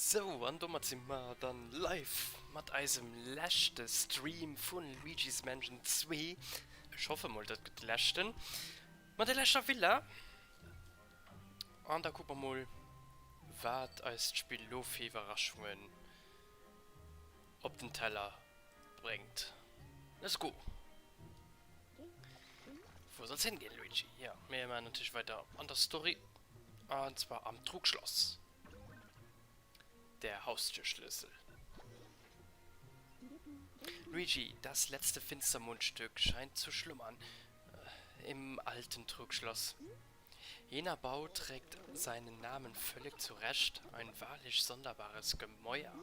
Sou, an domat si mer dann live mat eisem leschte Stream vun Luigi's Mansion 2. Ech hoffe mol dat gëtt de leschten. Mat der leschter Villa. An da kucke mer mol wat eis d'Spill lo fir Iwwerraschungen op den Teller bréngt. Let's go! Wou soll's hingeen, Luigi? Jo, mir maachen natierlech weider an der Story. An zwar am Trugschloss. Der Haustürschlüssel. Luigi, das letzte Finstermundstück scheint zu schlummern im alten Trugschloss. Jener Bau trägt seinen Namen völlig zu Recht, ein wahrlich sonderbares Gemäuer.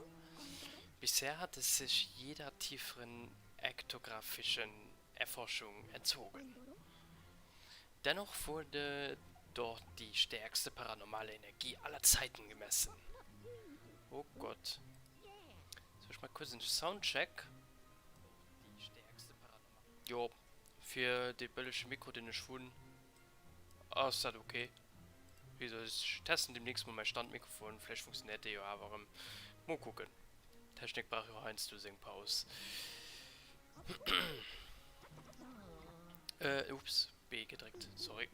Bisher hat es sich jeder tieferen ektographischen Erforschung entzogen. Dennoch wurde dort die stärkste paranormale Energie aller Zeiten gemessen. Oh Gott. Soll ech mal kurz en Soundcheck? Jo, fir dee bëllege Mikro deen ech hunn ass dat ok. Wéi gesot, ech testen demnächst mol mäi Standmikrofon, vläicht funktionéiert dee jo awer erëm. Mol kucken, Technik brauch jo heiansdo seng Paus. Äh, ups, B gedréckt, sorry.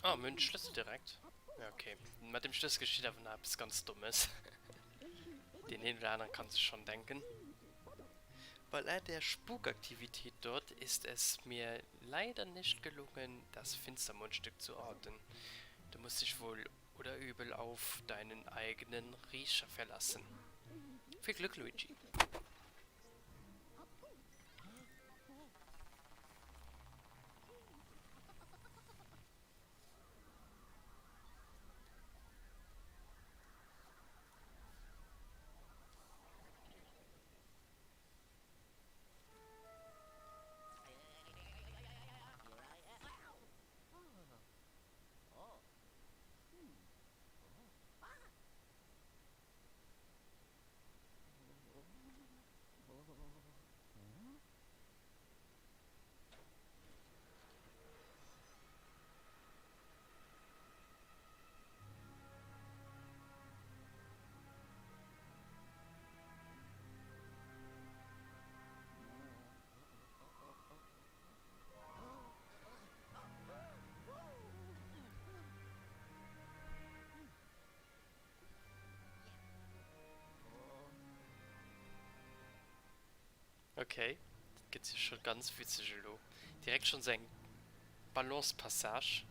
Ah, mir hunn de Schlëssel direkt. Ja, okay. Mat dem Schlëssel geschitt awer nach eppes ganz Dommes. Den een oder aneren kann sech schon denken. Bei all der Spukaktivität dort ist es mir leider nicht gelungen, das Finstermundstück zu orten. Du musst dich wohl oder übel auf deinen eigenen Riecher verlassen. Viel Glück, Luigi. Ok, dat gëtt jo scho ganz witzeg elo. Direkt schonns eng Balance-Passage.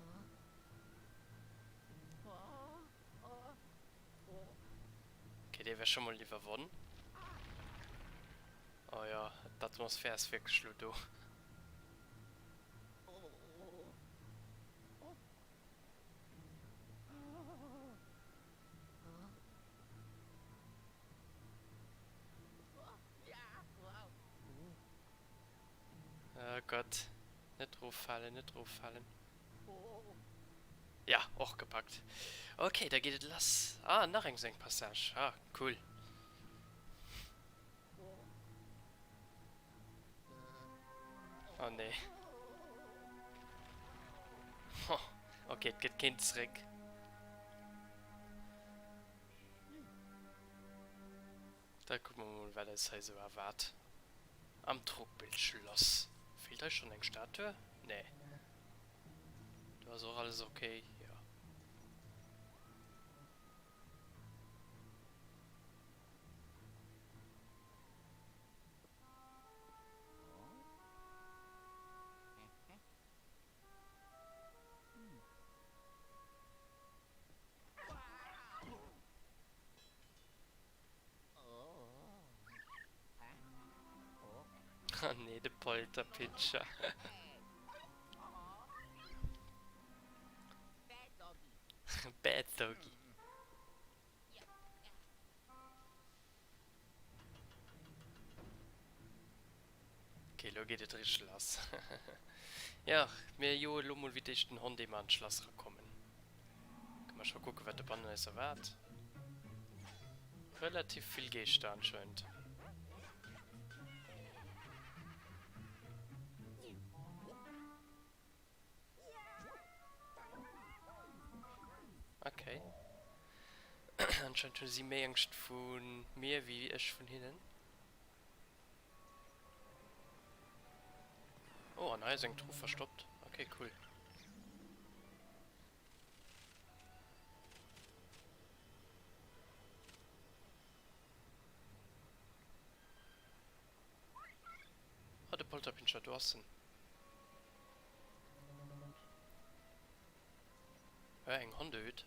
Ok, dee wär scho mol iwwerwonn. Oh jo, d'Atmosphär ass wierklech elo do. Oh Gott. Net roffalen, net roffalen. Ja, och gepackt. Okay, da geet et lass. Ah, nach eng sou eng Passage. Ah, cool. Oh nee. Okay, et gëtt keen zréck. Da kucke mer mol wat eis hei sou erwaart. Am Trugbild-Schloss. Feelt hei schonn eng Statue? Nee. Do ass och alles ok, jo. Ah nee, de Polterpinscher. Bad Doggy. Okay, lo geet et richteg lass. Jo, mir joe lo mol wéi d'éischt den Hond eemol an d'Schlass rakommen. Kënne mer scho kucken, wat dobannen eis erwaart. Relativ vill Geeschter anscheinend. Okay. Anscheinend hu si méi Angscht vu mir wéi ech vun hinnen. Oh, an hei ass eng Truh verstoppt. Okay, cool. Ah, de Polterpinscher, do ass en. Hä, eng Hondehütt?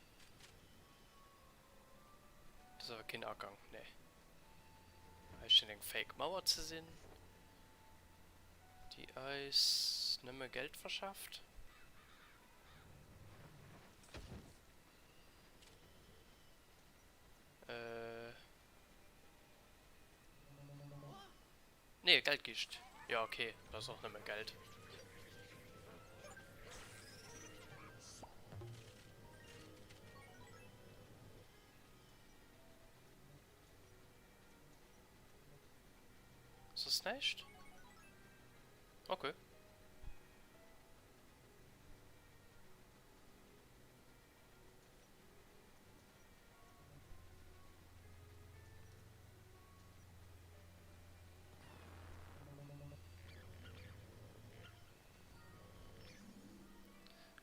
Dat ass awer keen Agang, nee. Hei schéngt eng fake Mauer ze sinn, déi eis nëmme Geld verschaaft. Äh. Nee, Geldkischt. Ja, okay, dat ass och nëmme Geld. Soss näischt? Okay.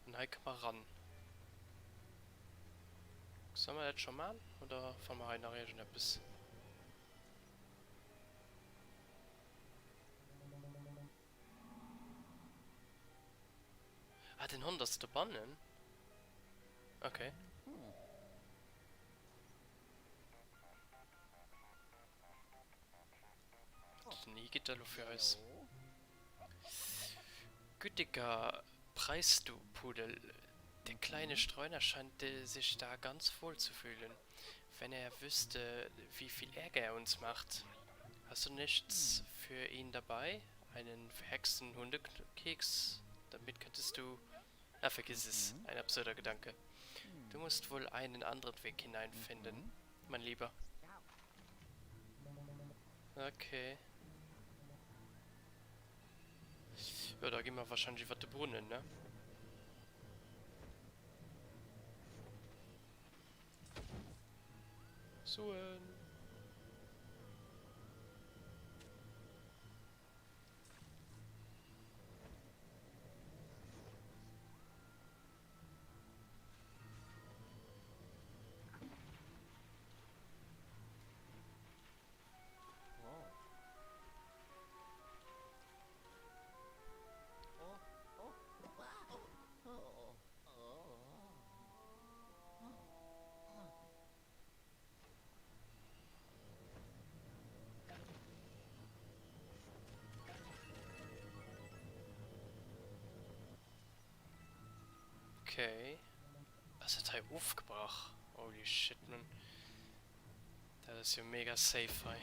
An hei kënne mer ran. Solle mer dat scho man oder fanne mer hei nach iergendeppes? Ah, den Hond ass dobannen? Okay. Den I geht da lo fir eis. Gütiger Preis, du Pudel. Der kleine Streuner scheint sich da ganz wohl zu fühlen. Wenn er wüsste, wie viel Ärger er uns macht. Hast du nichts für ihn dabei? Einen verhexten Hundekeks? Damit könntest du... Ah, vergiss es. Ein absurder Gedanke. Du musst wohl einen anderen Weg hineinfinden, mein Lieber. Okay. Jo, da gi mer wahrscheinlech iwwert de Brunnen, ne? Suen! Okay. Ass dat hei ofgebrach? Holy shit, man. Dat ass jo mega safe hei.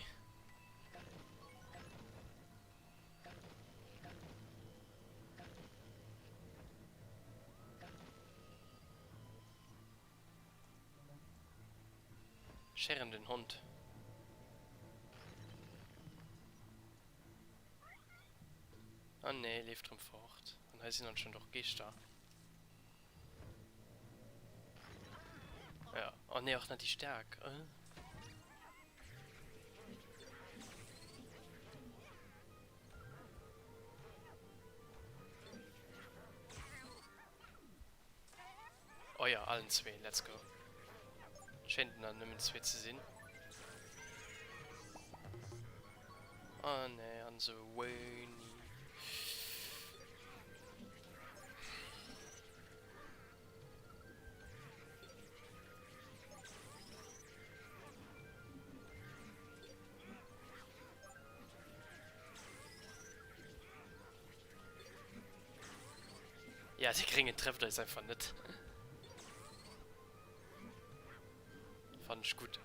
Scheren den Hond. Ah nee, leeft rem fort. An hei sinn anscheinend och Geeschter. Ja, oh nee, och net déi staark. Äh. Oh ja, allen zwee, let's go. Schéint der nëmmen zwee ze sinn. Oh nee, an sou wéini. Ja, de Gréngen trefft eis einfach net. Fannen ech gutt.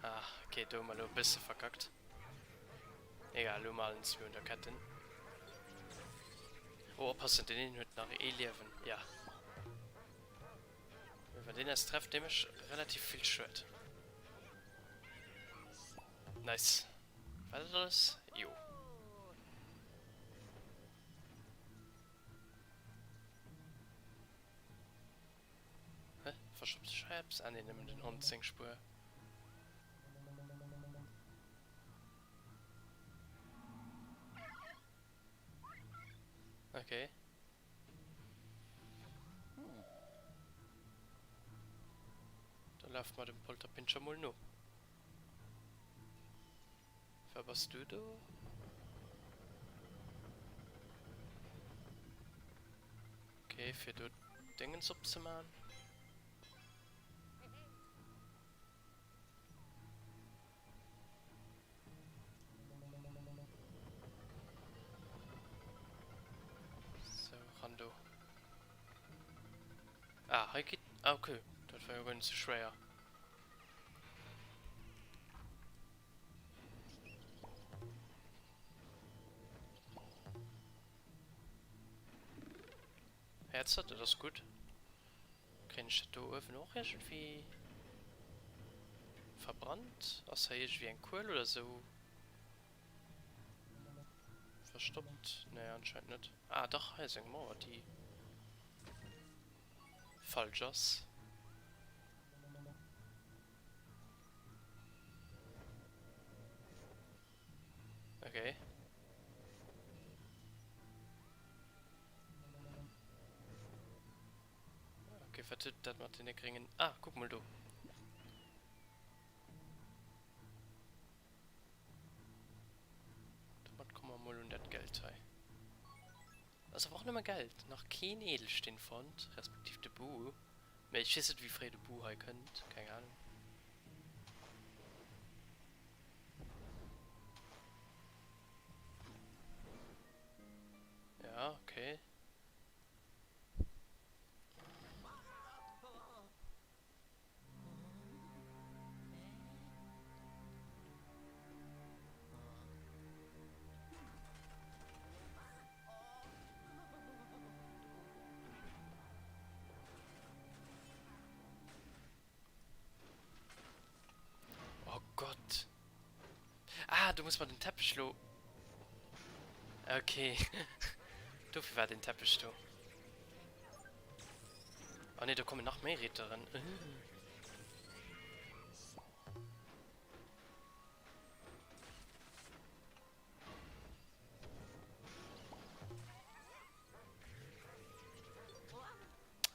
Ah, okay, do hu mer elo e bësse verkackt. Egal, elo hu mer allen zwee un der Ketten. Oh, oppassen, deen een huet nach ee Liewen. Ja. Wann deen eis trefft, dee mécht relativ vill Schued. Nice. War dat alles? Jo. Verstoppt sech hei eppes? Ah nee, nëmmen den Hond seng Spuer. Okay. Da lafe mer dem Polterpinscher mol no. Wer bass du do? Okay, fir do Dingens opzeman. Sou, ran do. Ah, hei geet... Ah, okay. Dat war jo guer net sou schwéier. Häerzer, dat ass gutt. Kréien ech dat do uewen och iergendwéi verbrannt? Ass hei iergendwéi eng Kuel oder sou verstoppt? Nee, anscheinend net. Ah dach, hei ass eng Mauer, déi falsch ass. Okay. Okay, wat huet dat mat deene gréngen... Ah, kuck mol do. Domat komme mer mol un dat Geld hei. Ass awer och nëmme Geld. Nach keen Edelsteen fonnt, respektiv de Bu. Mee ech weess net wéi fréi de Bu hei kënnt, keng Ahnung. Ja, okay. Oh Gott. Ah, do muss man den Teppech lo... Okay. Dofir war den Teppech do. Oh ne, do kommen nach méi Ritteren.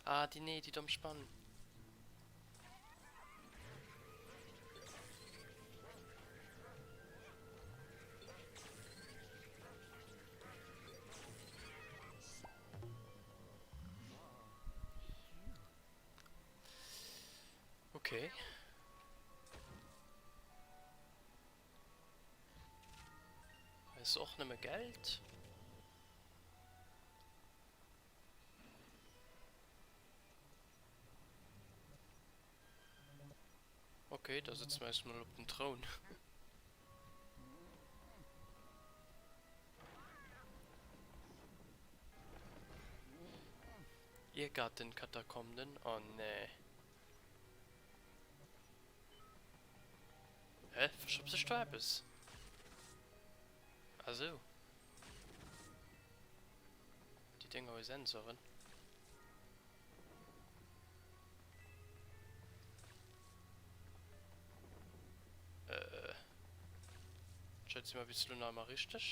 Ah, déi, nee, déi domm Spann. Okay. Ass och nëmme Geld. Okay, da sëtze mer eis mol op den Troun. Irrgartenkatakomben? Oh nee. Hä? Verstoppt sech do eppes? Ah sou. Déi Dénger hu Sensoren. Äh. Anscheinend si mer bis elo nach ëmmer richteg.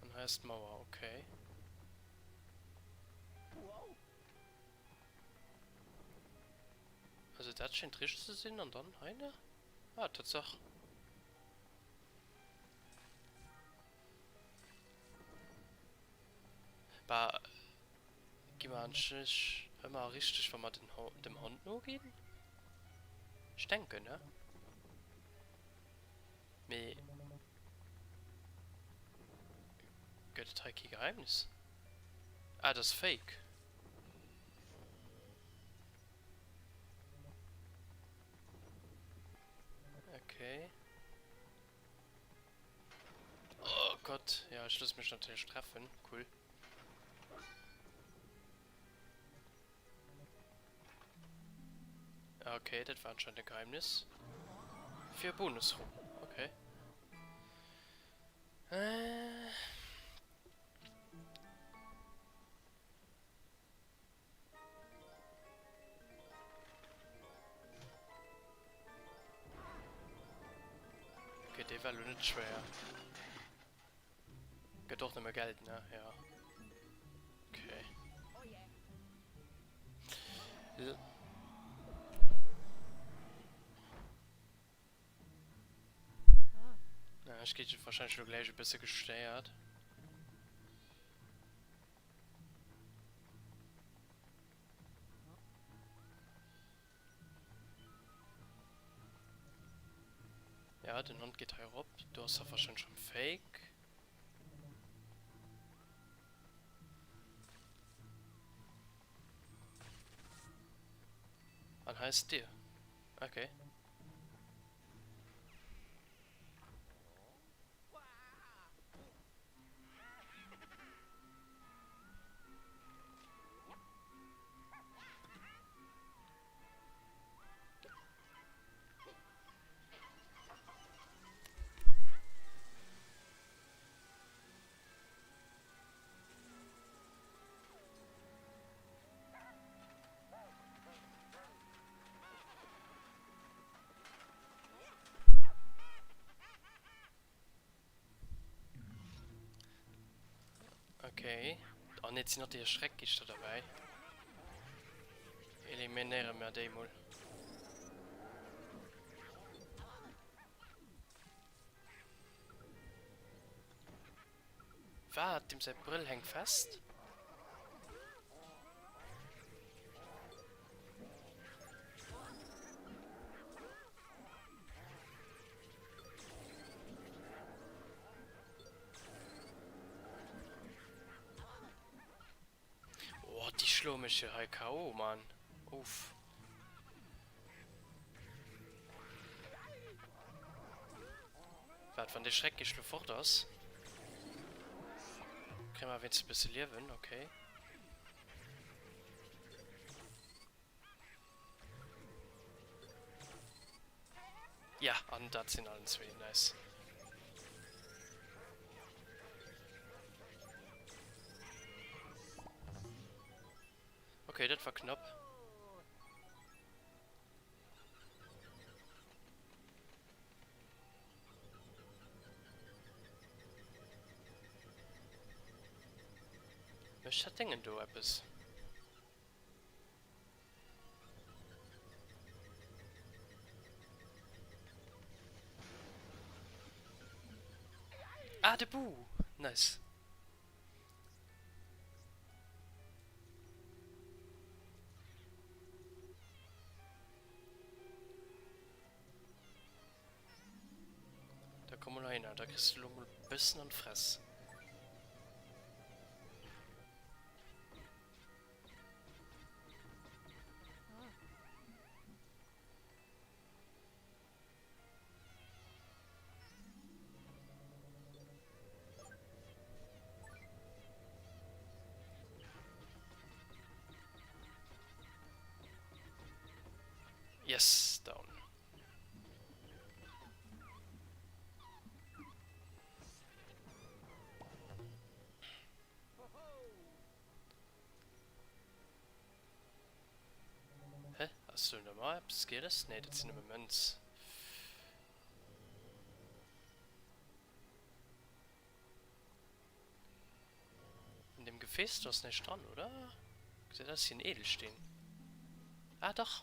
An hei ass d'Mauer, okay. Also dat schéngt richteg ze sinn an dann hei ne? Ah, Tatsaach. Bah, gi mer anscheinend ëmmer richteg, wa mer den dem Hond noginn? Ech denken, ne? Mee gëtt et hei kee Geheimnis? Ah, dat ass fake. Okay. Oh Gott, ja, ech loosse mech natierlech treffen. Cool. Okay, dat war anscheinend e Geheimnis. Fir e Bonusraum. Okay. Äh. war elo net schwéier. Gëtt och nëmme Geld, ne? Ja. Okay. L Na, ech gi wahrscheinlech elo gläich e bësse gestéiert. Ja, den Hond geet hei erop. Do ass er wahrscheinlech schon fake. An hei ist d'Dier. Okay. Okay. Oh ne, et sinn och déi Schreckgeeschter derbäi. Eliminéiere mer déi mol. Wat? Deem säi Brëll hänkt fest? Oh, déi schloe mech jo hei KO, Mann. Uff. Waart, wann dee Schreckgeescht lo fort ass, kréie mer wéinstens e bësse Liewen. Okay. Ja, an dat sinn allen zwee. Nice. Okay, dat war knapp. Mécht dat Déngen do eppes? Ah, de Boo! Nice. Da komm mol heihinner, da kriss du lo mol bëssen an d'Fress. Yes, down. Hä? Ass do normal eppes Gieles? Nee, dat sinn nëmme Mënz. An deem Gefääss do ass näischt dran, oder? Gesäit aus wéi en Edelsteen. Ah, dach!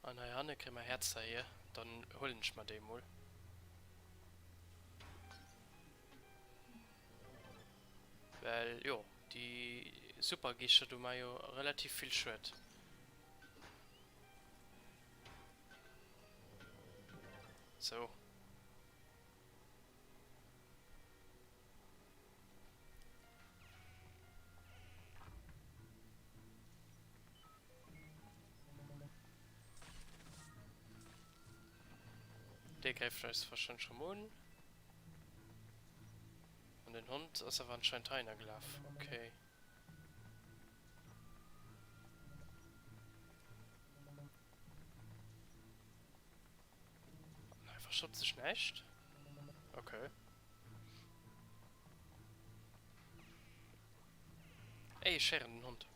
An heihanne kréie mer Häerzer hier. Dann huelen ech mer déi mol. Well jo, déi Supergeeschter do maa jo relativ vill Schued. Sou. Dee gräift eis wahrscheinlech rëm un. An den Hond ass awer anscheinend heihinner gelaf. Okay. An hei verstoppt sech näischt. Okay. Ey, ech héieren den Hond.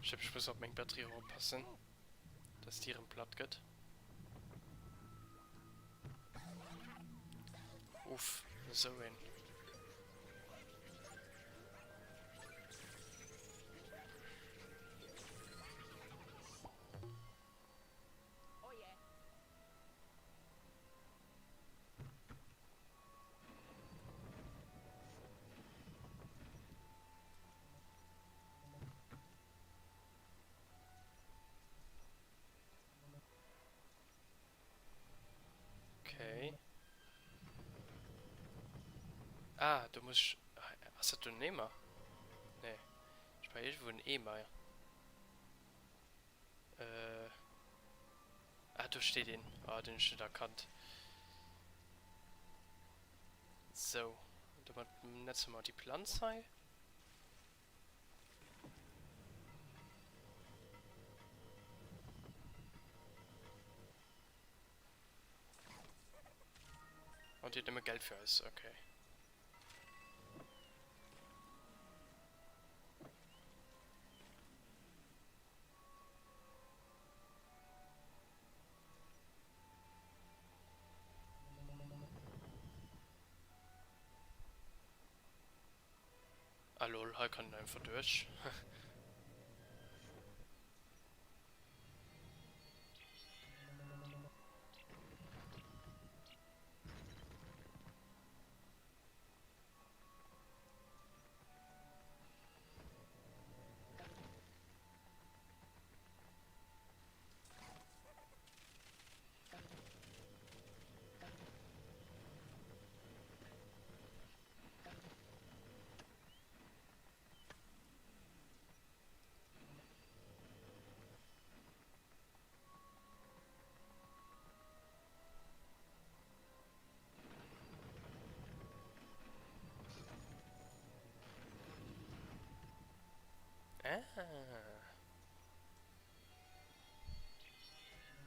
Ech glaub, ech muss op meng Batterie och oppassen, dass déi erëm platt gëtt. Uff, esou een. Okay. Ah, do muss ech... Ass dat do en Eemer? Nee. Ech brauch iergendwou en Eemer. Äh. Ah, do steet een. Ah, den hunn ech net erkannt. Sou. Domat netze mer déi Planz hei. Oh, déi huet nëmme Geld fir eis. Okay. Ah lol, hei kann een einfach duerch. Ah.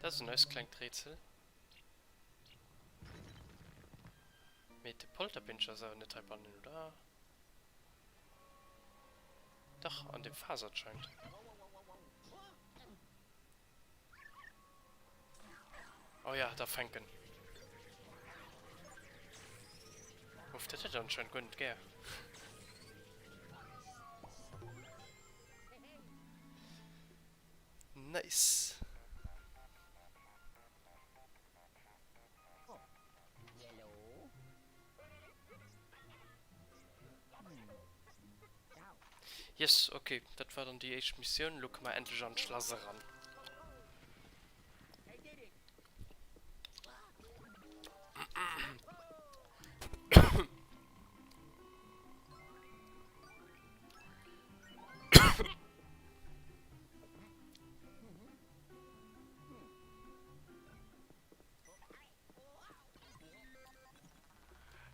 Dat ass en neist klengt Rätsel. Mee de Polterpinscher ass awer net heibannen, oder? Dach, an dem Faass anscheinend. Oh ja, da fänken. Uff, dat huet anscheinend guer net gär. Nice. Yes, ok, dat war dann déi éischt Missioun. Elo kënne mer endlech an d'Schlass eran.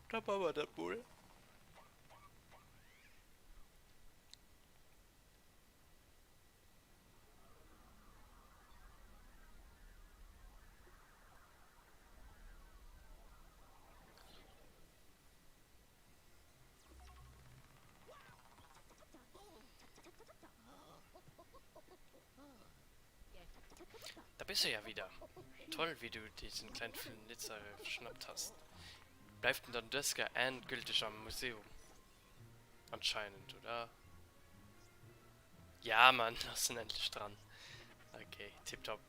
Da man mer dat mol. Da bist du ja wieder. Toll, wie du diesen kleinen Flitzer geschnappt hast. Bleibt denn dann Deska endgültig am Museum? Anscheinend, oder? Ja, Mann, das sind endlich dran. Okay, tipptopp.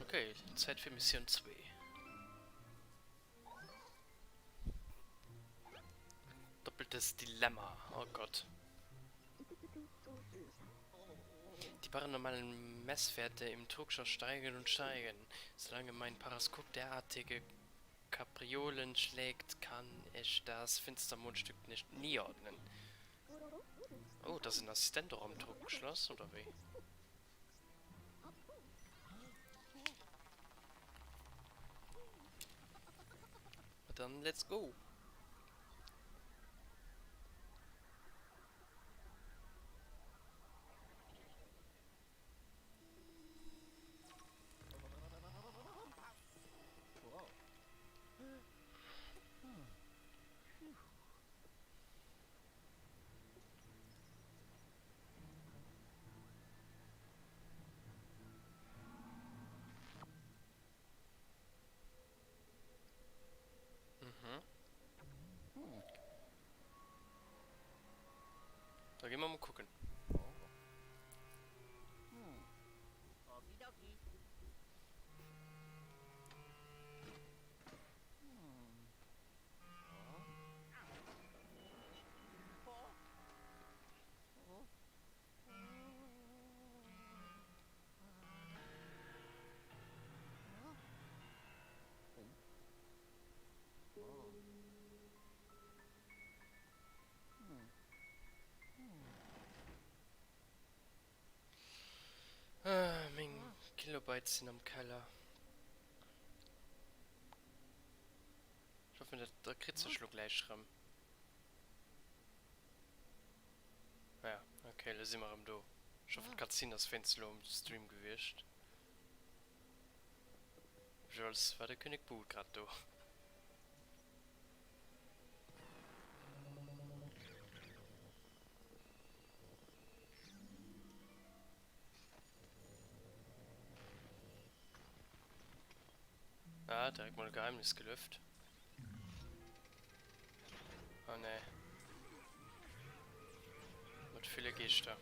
Okay, Zäit fir Missioun 2. Doppeltes Dilemma, oh Gott. Die paranormalen Messwerte im Trugschloss steigen und steigen. Solange mein Paraskop derartige Kapriolen schlägt, kann ich das Finstermondstück nicht nie ordnen. Oh, da ass en Assistent och am Trugschloss, oder wéi? Dann let's go! Mhm. Da gi mer mol kucken. Ah, meng Kilobytes sinn am Keller. Ech hoffen, dat, dat kritt sech lo gläich rëm. Ja, ok, elo si mer erëm do. Ech hoffen d'Cutscene ass wéinst elo um Stream gewiescht. Jeweils war de König Buu grad do. Ah, direkt mol e Geheimnis gelüft. Oh nee. Mat ville Geeschter.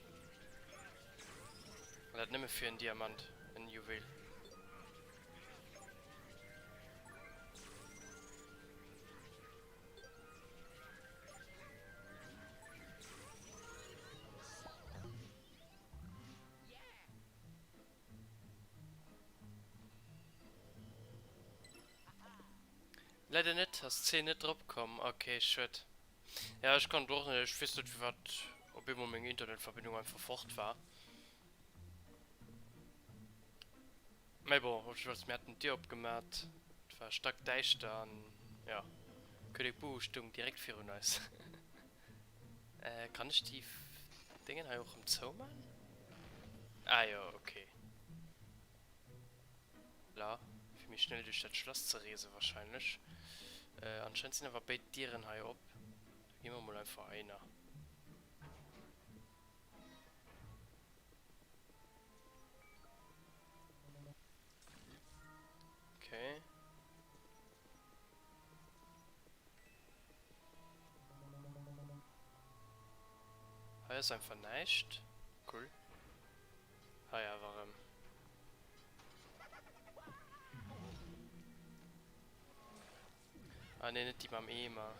An dat nëmme fir en Diamant, en Juwel. Leider net, ass d'Zeen net drop komm. Ok, schued. Ja, ech konnt och net, ech weess net firwat op eemol meng Internetverbindung einfach fort war. Mä bon, op jiddefalls mir haten d'Dier opgemat, et war stackdäischter an jo, König Boo stoung direkt virun eis. Kann ech déi Déngen hei och rëm zouman? Ah jo, ok. La, fir méi schnell duerch dat Schlass ze reesen wahrscheinlech. Anscheinend sinn awer béid Dieren hei op. Da gi mer mol einfach einer. Okay. Hei ass einfach näischt. Cool. Hei awer erëm. Ah nee, net déi mam Eemer.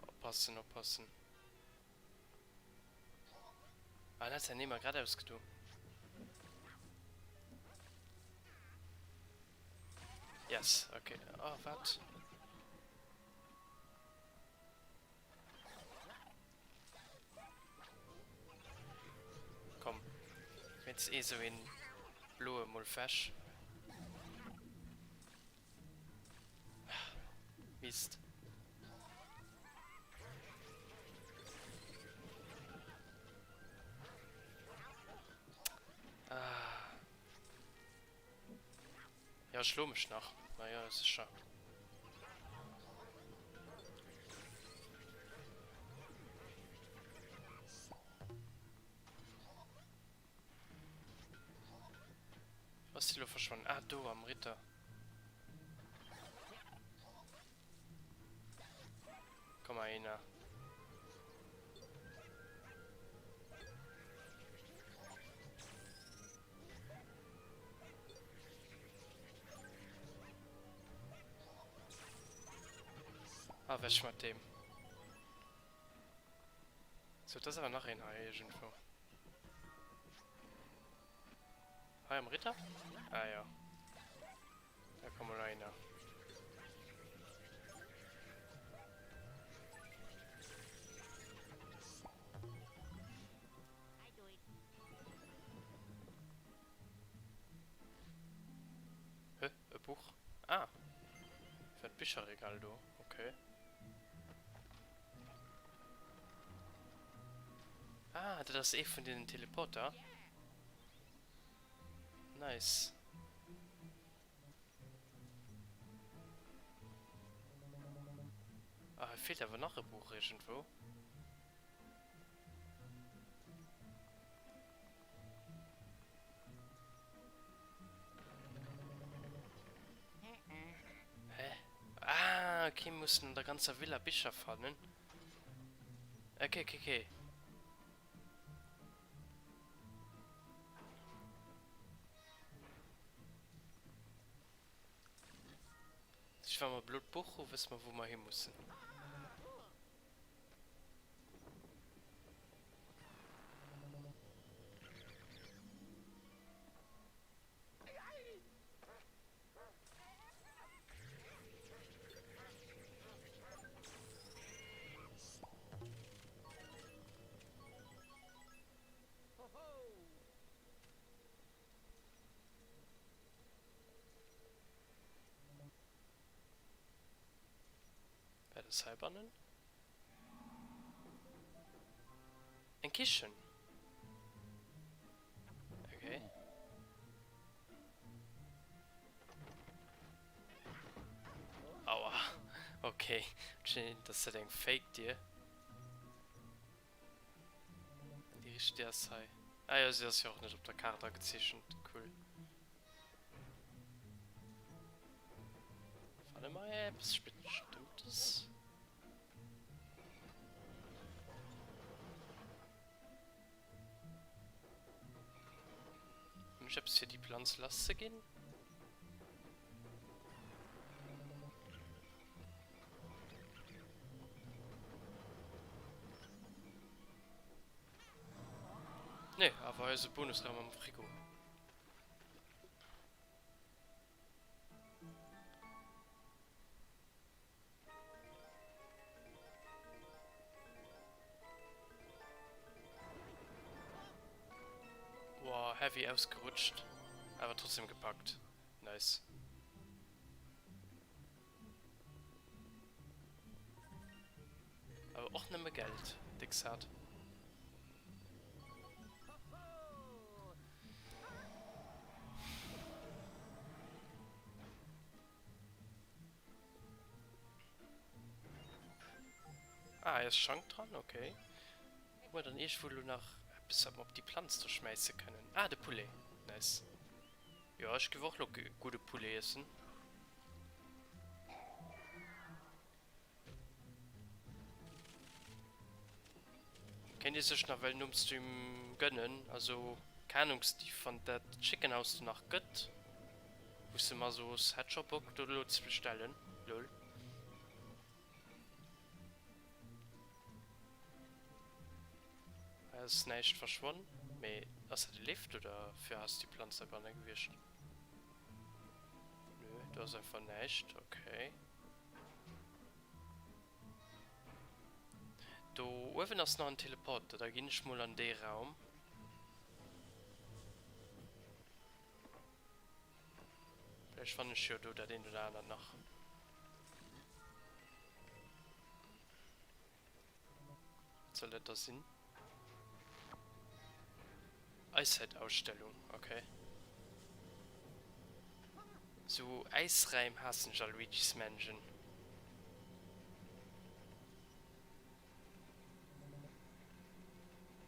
Oppassen, oppassen. Ah, en hat säin Eemer grad ausgedo. Yes, okay. Oh, wat? Komm. Wéinst ee sou een bloe mol fech. Mist. Ah. Ja, schlo mech nach. Na ja, sicher. Wou ass déi lo verschwonnen? Ah, do am Ritter. Komm mal einer. Ah, weg mat dem. So, da ass awer nach een hei iergendwou. Hei am Ritter? Ah ja. Da komm mal einer. Bicherregal do. Okay. Ah, dat ass ee vun deenen Teleporter. Nice. Ah, hei feelt awer nach e Buch iergendwou. Hä? Ah, okay, mir mussen an der ganzer Villa Bicher fannen. Okay, okay, okay. Ech wa mer blot Buch hu, wësse mer wou mer hi mussen. Wat ass heibannen? Eng Kichen. Okay. Aua. Okay. Anscheinend ass dat eng Fake-Dier. An déi richteg Dier ass hei. Ah jo, si ass jo och net op der Kaart agezeechent. Cool. Fanne mer hei eppes Bestëmmtes? Hunn ech eppes fir déi Planz lass ze ginn? Nee, awer hei ass e Bonusraum am Frigo. Wow, heavy ausgerutscht, awer trotzdem gepackt. Nice. Awer och nëmme Geld, déck sad. Ah, hei ass Schank dran, okay. Hu mer dann iergendwou elo nach eppes, wat mer op déi Planz do schmäisse kënnen? Ah, de Poulet. Nice. Jo, ech géif och elo gudde Poulet iessen. Kéint ee sech nawell nom Stream gönnen. Also keng Ahnung Steve, wann dat Chicken House do nach gëtt, wous de mer soos, hätt scho Bock do elo ze bestellen lol. Hei ass näischt verschwonn, mee ass dat e Lift oder fir ass déi Planz heibanne gewiescht? Nö, do ass einfach näischt, okay. Do uewen ass nach en Teleporter, da ginn ech mol an dee Raum. Vläicht fannen ech jo do dat eent oder anert nach. Wat soll dat da sinn? Eiszäitausstellung, okay. Sou Äisräim haassen ech a Luigi's Mansion.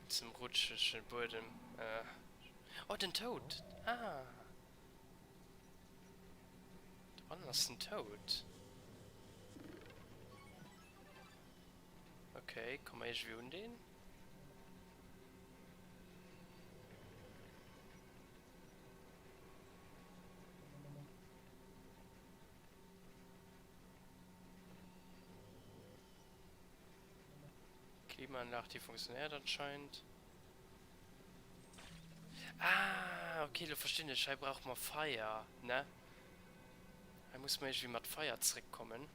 Zum rutschege Buedem. Oh, den Toad! Ah! Dobannen ass den Toad. Okay, komme mer iergendwéi un deen? Klimaanlag, déi funktionéiert anscheinend. Ah, okay, lo verstinn ech. Hei brauche mer Feier, ne? Hei muss mer iergendwéi mat Feier zréckkommen.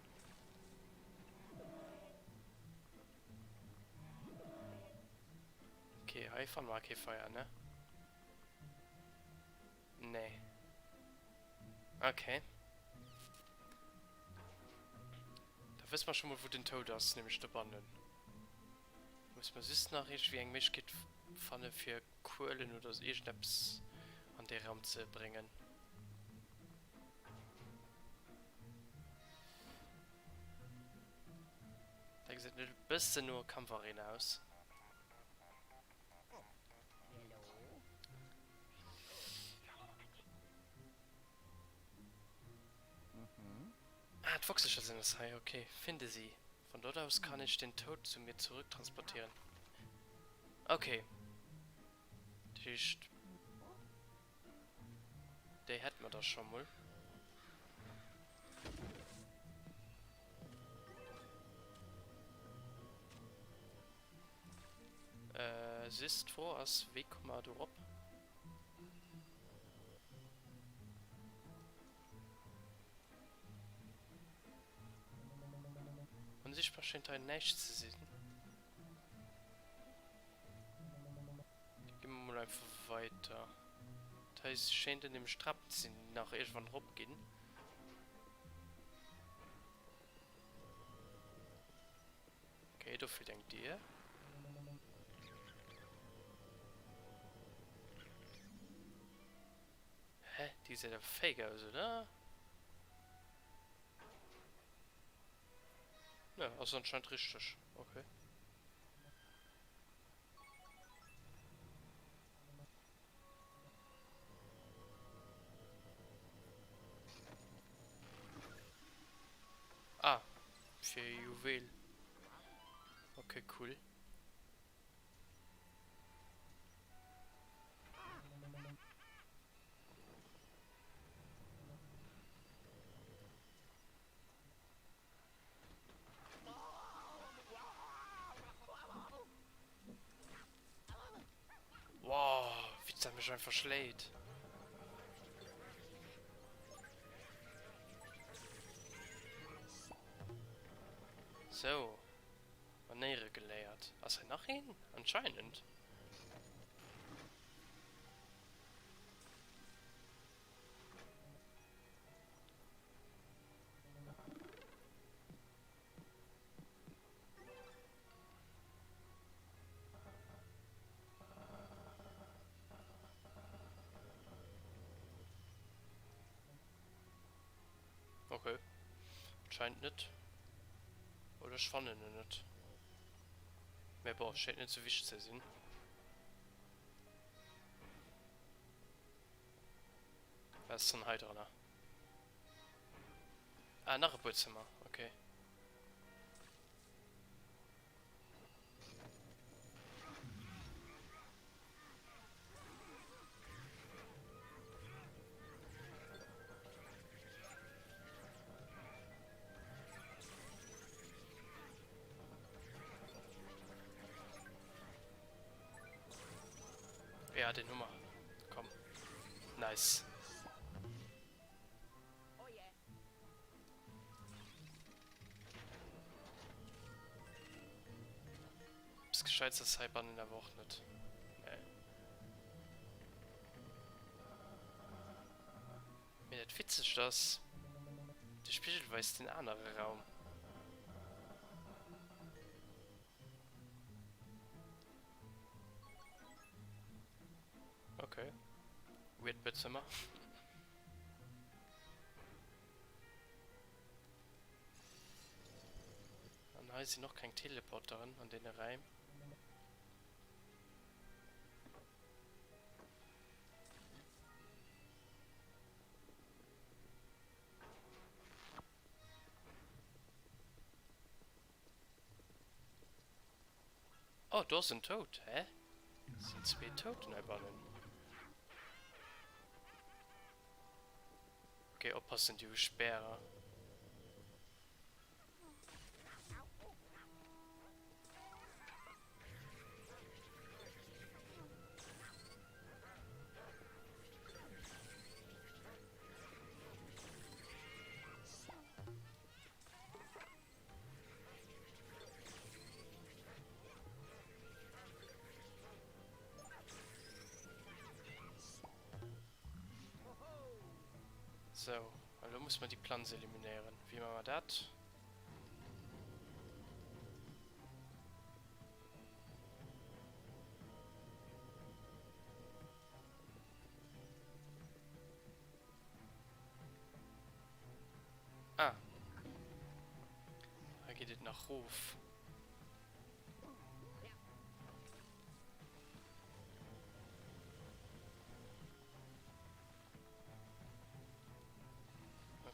Okay, hei fanne mer kee Feier, ne? Nee. Okay. wësse mer scho mol wou den Toad ass, nämlech dobannen. Muss mer just nach iergendwéi eng Méiglechkeet fanne fir Kuelen oder sou iergendeppes an dee Raum ze bréngen. Dat gesäit e bëssen no Kampfarena aus. Ah, d'Foxecher sinn es hei. Okay, finde sie. Von dort aus kann ich den Toad zu mir zurücktransportieren. Okay. Dat heescht, déi hätte mer da scho mol. Äh, just d'Fro ass, wéi komme mer do rop? Onsichtbar schéint hei näischt ze sinn. Gi mer mol einfach weiter. Dat hei schéint nämlech Trapen ze sinn, déi nach iergendwann erop ginn. Okay, do feelt eng Dier. Hä? Déi gesäit awer fake aus, oder? Ne, ass anscheinend richteg. Okay. Ah, fir e Juwel. Okay, cool. Wow, wéi dat mech einfach schléit. Sou, Manéiere geléiert. Ass hei nach een? Anscheinend. Okay. Anscheinend net. Oder ech fannen en net. Mee bon, schéngt net sou wichteg ze sinn. Wat ass dann hei dranner? Ah, nach e Buedzëmmer, okay. Ja, den hu mer. Komm. Nice. Eppes Gescheites ass heibannen awer och net. Nee. Mee dat Witzegt ass, de Spigel weist den anere Raum. Okay. Weird Buedzëmmer. An hei sinn och keng Teleporteren an deene Räim. Oh, do ass en Toad. Hä? Sinn zwee Toaden heibannen? Okay, oppassen, déi hu Spärer. Sou, elo musse mer déi Planz eliminéieren. Wéi maache mer dat? nach rof.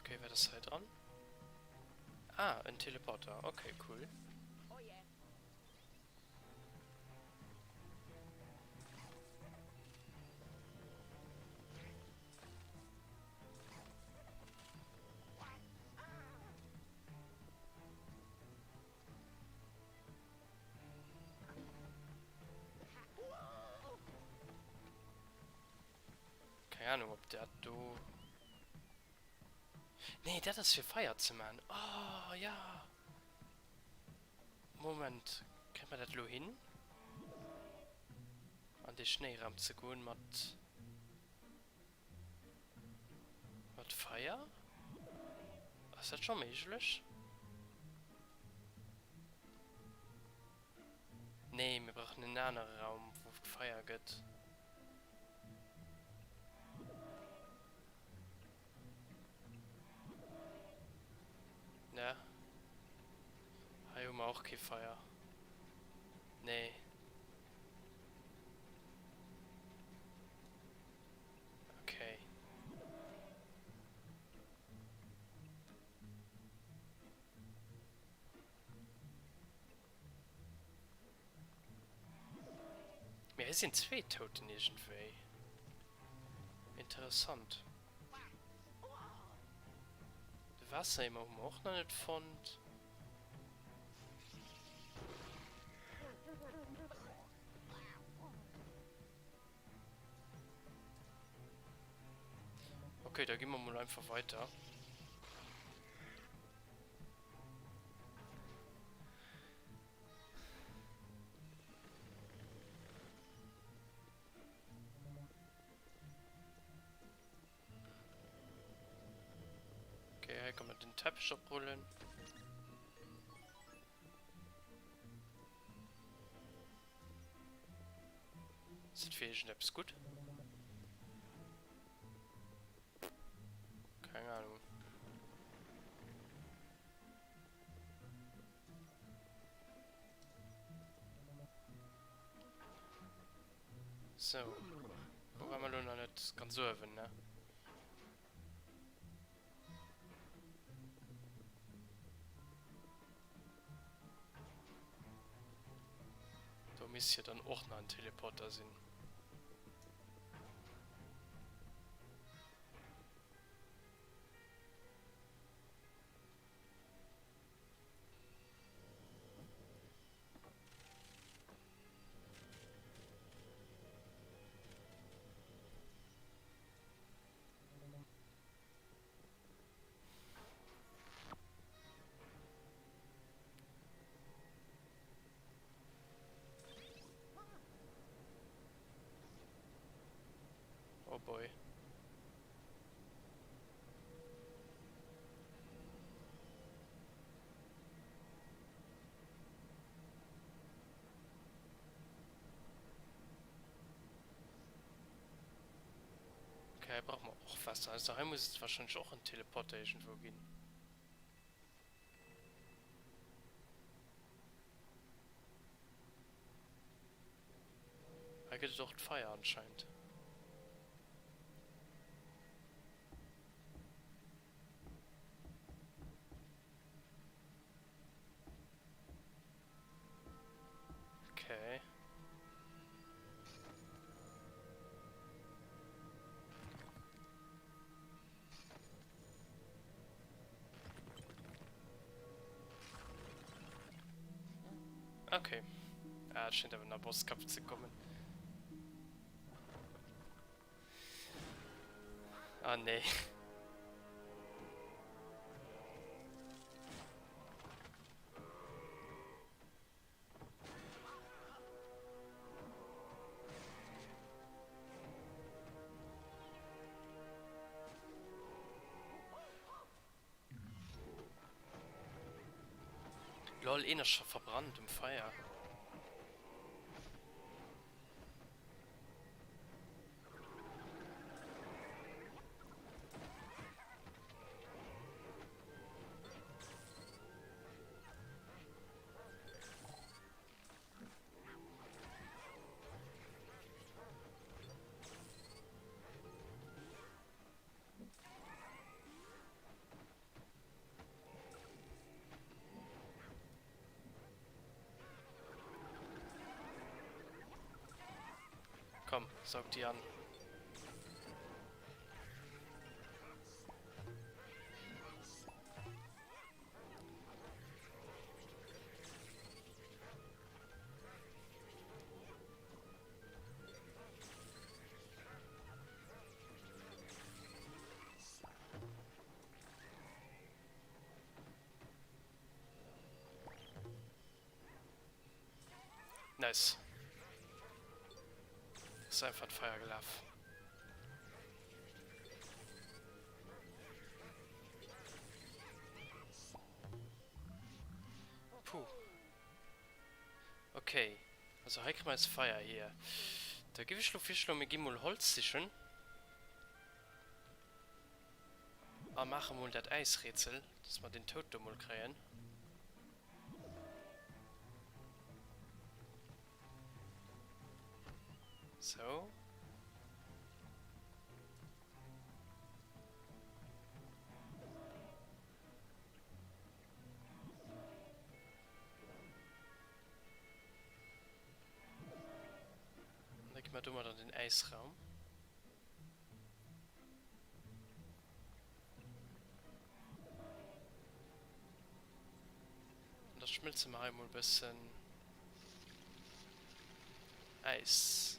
Okay, wat ass hei dran? Ah, en Teleporter. Okay, cool. Keng Ahnung ob dat do... Nee, dat ass fir Feier ze man. Oh, ja! Moment, kréie mer dat elo hin? An dee Schnéiraum ze goen mat... Mat Feier? Ass dat scho méiglech? Nee, mir brauchen en anere Raum, wou et Feier gëtt. Ne? Hei hu mer och kee Feier. Nee. Okay. Mee hei sinn zwee Toten iergendwéi. Interessant. De Waassereemer hu mer och nach net fonnt. Okay, da gi mer mol einfach weiter. Okay, hei kann man den Teppich abrullen. Ass dat fir iergendeppes gutt? Keng Ahnung. Sou. Wou war mer elo nach net? Ganz uewen, ne? Do misst jo dann och nach en Teleporter sinn. Oh boy. Okay, hei brauche mer och Wasser. Also hei muss et wahrscheinlech och en Teleporter iergendwou ginn. Hei gëtt et och d'Feier anscheinend. Okay. Okay. Ah, et schéngt awer nach Bosskampf ze kommen. Ah, nee. Lol, een ass scho verbrannt um Feier. Komm, saug déi an. Nice. Ist einfach d'Feier gelaf. Puh. Okay. Also hei kréie mer eis Feier hier. Da giff ech lo virschloen, mir gi mol Holz sichen. A maache mol dat Äisrätsel, dass mer den Toad do mol kréien. Sou. An da gi mer domat an den Äisraum. An da schmëlze mer hei mol e bëssen Äis.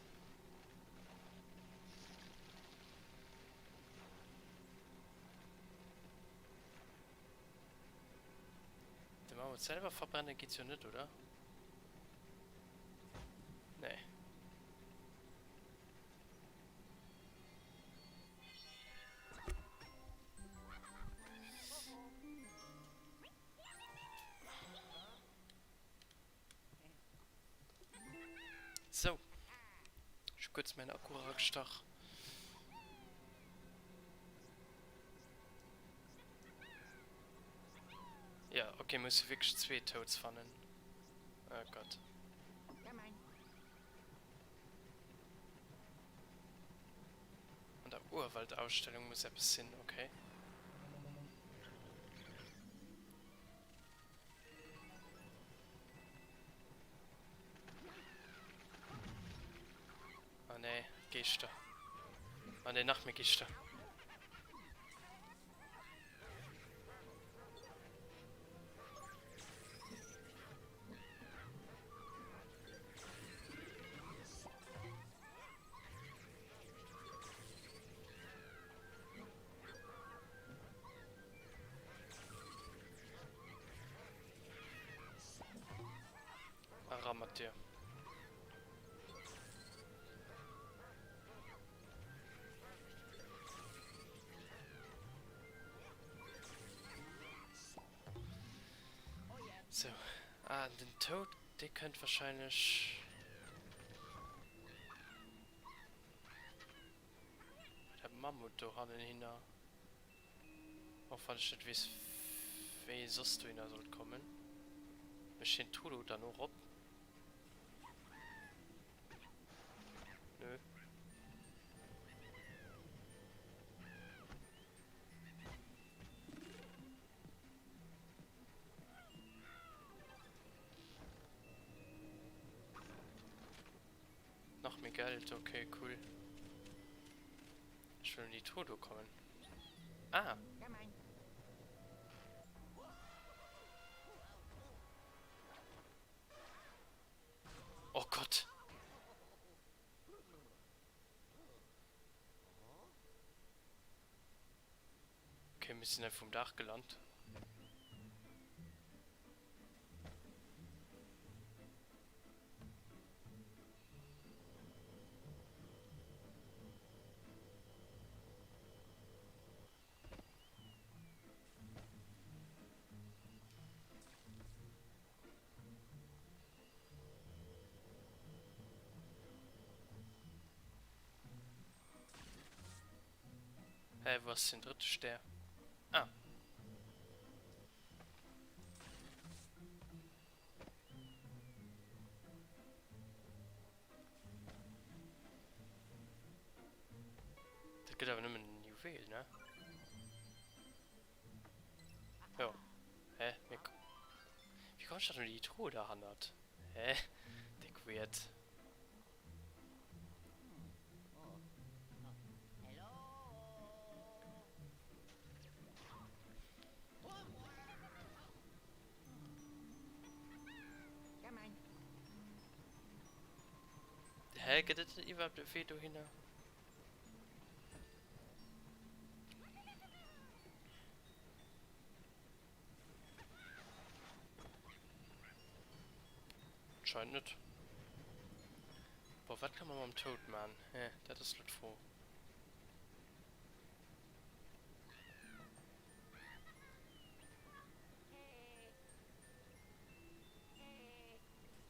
De Mammut selwer verbrennen geet jo net, oder? Nee. Sou. Ech hu kuerz mäin Akku eragestach. Ja, okay, musse wierklech zwee Toads fannen. Oh Gott. An der Urwaldausstellung muss eppes sinn, okay. Ah nee, Geeschter. Ah nee, nach méi Geeschter. Era mat dir. Sou, ah den Toad dee kënnt wahrscheinlech bei dat Mammut do hannen hinner, och wann ech net weess wéi ee soss dohinner sollt kommen. Mécht hien d'Trudo dann och op? Nö. Nach méi Geld, okay, cool. Ech wëll un déi Truhe do kommen. Ah! Oh Gott! Okay, mir sinn einfach um Daach gelant. Hä, wou ass den drëtte Stär? Ah. Dat gëtt awer nëmmen en Juwel, ne? Jo. Hä? Mir Wéi komm ech dann un déi Truhe derhannert? Hä? Déck weird. Hä, gëtt et iwwerhaapt e Wee dohinner? Anscheinend net. Boah, wat kann man mam Toad man? Hä, dat ass lo d'Fro.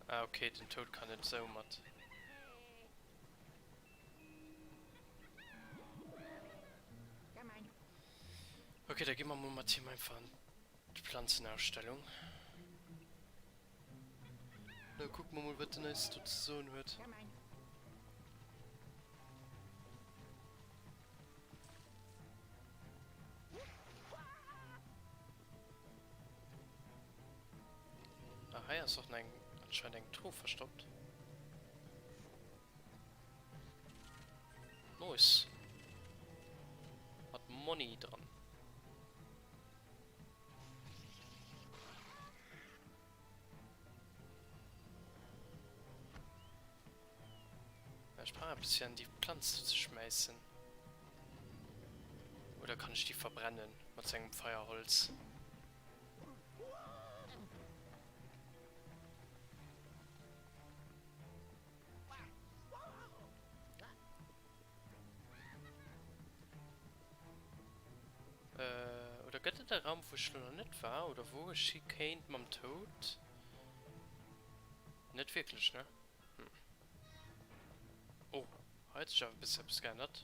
Ah okay, den Toad kann net sou mat. Okay, da gi mer mol mat him einfach an d'Planzenausstellung. Da kucke mer mol, wat den eis do ze soen huet. Ah, hei ass och eng, anscheinend eng Truh verstoppt. Nice. Mat Money dran. Ech brauch eppes fir an déi Planz do ze schmäissen. Oder kann ech déi verbrennen mat sengem Feierholz? Äh, oder gëtt et e Raum wou ech lo nach net war oder wou ech hi kéint mam Toad? Net wierklech, ne? Hm. Oh, hei huet sech awer e bësse eppes geännert.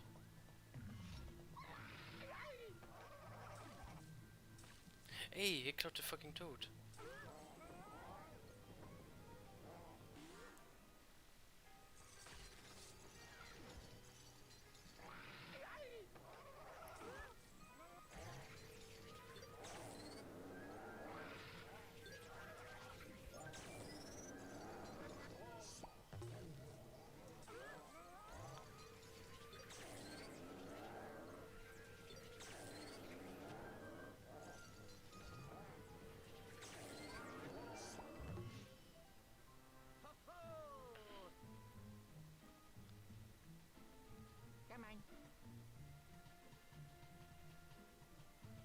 Ey, hie klaut de fucking Toad.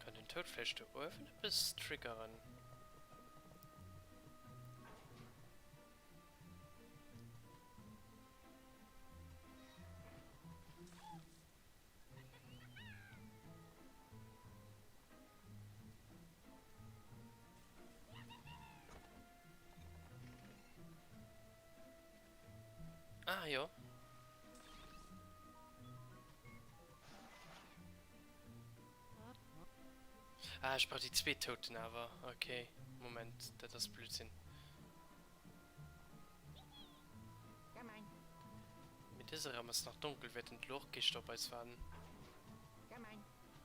Kann den Toad vläicht do uewen eppes triggeren? Ah, jo. Ah, ech brauch déi zweet Toten awer. Okay, Moment, dat ass Blödsinn. Mee dëse Raum ass nach donkel, wäerten elo och Geeschter op eis waarden.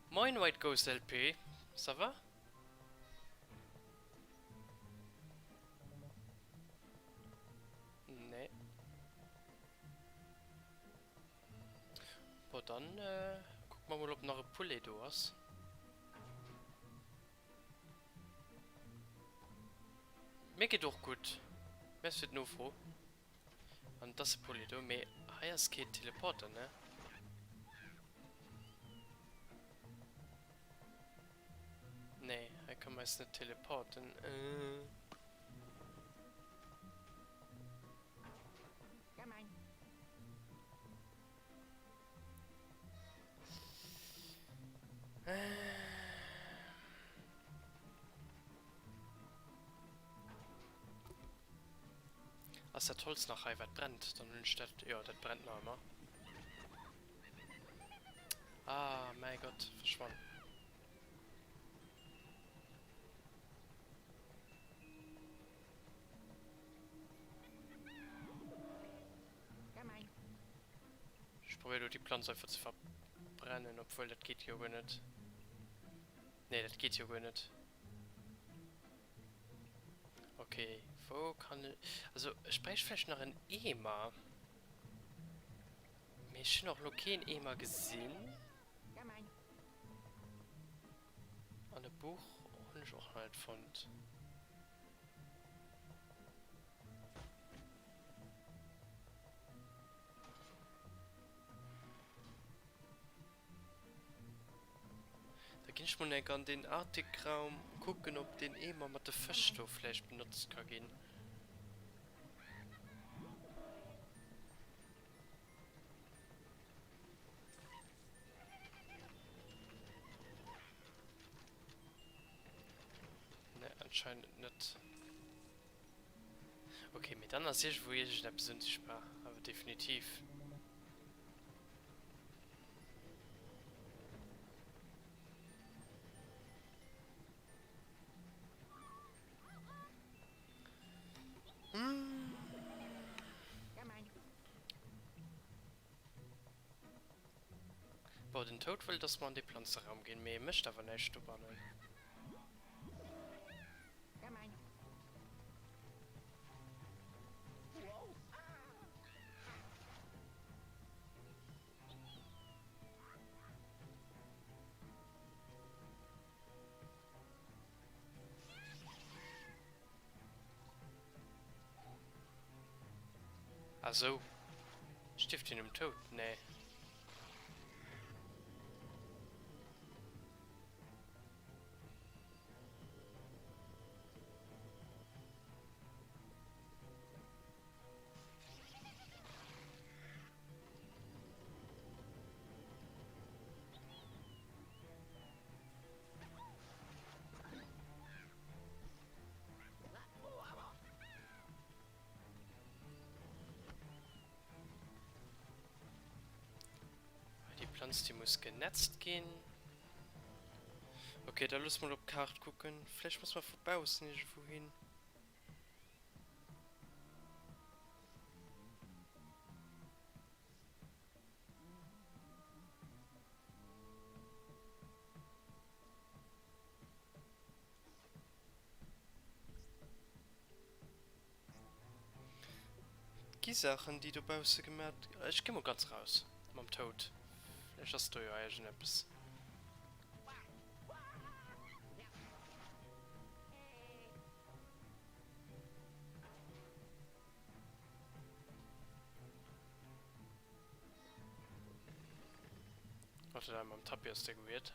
Moin White Ghost LP, ça va? Nee. Bon, dann kucke mer mol ob nach e Poulet do ass. Mir geet och gutt. Merci fir d'Nofro. An et ass e Poulet do, mee hei ass keen Teleporter, ne? Nee, hei kann mer eis net teleporten. Äh. Ass dat Holz nach hei wat brennt? Dann hunn ech dat, jo dat brennt nach ëmmer. Ah mäi Gott, verschwann. Ech probéier lo déi Planz einfach ze verbrennen, obwuel dat geet jo guer net. Nee, dat geet jo guer net. Okay, wou kann ech... Also, ech bräicht vläicht nach en Eemer. Mee ech hunn och lo keen Eemer gesinn. An e Buch hunn ech och nach net fonnt. ech mol enk an deen Arctic-Raum kucken, ob deen Eemer mat de Fësch do vläicht benotzt ka ginn. Ne, anscheinend net. Ok, mee dann ass iergendwou iergendeppes unsichtbar, awer definitiv. Bon, den Toad wëll, dass mer an dee Planzeraum ginn, mee e mécht awer näischt dobannen. Ah sou. Stierft hien um Toud? Nee. Déi Planz déi muss genetzt ginn. Ok, da loosse mol op d'Kaart kucken. Vläicht muss mer vu baussen iergendwou hin. Gi Saachen déi dobausse gemat. Ech gi mol ganz raus mam Toad. Vläicht ass do jo iergendeppes. Warte da mam Tapis ass der gewiert.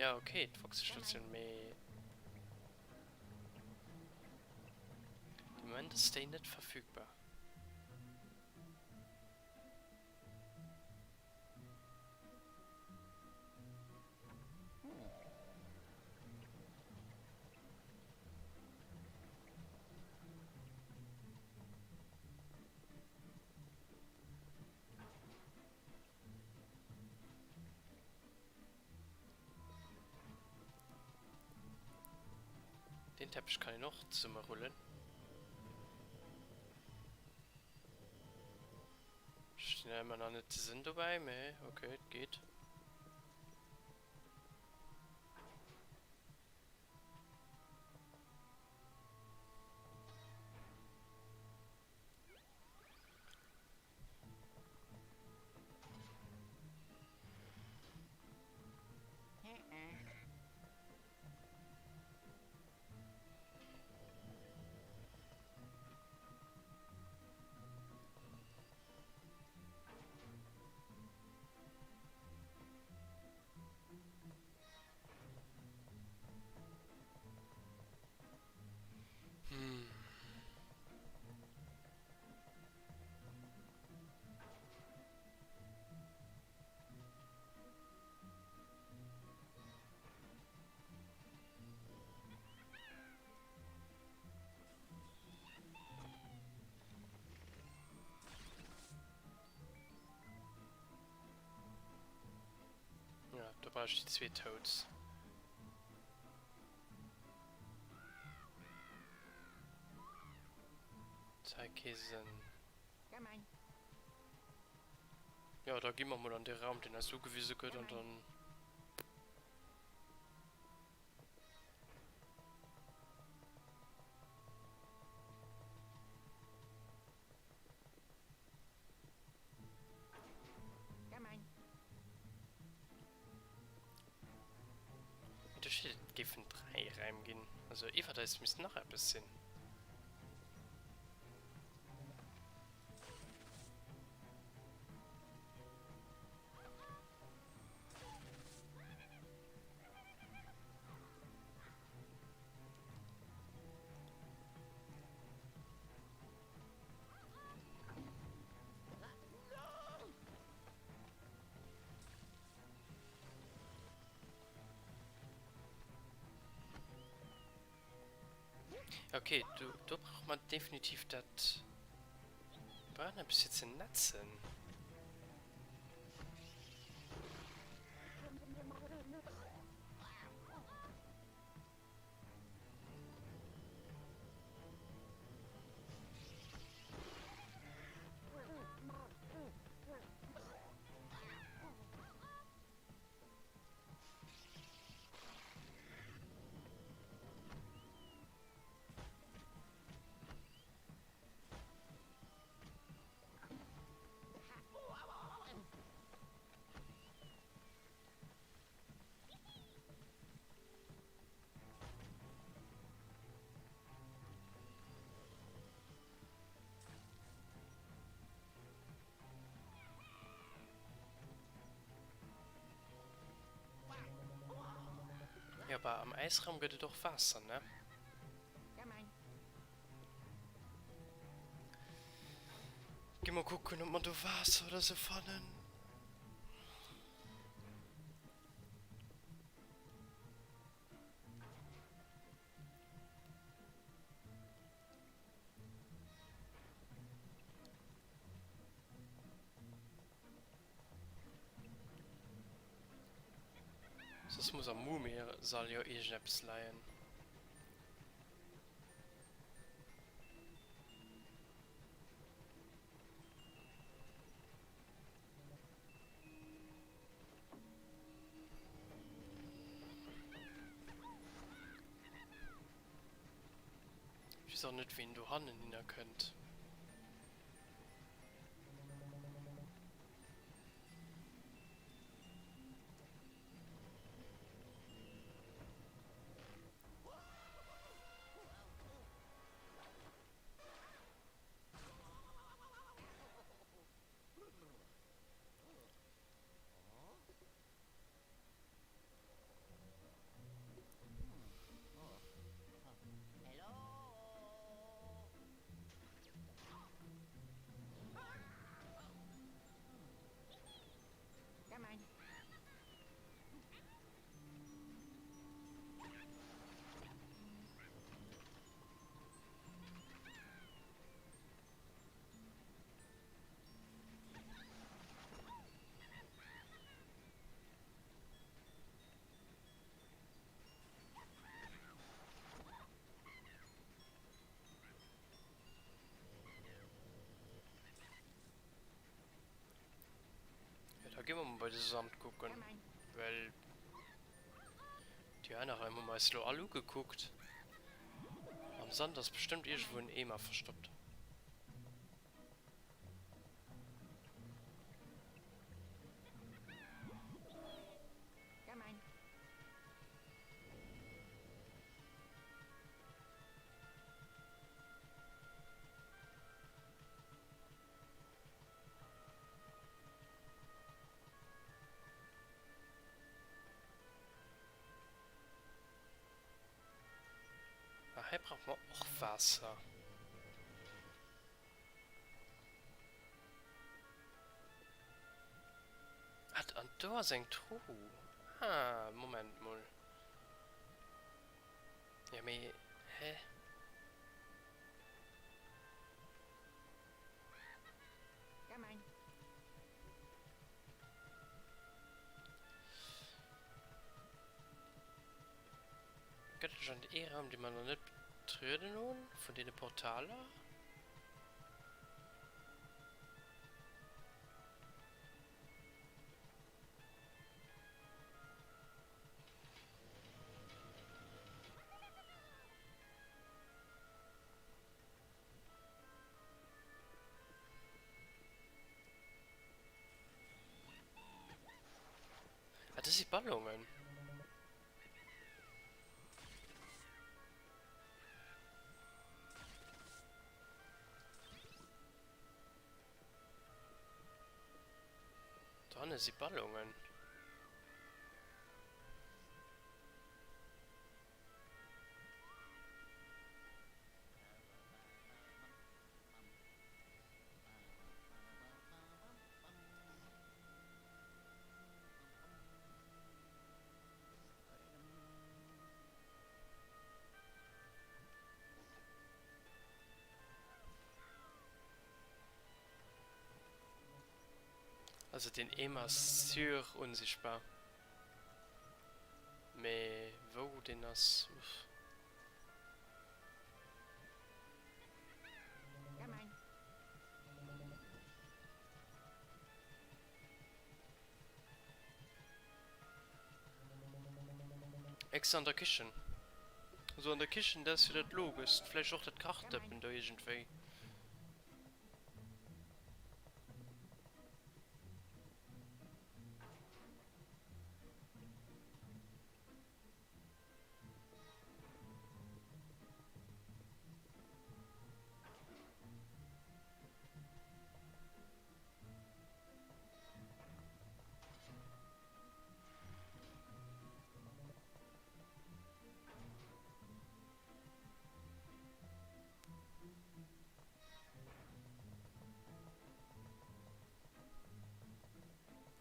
Ja, okay, d'Foxestation, mee de Moment ass déi net verfügbar. Den Teppich kann een och zesummerullen. Ech verstinn nach ëmmer nach net de Sënn dobäi, mee ok, et geet. Hm. Ja, do brauch ech déi zwee Toads. Dat huet kee Sënn. Jo, da gi mer mol an dee Raum, deen eis ugewise gëtt, an dann. Räim ginn. Also iwwert eis misst nach eppes sinn. Okay, do, do brauch man definitiv dat... Brauchen eppes fir ze netzen. Jo, awer am Äisraum gëtt et och Waasser, ne? Gi mer kucken, ob mer do Waasser oder sou fannen. Soss muss am Mumie-Sall jo iergendeppes leien. Ech weess och net wéi een do hannen hinner kënnt. Ja, da gi mer mol bei de Sand kucken, well déi aner Raim hu mer eis lo all ugekuckt. Am Sand ass bestëmmt iergendwou en Eemer verstoppt. Ah, hei brauche mer och Waasser. Ah, an do ass eng Truh. Ah, Moment mol. Ja, mee, hä? Gëtt et anscheinend ee Raum, dee mer nach net betrueden hunn, vun deene Portaler? Ah, das si Ballonen. Hanne si Ballonen. Also den Eemer ass sur unsichtbar. Mee wou deen ass, uff. Ex an der Kichen. Also an der Kichen, dat ass jo dat Logescht. Vläicht och dat Kachdëppen do iergendwéi.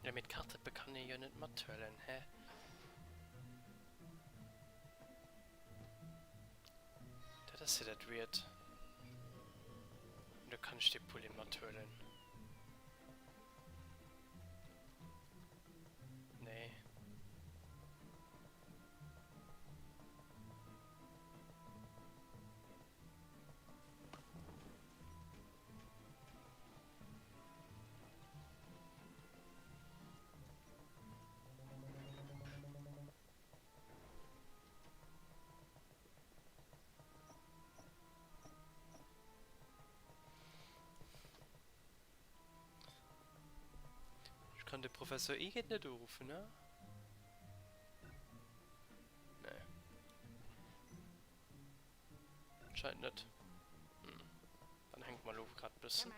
Ja, mee d'Karteppe kann ee jo net mathuelen, hä? Dat ass jo dat Weird. Oder kann ech dee Pulli mathuelen? Nee. Ech kann de Professor Iget net uruffen, ne? Nee. Anscheinend net. Hm. Dann hänkt mer lo grad bëssen.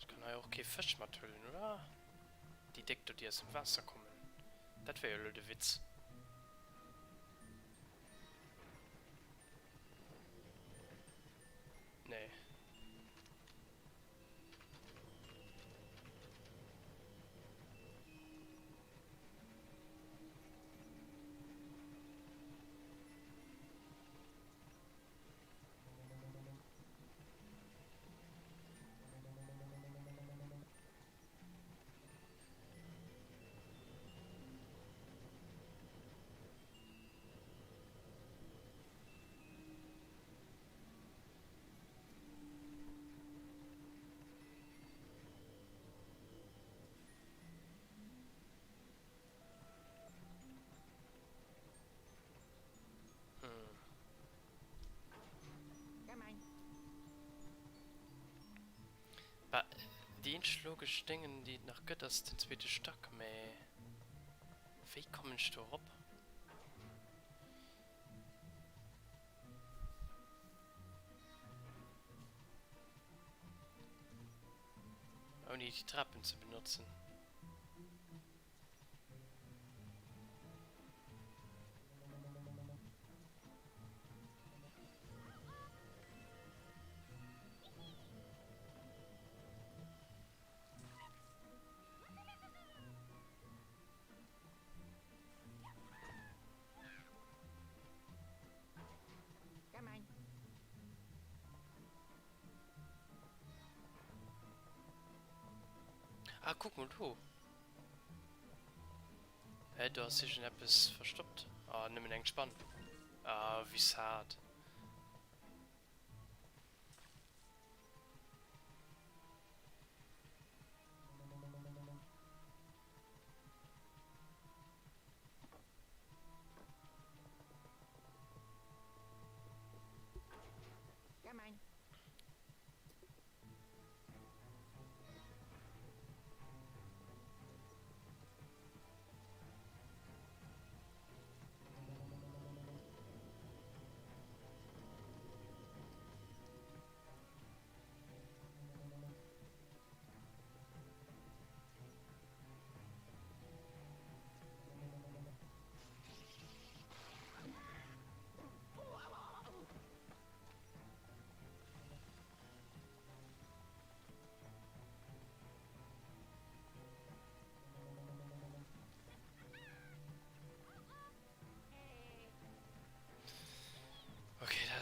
Ech kann hei och kee Fësch mathuelen, oder? Déi déck do, déi aus dem Waasser kommen. Dat wär jo elo de Witz. Nee. Bah, déi eenzeg logesch Déngen, déi et nach gëtt, ass den zweete Stack, mä wéi kommen ech do erop? Ouni déi Trapen ze benotzen. Ah, kuck mol do. Hä, do ass iergendeppes verstoppt. Ah, nëmmen eng Spann. Ah, wéi sad.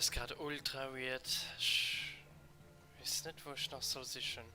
ass grad ultra weird. Ech weess net wou ech nach soll sichen.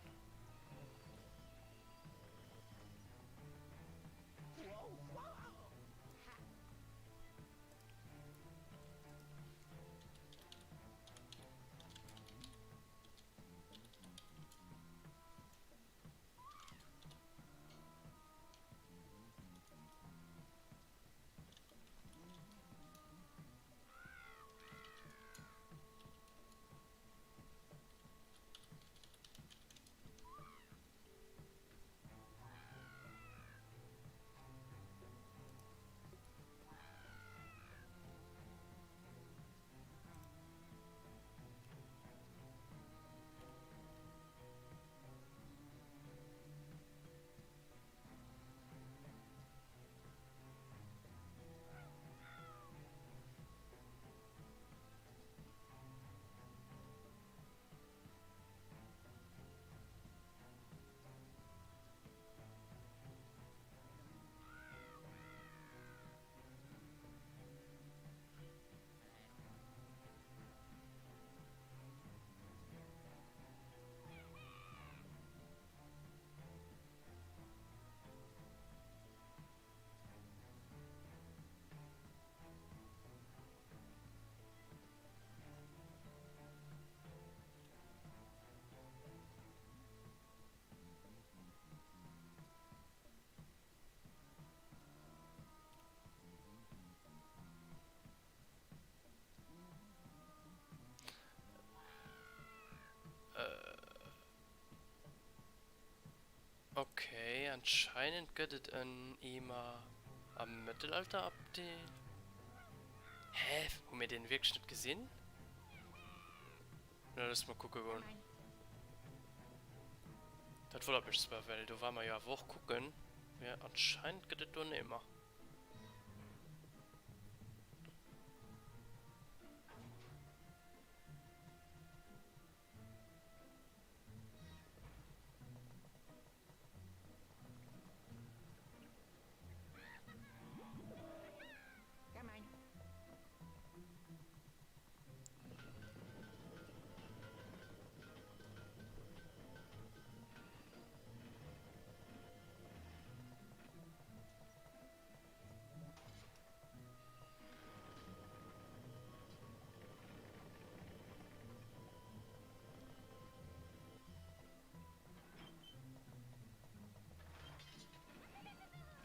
Okay, anscheinend gëtt et en Eemer am Mëttelalter-Abtei. Hä? Hu mir deen wierklech net gesinn? Na, looss mol kucke goen. Dat wonnert mech zwar, well do ware mer jo awer och kucken. Mee anscheinend gëtt et do en Eemer.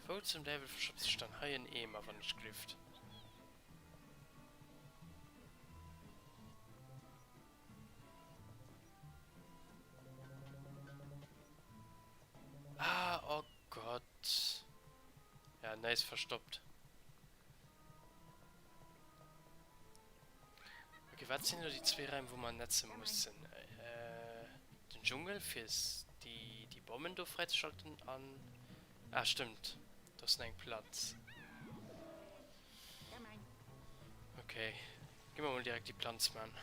Wou zum Däiwel verstoppt sech dann hei en Eemer, wann ech glift? Ah, oh Gott. Ja, nice verstoppt. Okay, wat sinn elo déi zwee Räim, wou mer netze mussen? Äh, den Dschungel, fir déi, déi Bommen do fräizeschalten an... Ah, stimmt. Do ass nach eng Platz. Okay. Gi mer mol direkt déi Planz man.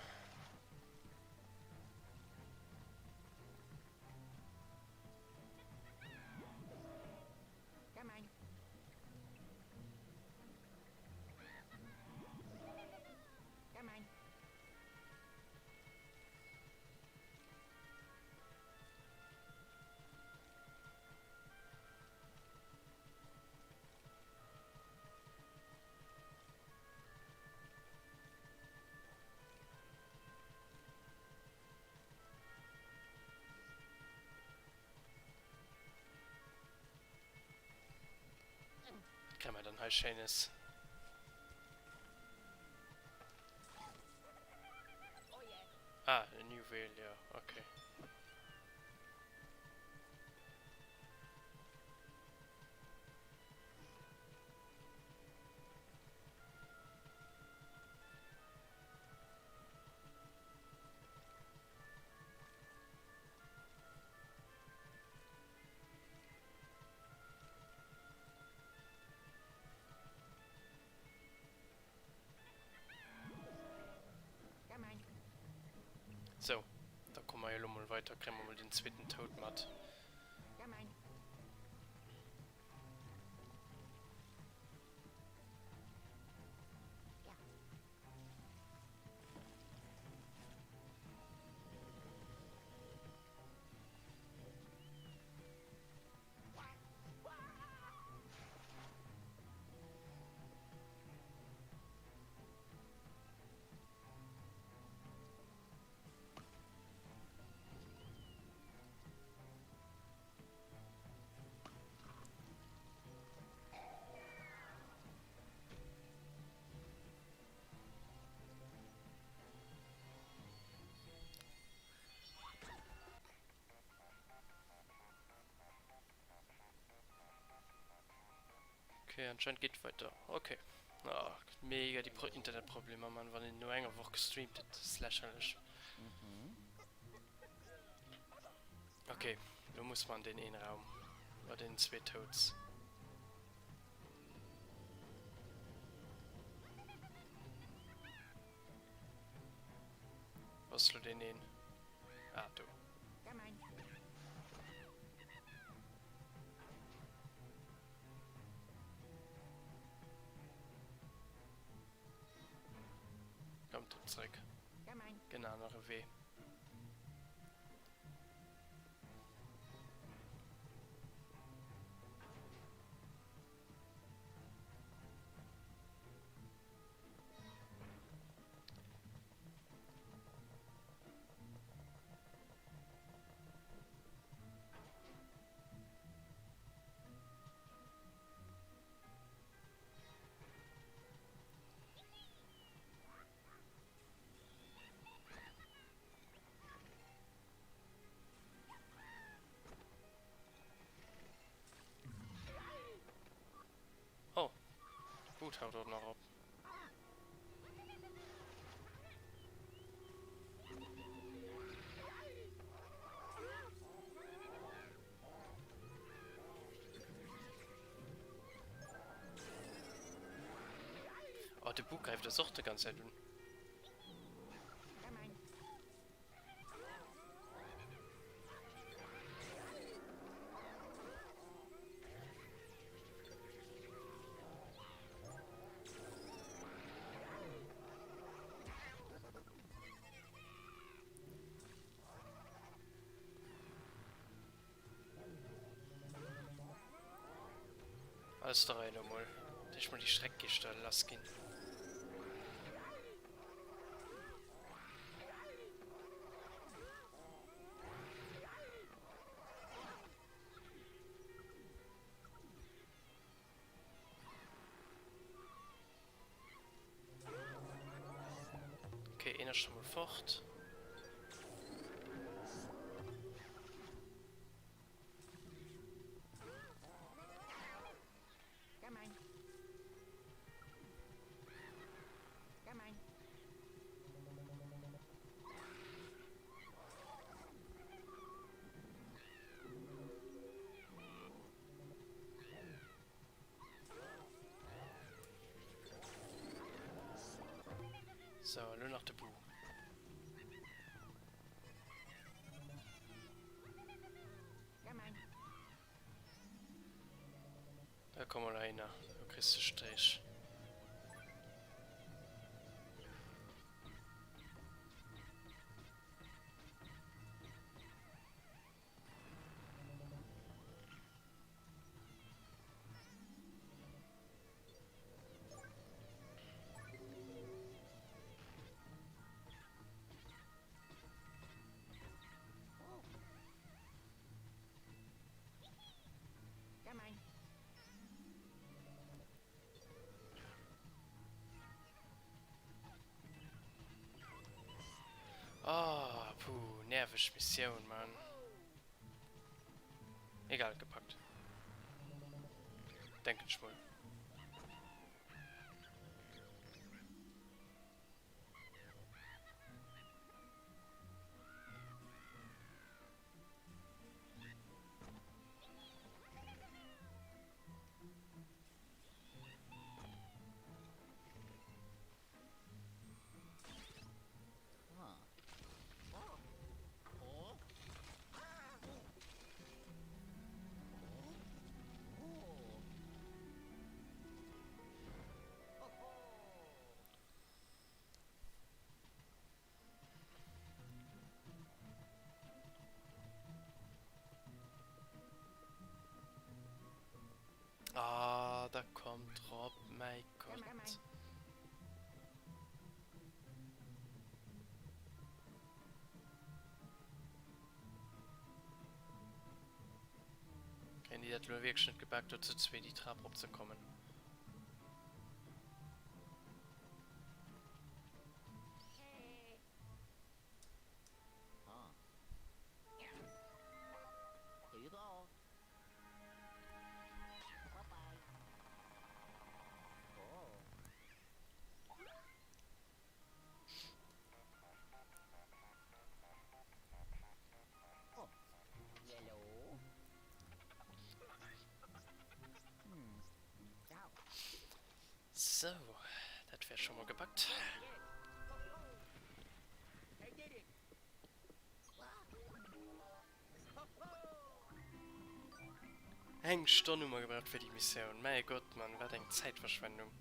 Wat kréie mer dann hei Schéines? Ah, en Juwel, jo, okay. Sou, da komme mer jo elo mol weiter, kréie mer mol den zweeten Toad mat. Okay, anscheinend geet weiter. Okay. Ah, mega die Pro Internetproblemer, Mann, wann een no enger Woch gestreamt huet. Das ist lächerlech. Okay, lo muss man an deen een Raum bei den zwee Toads. Wou ass lo deen een? Ah, do. Kommt op zréck. Den anere Wee. Oh, Boot haut och nach op. Oh, de Bug gräift eis och de ganz Zäit un. Alles der Rei no mol. Dass mol déi Schreckgeeschter lass ginn. Okay, een ass schon mol fort. So, elo nach de Bu. Da komm mol heihinner, do kriss de Streech. Oh, puh, nerveg Missioun, Mann. Egal, gepackt. Denken ech mol. Ah, da kommt drop, mäi Gott. Kréien déi dat elo wierklech net gebak, do zu zwee déi Trap rop ze kommen? Scho mol gepackt. Eng Stonn hu mer gebraucht fir déi Missioun. Mäi Gott, Mann, wat eng Zäitverschwendung.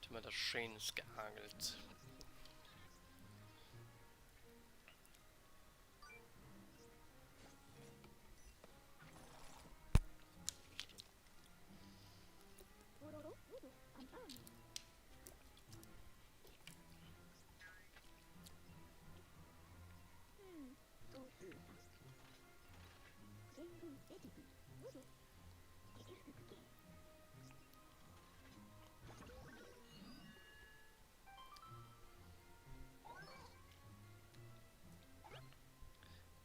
Hu mer da Schéines geaangelt.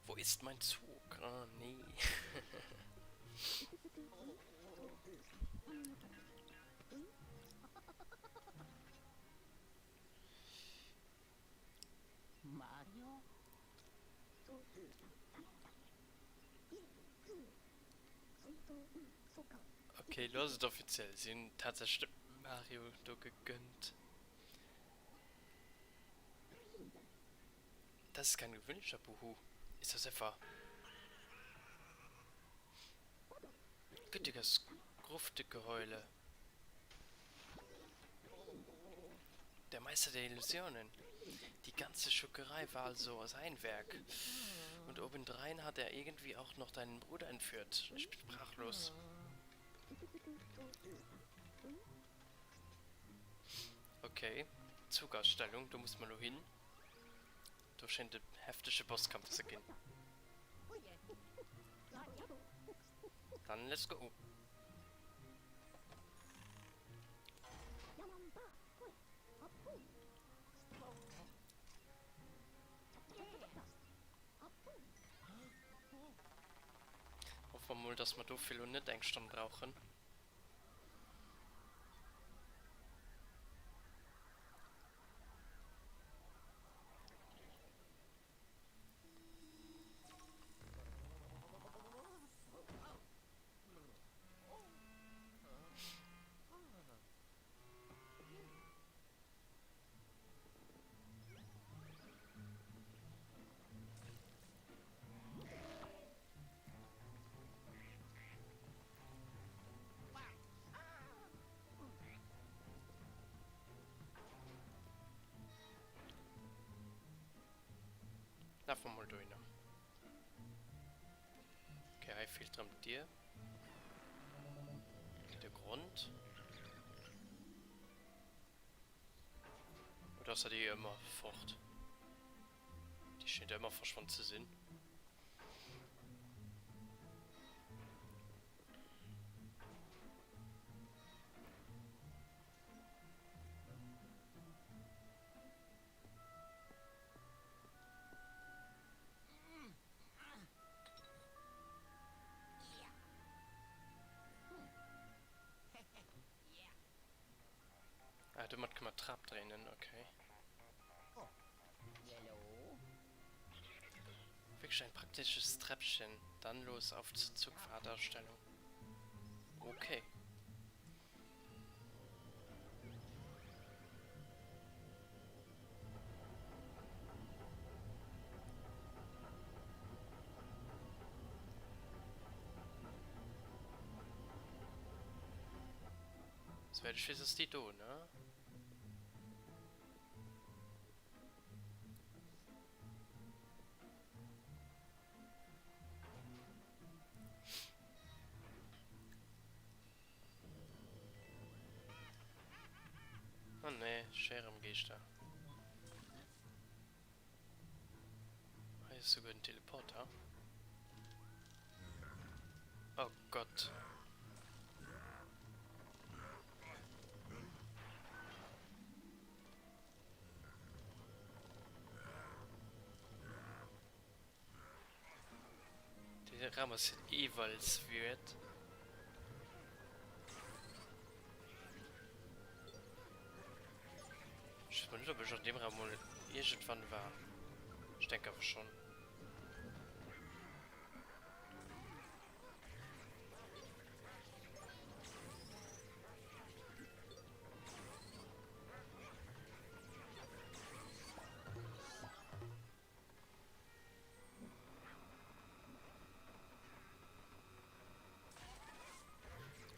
Wo ist mein Zug? Ah, nee. Mario? Okay, lo ass et offiziell. Si hunn tatsächlech dem Mario do gegönnt. Das ist kein gewöhnlicher Buhu. Ist das etwa Gütiges Gruftegeheule? Der Meister der Illusionen. Die ganze Schurkerei war also sein Werk. Und obendrein hat er irgendwie auch noch deinen Bruder entführt. Ich bin sprachlos. Okay, Zugausstellung, do muss mer lo hin. Do schéint e heftege Bosskampf ze ginn. Dann let's go! Hoffe mer mol, dass mer dofir lo net eng Stonn brauchen. Lafe mer mol dohinner. Okay, hei feelt rëm d'Dier. De Grond. Oder ass dat déi ëmmer fort? Déi schéngt ëmmer verschwonn ze sinn. Ah, domat kann man Trap dréinen, okay. Wirklich ein praktisches Treppchen. Dann los auf zur Zugfahrtausstellung. Okay. Soweit ich weiß, ist die do, ne? Oh nee, Scheremgeeschter. ass souguer den Teleporter. Oh Gott. De Raum ass jeeweils weird. Ech weess mol net, ob ech an deem Raum mol iergendwann war. Ech denke awer schonn.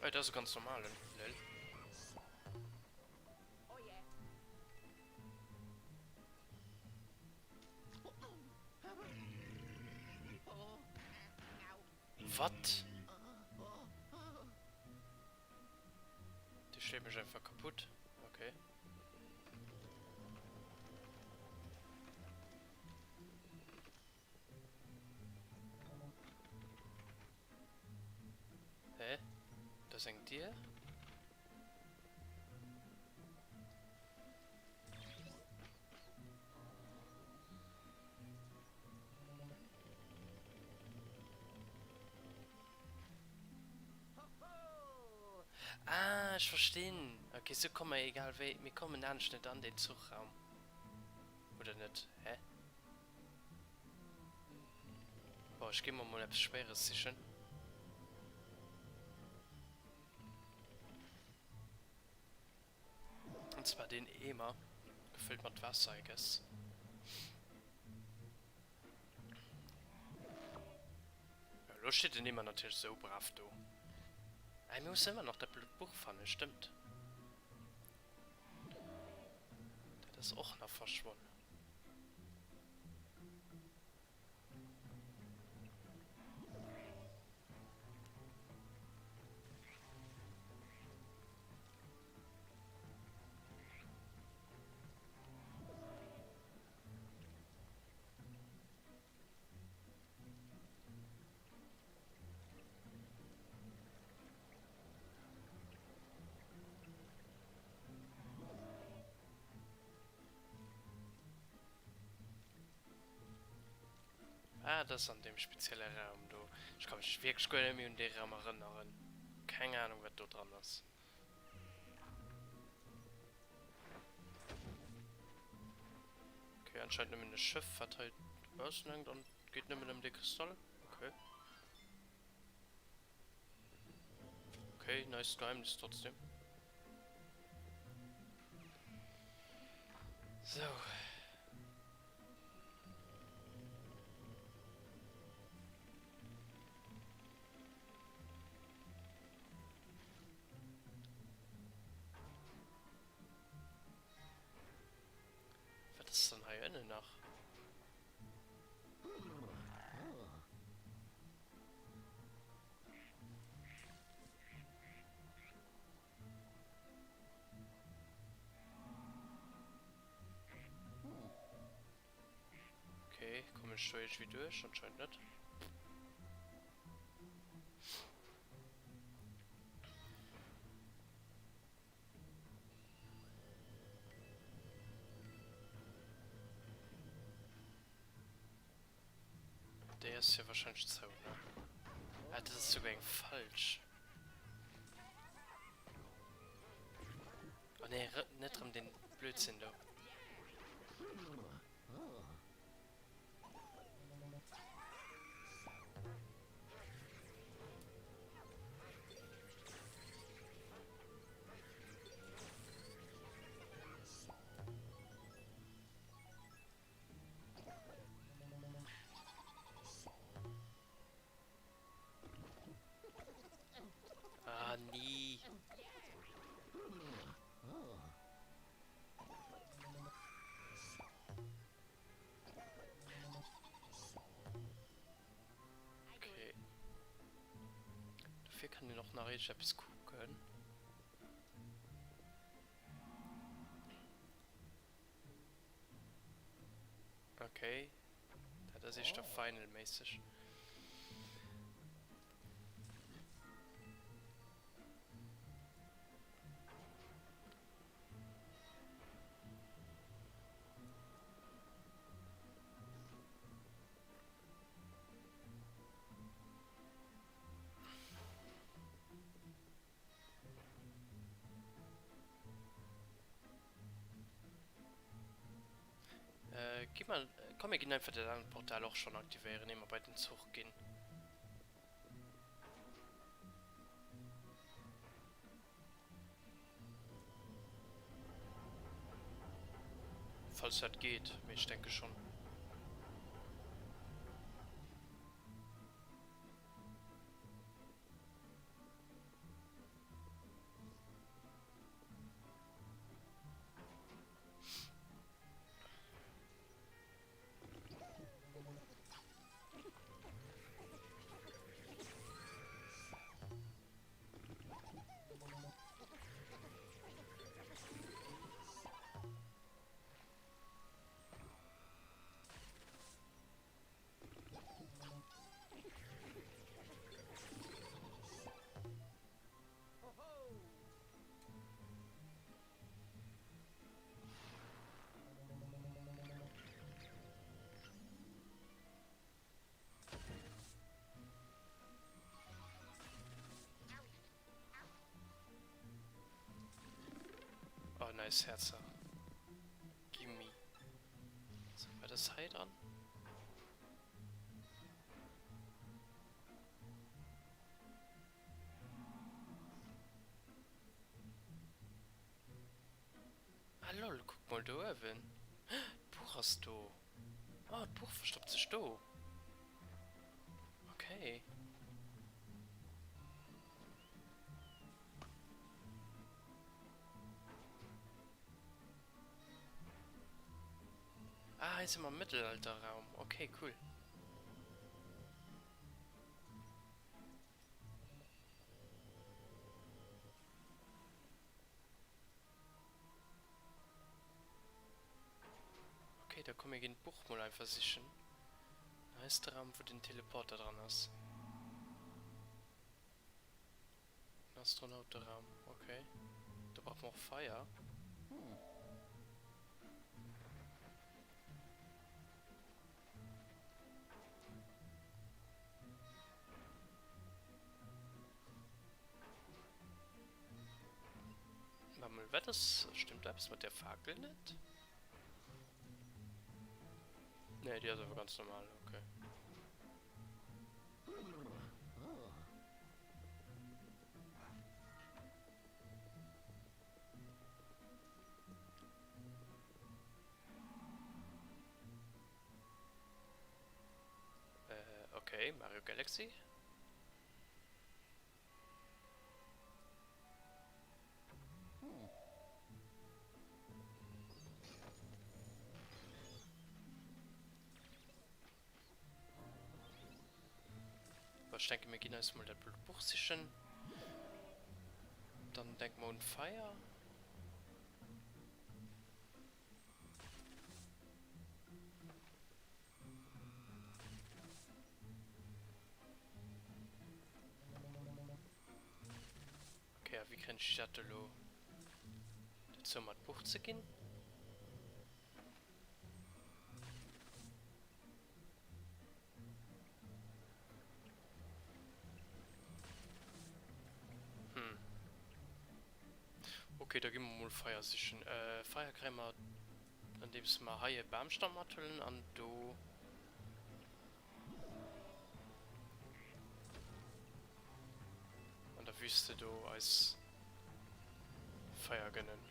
Oh, dat ass e ganz normalen, lel. Wat? Dee schléit mech einfach kaputt. Okay. Hä? Da ass eng Dier. Ah, ech verstinn. Ok, sou komme mer egal wéi, mir kommen anescht net an deen Zuchraum. Oder net? Hä? Bon, ech gi mer mol eppes Schwéieres sichen. Und zwar den Eemer, gefüllt mat Waasser, I guess. Ja, lo steet den Eemer natierlech sou brav do. Ah, mir mussen ëmmer nach dat blot Buch fannen, stëmmt. Dat ass och nach verschwonn. Ah, dat ass an deem spezielle Raum do. Ech ka mech wierklech guer net méi un dee Raum erënneren. Keng Ahnung, wat do dran ass. Okay, anscheinend nëmmen e Schëff, wat hei dobaussen hänkt an et geet nëmmen ëm dee Kristall. Okay. Okay, nice Geheimnis trotzdem. So. Wat ass dann hei ënnen nach? Okay, kommen ech do iergendwéi duerch? Anscheinend net. Déi ass jo wahrscheinlech zou, ne? Ah, dat ass souguer eng falsch. Oh nee, net rëm den Blödsinn do. Ah, nee. Okay. Dofir kann een och nach iergendeppes kucken. Okay. Dat ass éischter Final-méisseg. Äh, gi mer, komm mir ginn einfach dat anert Portal och schonn aktivéieren, ier mer bei den Zuch ginn. Falls dat geet, mee ech denke schonn. Oh nice Herzer. Gimme. So, war das hei dran? Ah lol, kuck mol do uewen. D'Buch ass do. Oh, d'Buch verstoppt sech do. Okay. Ah, hei si mer am Mëttelalterraum. Okay, cool. Okay, da komm mir ginn d'Buch mol einfach sichen. Hei ass de Raum wou den Teleporter dran ass. Den Astronautenraum, okay. Do brauche mer och Feier. Warte mal, wat ass... Stimmt da eppes mat der Fakel net? Nee, déi ass awer ganz normal, okay. Äh, okay, Mario Galaxy. Bon, ech denke mir ginn eis mol dat blot Buch sichen. Dann denke mer un d'Feier. Okay, a wéi kréien ech dat elo dozou mer d'Buch ze ginn? Hm. Okay, da gi mer mol Feier sichen. Feier kréie mer andeems mer hei e Bamstamm mathuelen an do an der Wüste do eis Feier gönnen.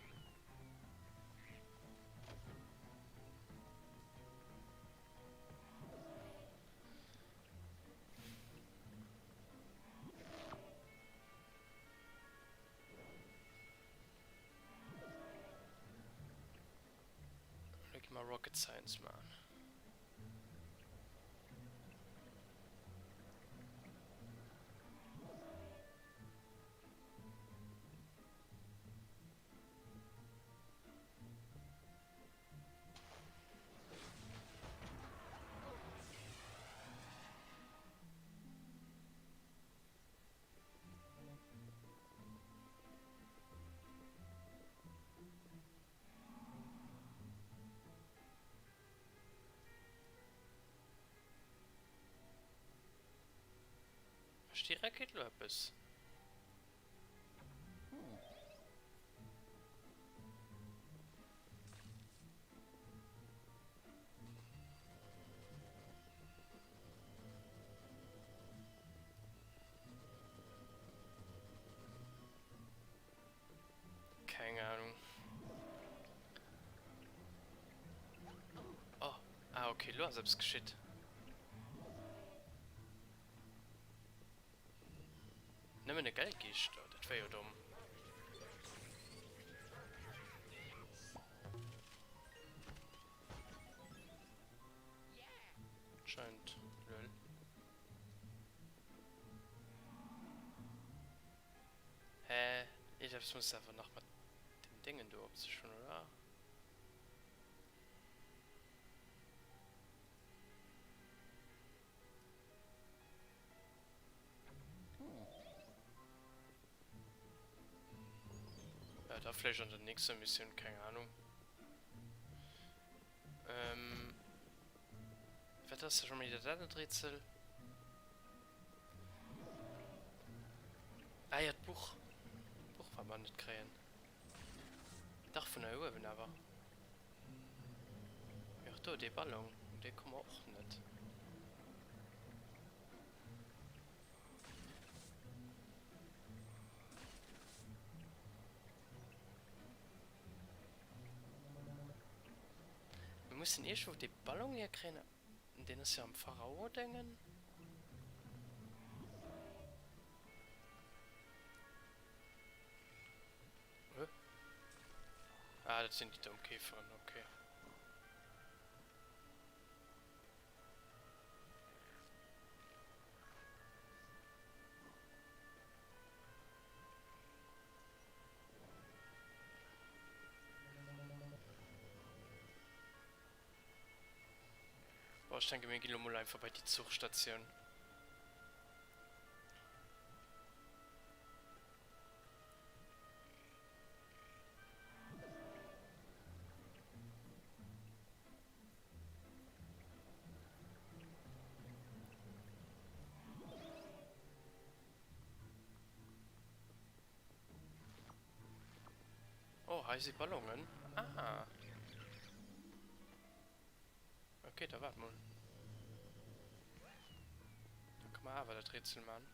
Elo gi mer Rocket Science maachen. Mécht déi Rakéit elo eppes? Keng Ahnung. Oh, ah okay, lo ass eppes geschitt. Nëmmen e Geldgeescht? Oh, dat wär jo domm. Scheint, lol. Hä? Iergendepps muss awer nach mat dem Déngen do op sech hunn, oder? Ja, da vläicht an der nächster Missioun, keng Ahnung. Ähm, wat ass da schon wieder dat anert Rätsel? Ah ja, d'Buch. D'Buch wat mer net kréien. Dach vun hei uewen awer. Mee och do, dee Ballon, un dee komme mer och net. Mir mussen iergendwou dee Ballon hierkréien. Deen ass jo am Pharao-Déngen. Hä? Ah, dat sinn déi domm Käferen, okay. Boah, ech denke mir ginn elo mol einfach bei déi Zuchstatioun. Oh, hei si Ballonen. Ah. Okay, da waart mol. Da kann man awer dat Rätsel man.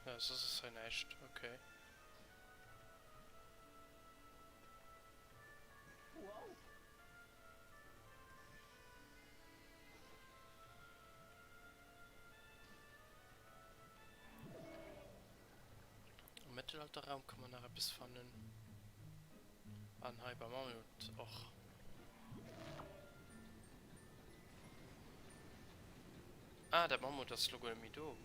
Ja, soss ass hei näischt. Okay. Am Mëttelalterraum kann man nach eppes fannen. An hei beim Mammut och. Ah, dat Mammut ass lo guer net méi do.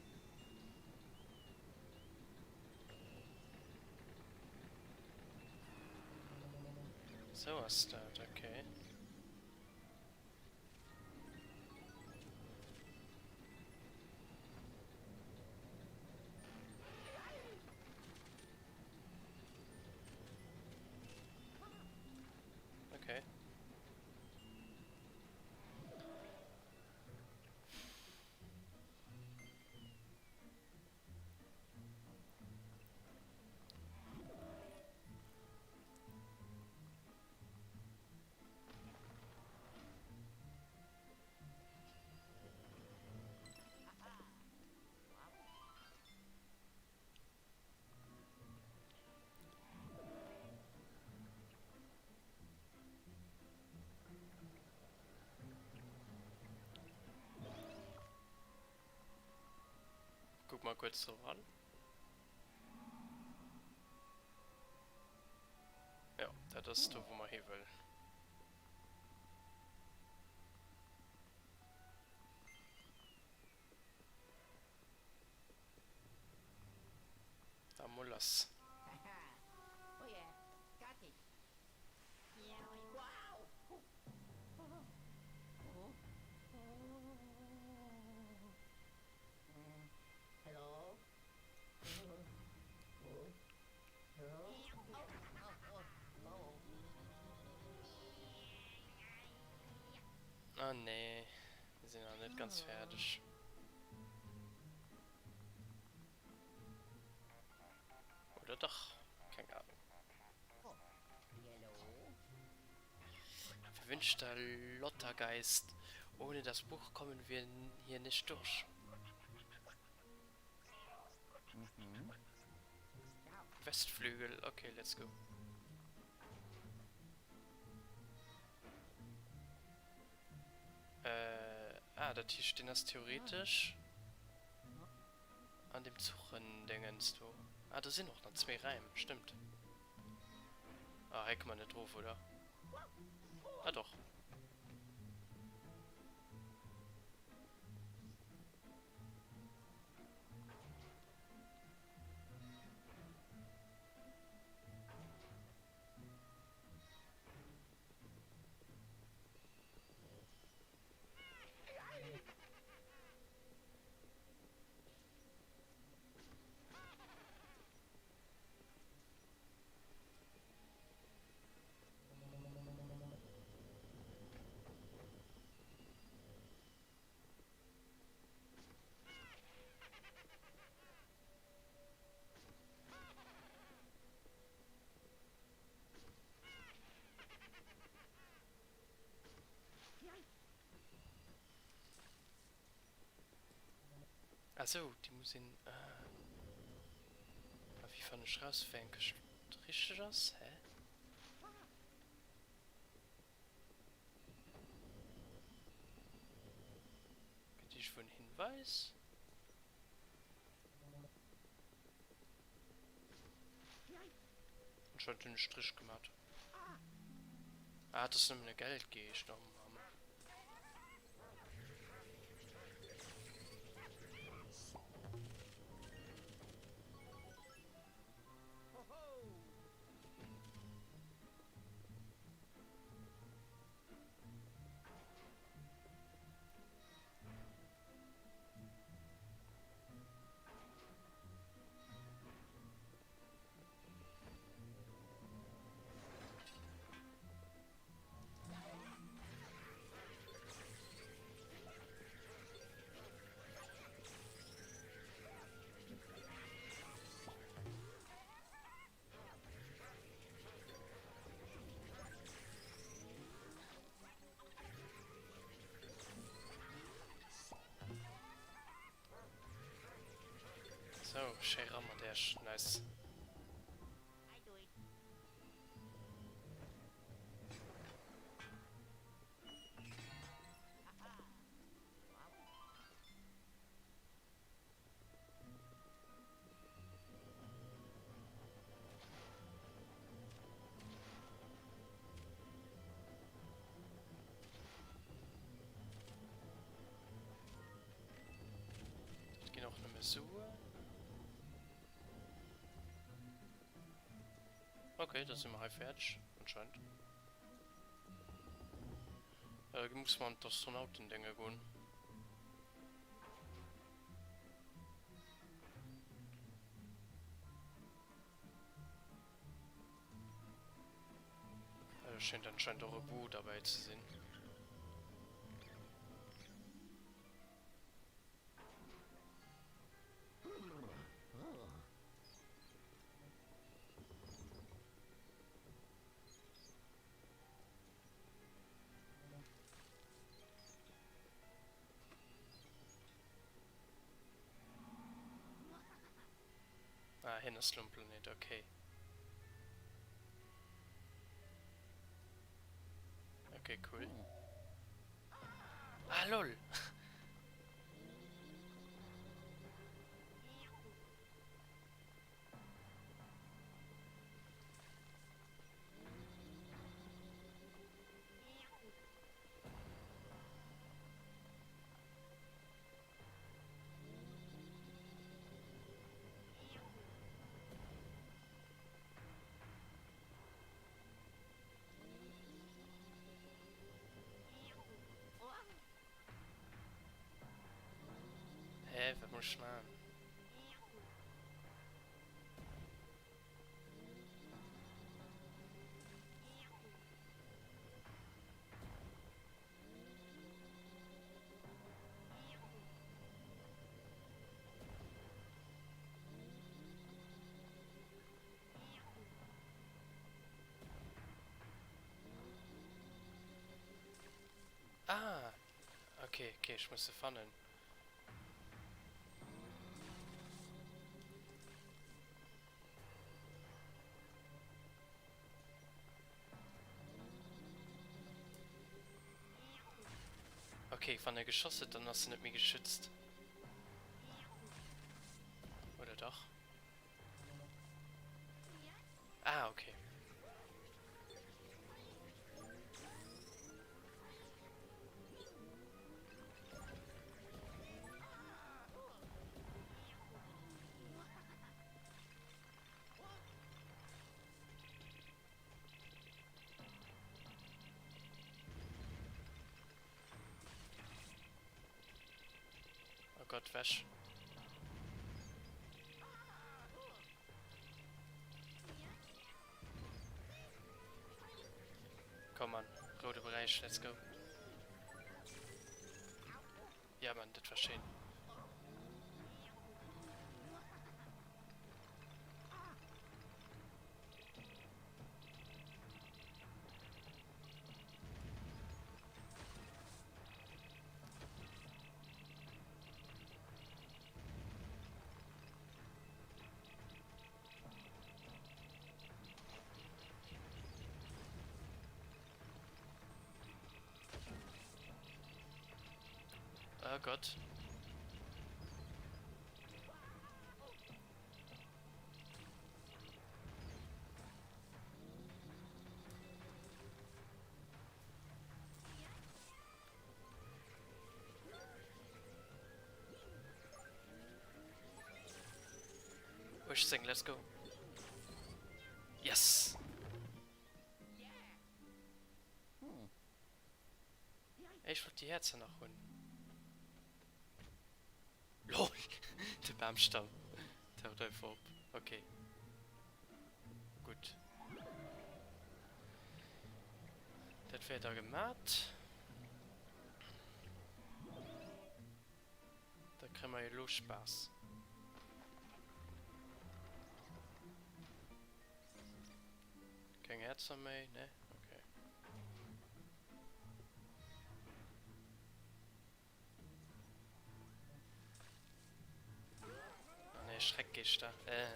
Sou ass dat, okay. Okay. mer kuerz do ran. Jo, dat ass do wou mer hi wëllen. Da mol lass. Ah nee, mir sinn nach net ganz fäerdeg. Oder dach? Keng Ahnung. Verwünschter Lottergeist, ohne das Buch kommen wir hier nicht durch. Westflügel, okay, let's go. Äh, ah, dat heescht, deen ass theoretesch an dem Zuchendingens do. Ah, do sinn och nach zwee Räim, stëmmt. Ah, hei komme mer net erof, oder? Ah, doch. Ah sou, déi muss een, ah. A wéi fannen ech raus wéi eng Këscht richteg ass? Hä? Gëtt iergendwou en Hinweis? Anscheinend hunn ech Strich gemat. Ah, et ass nëmmen e Geldgeescht. Oh Mann. Sou, schéi ran mat Äerch, nice. Dat ginn och nëmme Suen. Okay, da si mer hei fäerdeg, anscheinend. Äh, muss mer an d'Astronautendénge goen. Äh, schéint anscheinend och e Boo derbäi ze sinn. Ah, hien ass lo um Planet, okay. Okay, cool. Ah, lol! muss ech maachen? Ah! Okay, okay, ech muss se fannen. Okay, wann e geschoss huet, dann ass en net méi geschützt. Oder dach? Ah, okay. Oh Gott, wäsch. Komm Mann, roude Beräich, let's go. Ja Mann, dat war schéin. Oh Gott. Uechtzéng, let's go. Yes! Ech wollt déi Häerzer nach hunn. Lol! De Bamstamm taucht einfach op. Okay. Gutt. Dat wär da gemat. Da kréie mer elo Spaass. Keng Häerzer méi, ne? Okay. Ah ne, Schreckgeeschter. Äh.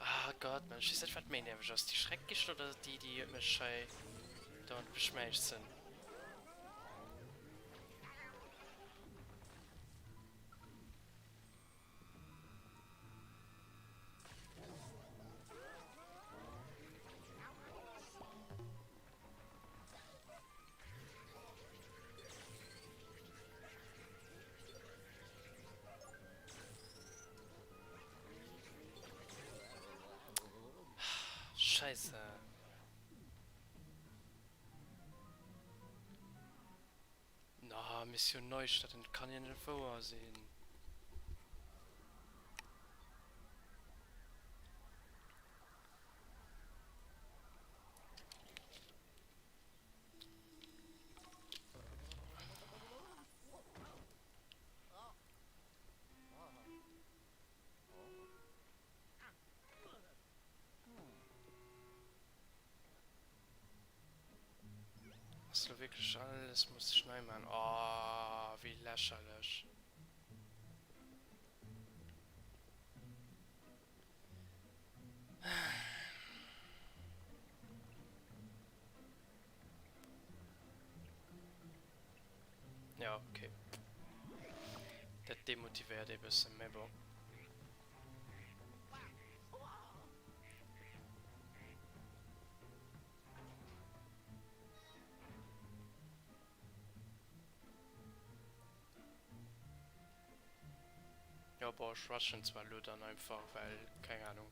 Ah Gott, Mann, ech weess net wat méi nerveg ass, déi Schreckgeeschter oder déi déi mech hei dauernd beschmäissen. Scheisse. Na, Mission Neustadt, dat kann jo net wouer sinn. Ass lo wierklech alles muss ech nei man? Oh, wéi lächerlech. Ja, okay. Dat demotivéiert ee bëssen, mee bon. Jo, bon, ech rushen zwar elo dann einfach, well, keng Ahnung.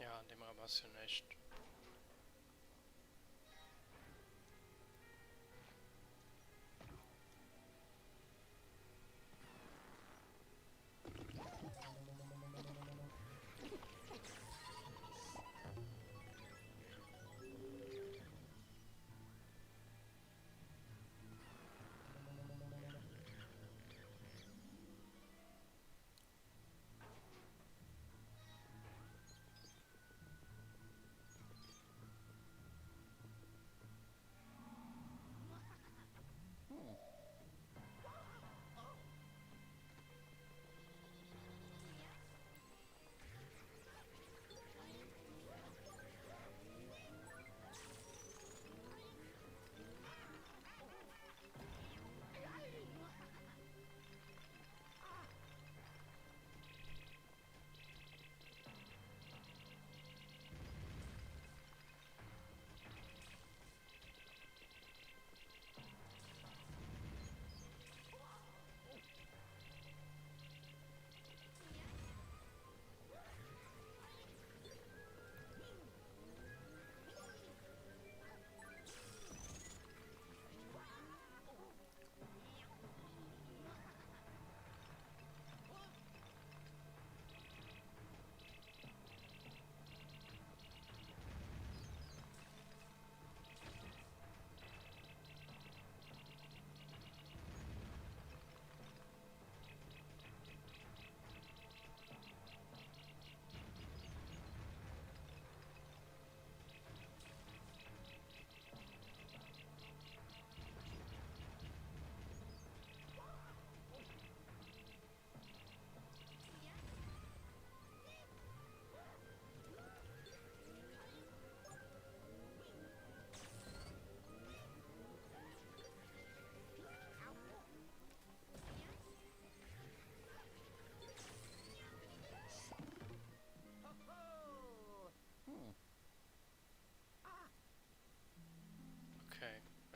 Ja, an deem Raum ass jo näischt.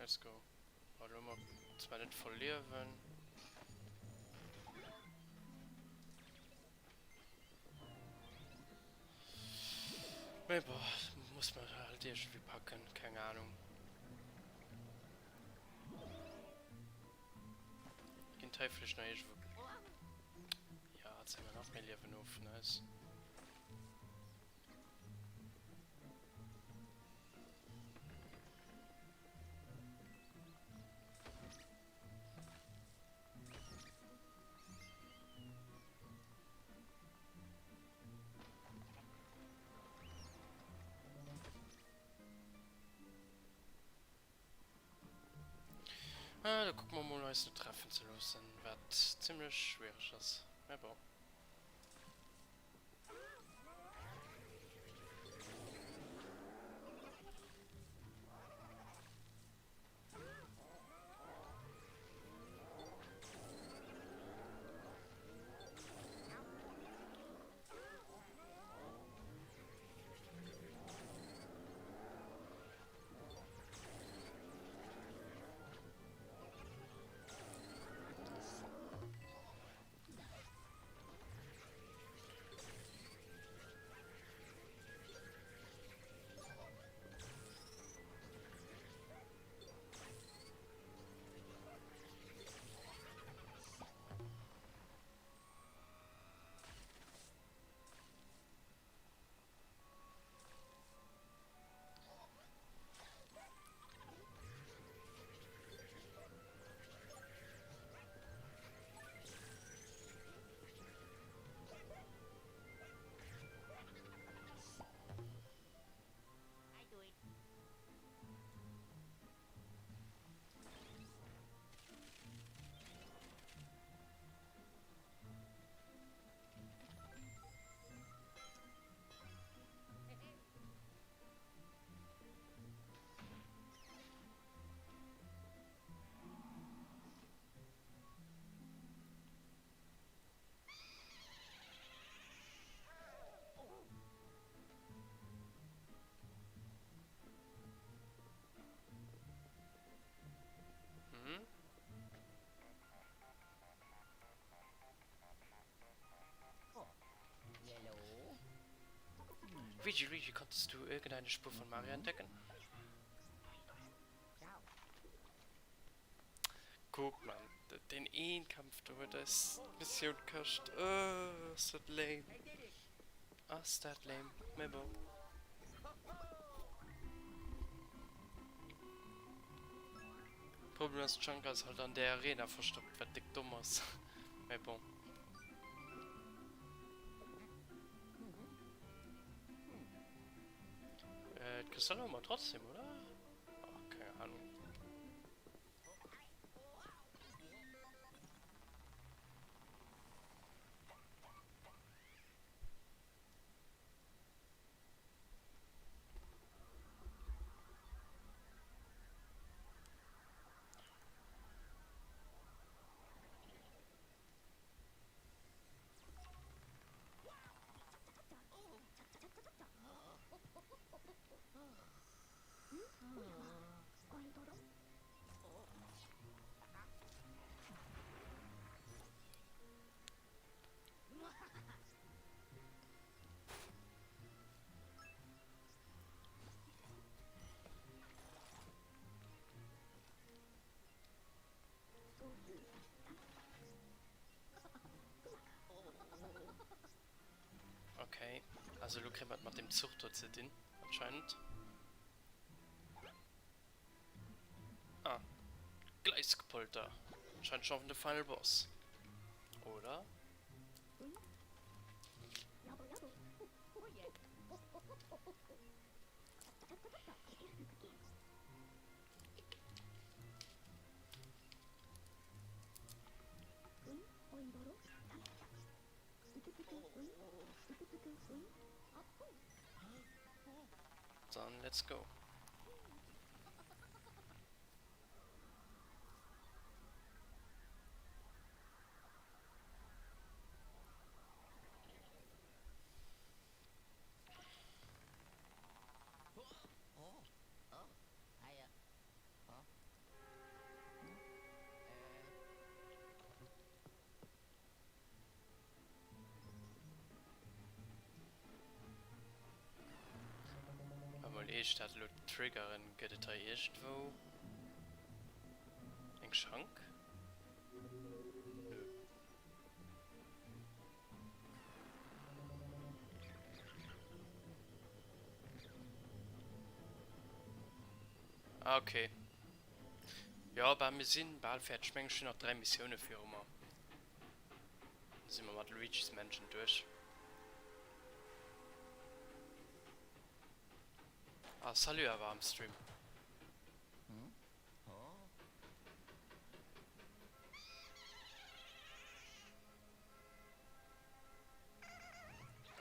Let's go. Bon, elo mer zwar net voll Liewen. Mee bon, muss mer halt iergendwéi packen, keng Ahnung. Ginn d'hei vläicht nach iergendwou. Ja, zéie mer nach méi Liewen of, nice. Ah, da kucke mer mol eis net treffen ze loossen, wat zimlech schwiereg ass, mä bon. Mhm. Luigi, Luigi, konntest du irgendeine Spur von Mario entdecken? Guck man, den een Kampf do huet eis d'Missioun kascht. Oh, ass dat lame. Ass dat lame, mee bon. Problem ass, d'Shanka ass halt an där Arena verstoppt, wat déck domm ass, mee bon. D'Kristaller hu mer trotzdem, oder? Ach, keng Ahnung. Okay, also elo kréie mer et mat deem Zuch do ze dinn, anscheinend. Ah, Gleisgepolter. Anscheinend schon de Final Boss. Oder? Dann let's go. ech dat elo triggeren? Gëtt et hei iergendwou eng Schank? Nö. Ah, okay. Jo, bah, mir sinn bal fäerdeg. Ech mengen, ech hunn nach 3 Missioune viru mer. Dann si mer mat Luigi's Mansion duerch. Ah, salut awer am Stream.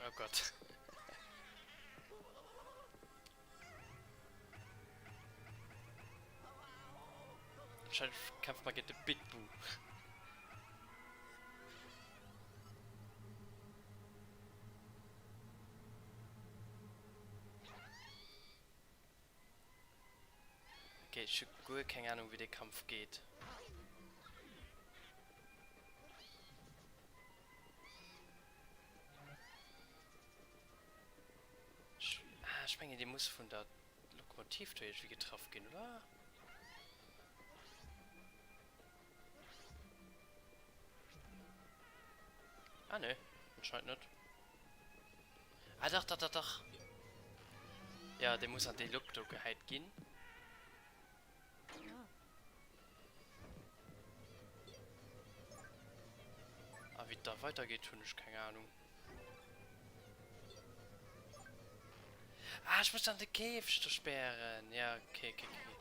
Oh Gott. Anscheinend kämpft man gegen den Big Boo. Okay, ech hu guer keng Ahnung wéi dee Kampf geet. Ech, ah, ech mengen dee muss vun der Lokomotiv do iergendwéi getraff ginn, oder? Ah ne, anscheinend net. Ah dach, dach, dach, dach. Ja, dee muss an déi Lok do gehäit ginn. A wéi et da weidergeet, hunn ech keng Ahnung. Ah, ech muss an de Käfeg do spären. Ja, okay, okay, okay.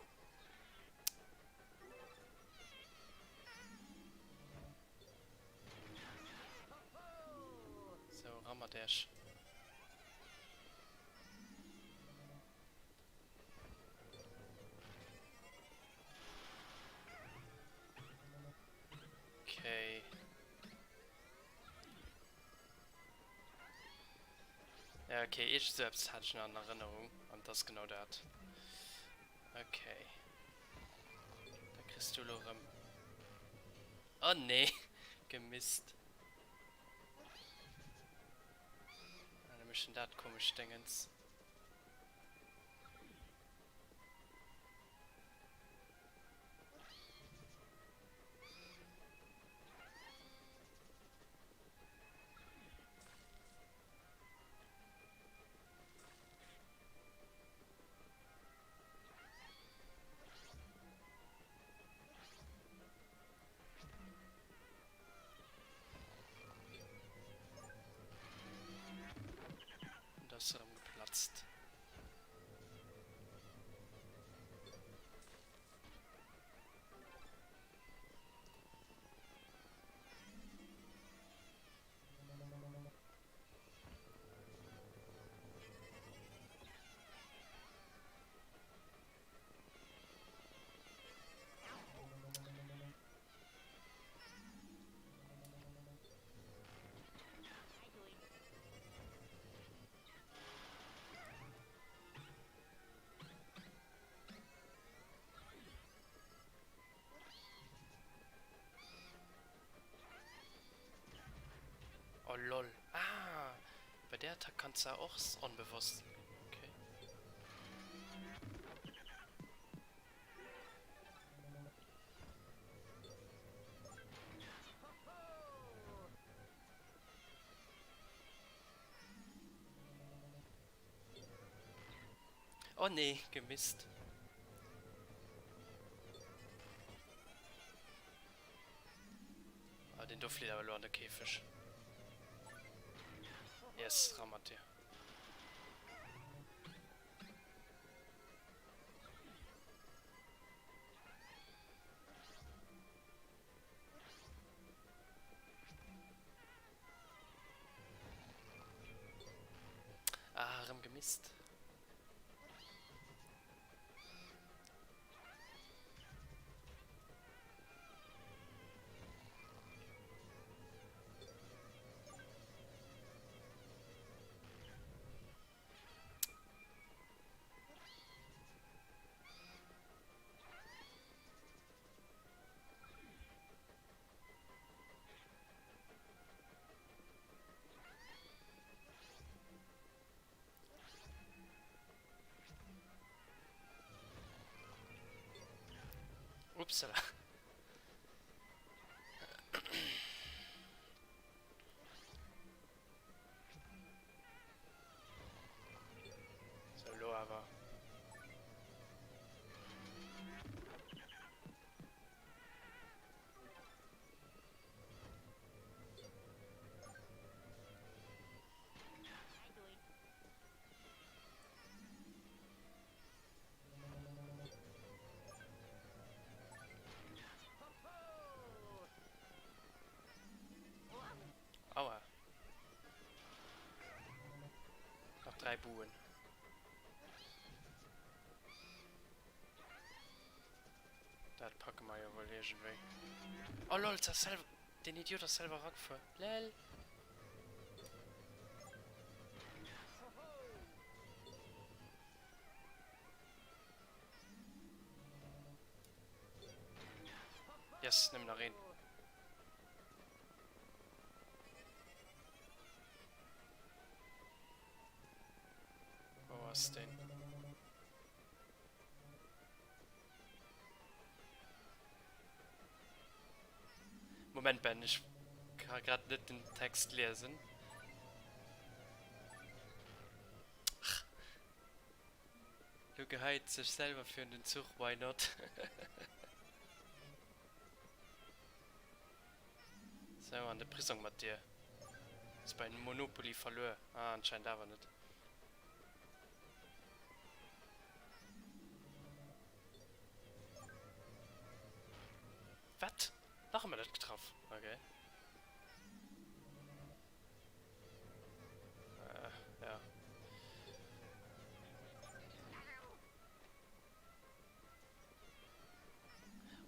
Sou, ran mat Iech. Okay. Ja, okay, iergend sou eppes hat ech nach an Erënnerung an et ass genau dat. Okay. Da kriss du elo erëm. Oh nee, gemisst. Ah, da mécht en dat komescht Déngens. Und das ist erëm geplatzt. Oh lol. Ah, bei der Attack kannst du auch onbewusst. Okay. Oh nee, gemisst. Ah, den do flitt awer elo an de Käfeg. Yes, ran mat dir. Ah, erëm gemisst. Upsala. Sou, elo awer. Aua. Nach 3 Buen. Dat packe mer jo wuel iergendwéi. Oh lol, ass selwer, den Idiot ass selwer eragefuer. Lel. Yes, nëmmen nach een. Wou ass deen? Moment Ben, ech ka grad net den Text liesen. Ach. Lo geheit sech selwer virun den Zuch, why not? Sou, an de Prisong mat dir. Ass bei Monopoly verluer. Ah, anscheinend awer net. Wat? Nach ëmmer net getraff. Okay. Äh, ja.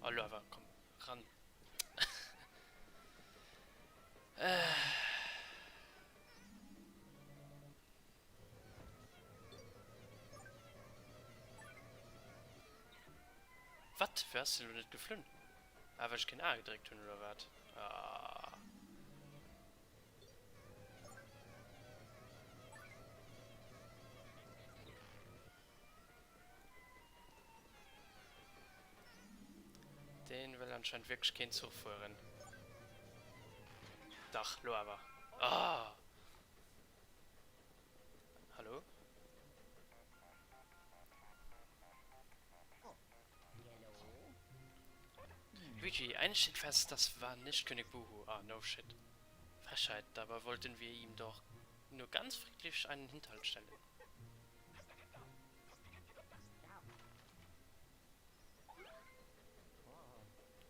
Oh, lo awer, komm, ran. äh. Wat? Wéi ass de lo net geflunn? Ah, well ech keen A gedréckt hunn, oder wat? Ah. Deen wëll anscheinend wierklech keen Zuch fueren. Dach, lo awer. Ah! Hallo? Luigi, eines steht fest, das war nicht König Buhu. Ah, no shit. Frechheit, dabei wollten wir ihm doch nur ganz friedlich einen Hinterhalt stellen.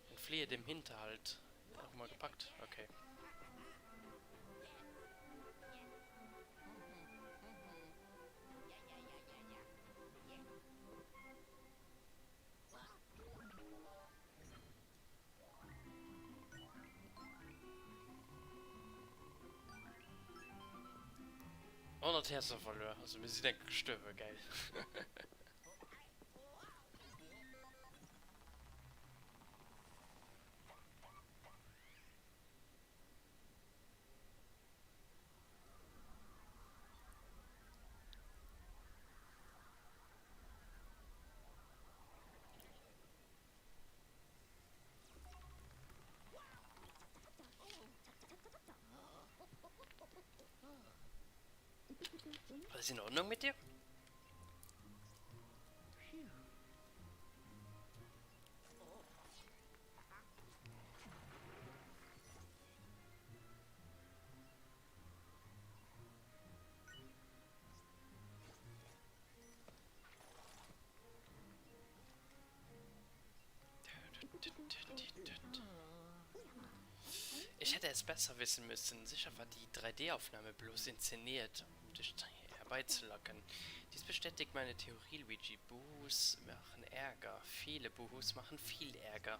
Entfliehe dem Hinterhalt. Auch mal gepackt. Okay. Honnert Häerzer verluer, also mir sinn enk gestuerwen, geil. Alles in Ordnung mit dir? Ich hätte es besser wissen müssen. Sicher war die 3D-Aufnahme bloß inszeniert, um dich herbeizulocken. Dies bestätigt meine Theorie, Luigi. Buhus machen Ärger. Viele Buhus machen viel Ärger.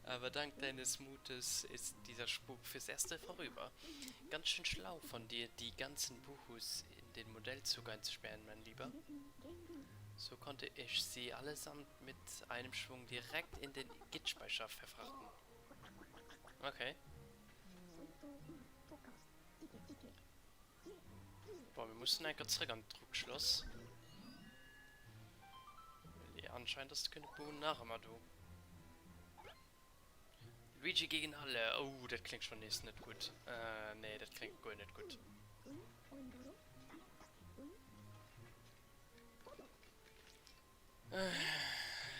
Aber dank deines Mutes ist dieser Spuk fürs Erste vorüber. Ganz schön schlau von dir, die ganzen Buhus in den Modellzug einzusperren, mein Lieber. So konnte ich sie allesamt mit einem Schwung direkt in den Git-Speicher verfrachten. Okay. Boah, mir mussen enker zréck an d'Druckschloss. anscheinend ass de König Boo nach ëmmer do. Luigi gegen alle. Oh, dat kléngt schonn nees net gutt. Äh, nee, dat kléngt guer net gutt.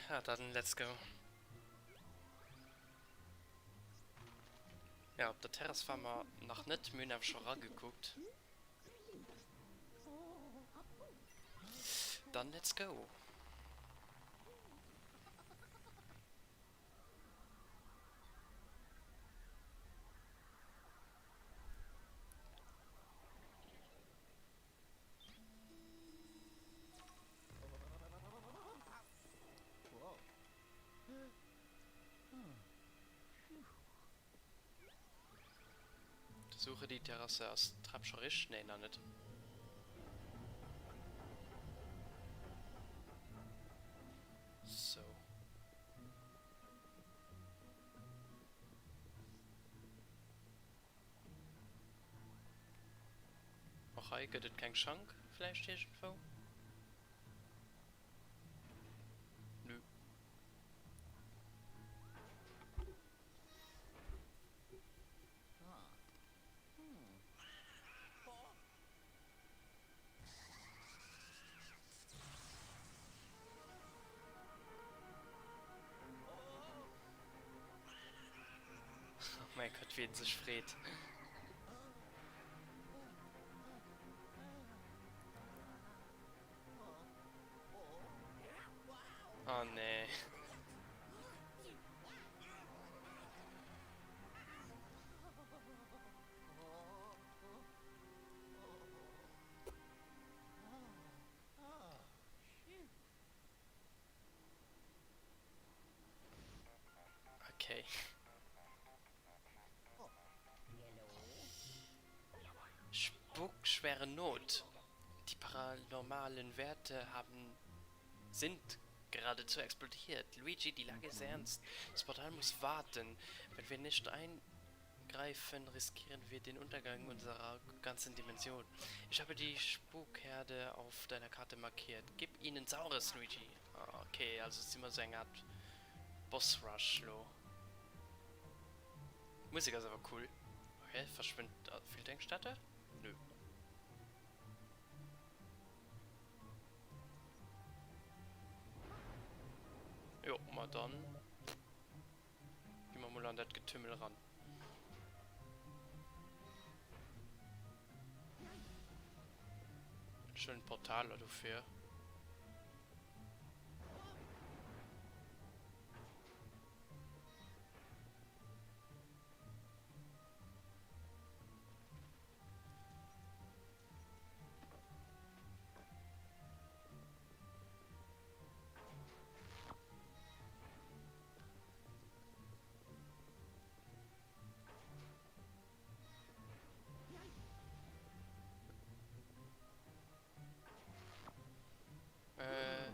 Ja, dann let's go. Ja, op der Terrass ware mer nach net. Mir hunn awer scho ragekuckt. Dann let's go. Suche die Terrasse ass d'Trap scho richt? Nee, nach net. Sou. Och hei gëtt et keng Schank, vläicht iergendwou? Nö. Oh mein Gott, wéi en sech freet. Oh nee. Okay. Spukschwere Not. Die paranormalen Werte haben sind geradezu explodiert. Luigi, die Lage ist ernst. Das Portal muss warten. Wenn wir nicht eingreifen, riskieren wir den Untergang unserer ganzen Dimension. Ich habe die Spukherde auf deiner Karte markiert. Gib ihnen Saures, Luigi. Ah, okay, also si mer sou eng Art Boss Rush lo. D'Musek ass awer cool. Okay, verschwënnt, feelt eng Statue? Nö. Jo, ma dann gi mer mol an dat Getümmel eran. Schönen Portaler dofir. Äh.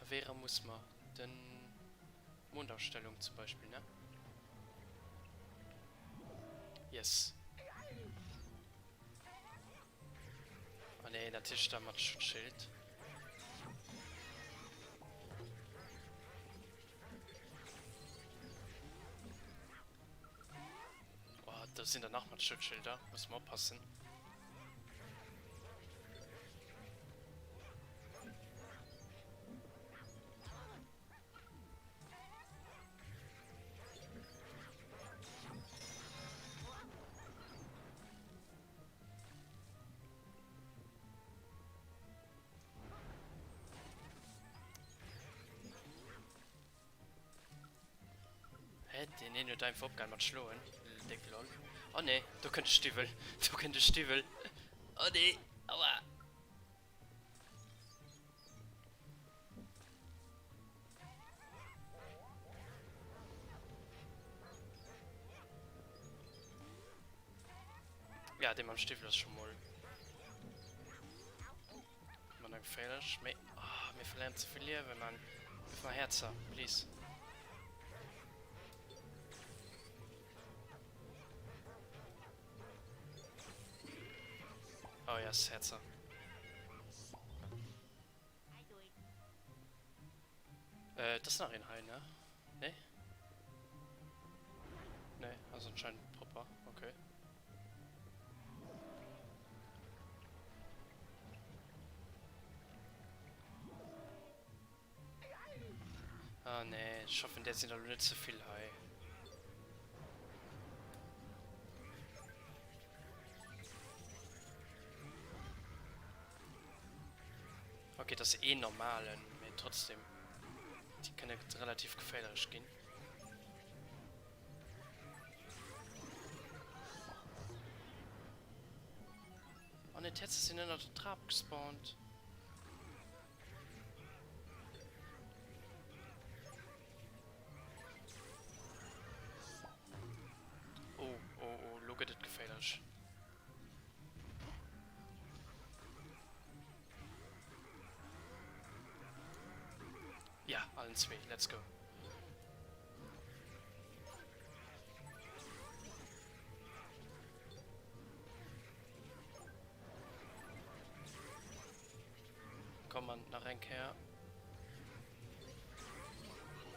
A wéi era muss mer den Mondausstellung zum Beispill, ne? Yes. Oh nee, natierlech da mat Schutzschild. Oh, da sinn der nach mat Schutzschilder. Muss mer oppassen. Hä? Deen een huet einfach opgehal mat schloen. Déck lol. Oh nee, do kënnt de Stiwwel. Do kënnt de Stiwwel. Oh nee, aua. Ja, dee mam Stiwwel ass scho mol manner geféierlech. Mee, oh, mir verléieren ze vill Liewen, Mann. Gëff mer Häerzer, please. Oh yes, Häerzer. Äh, et ass nach een hei, ne? Nee? Nee, ass anscheinend propper. Okay. Ah nee, ech hoffen där sinn der lo net ze vill hei. Okay, dat ass een normalen, mee trotzdem. Déi kënne relativ geféierlech ginn. Oh ne, d'Häerzer sinn ënnert der Trap gespawnt. Oh, oh, oh, lo gëtt et geféierlech. Ja, allen zwee, let's go. Komm man, nach eng Kéier.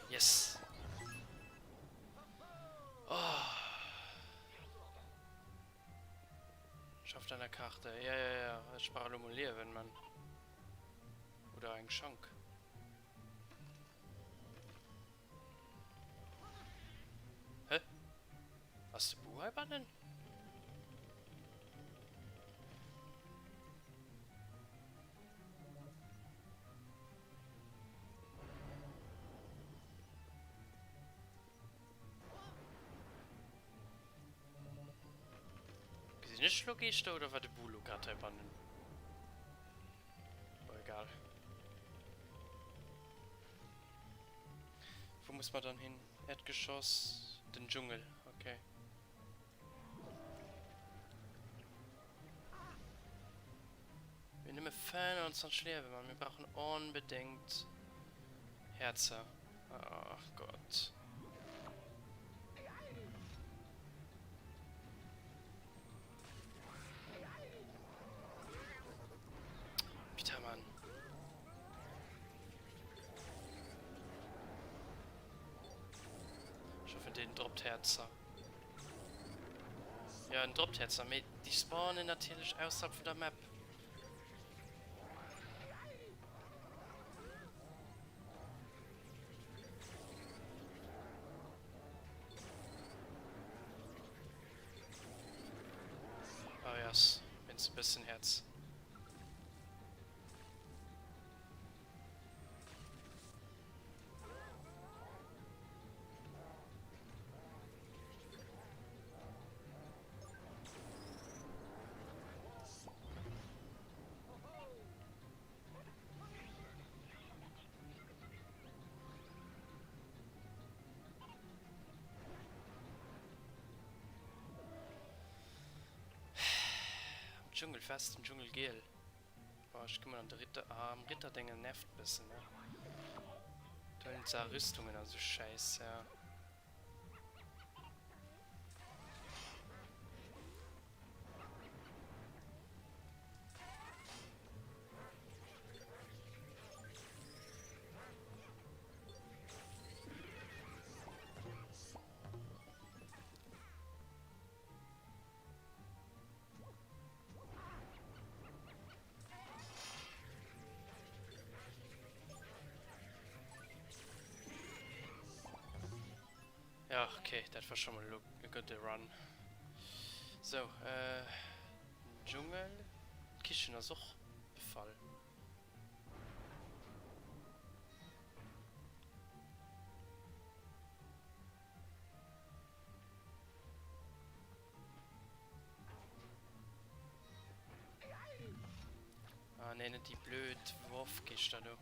Yes! Oh. Schafft an der Karte. Ja, ja, ja. Ech brauch elo mol Liewen, Mann. Oder eng Schank. Hä? Ass de Bu heibannen? Gesinn ech lo Geeschter oder war de Bu lo grad heibannen? Bon, egal. Wou muss mer dann hin? Erdgeschoss, den Dschungel, okay. Mir hunn nëmme 25 Liewen, Mann. Mir brauchen onbedéngt Häerzer. Ach Gott. Bitter, Mann. Ich hoffe, den droppt Herzer. Ja, en droppt Herzer, mee déi spawnen natierlech ausserhalb vun der Map. Oh yes, wéinst e bëssen Häerz. Am Dschungel fest, im Dschungel gel. Boah, ech gi mol an de Ritter. Ah, am Ritterdéngen nervt bëssen, ne? Do hunn se Rüstungen a sou Schäiss, ja. Ja, okay, dat war schon mal elo e gudde Run. So, äh, Dschungel. D'Kichen ass och befall. Ah nee, net déi blöd Worfgeeschter do.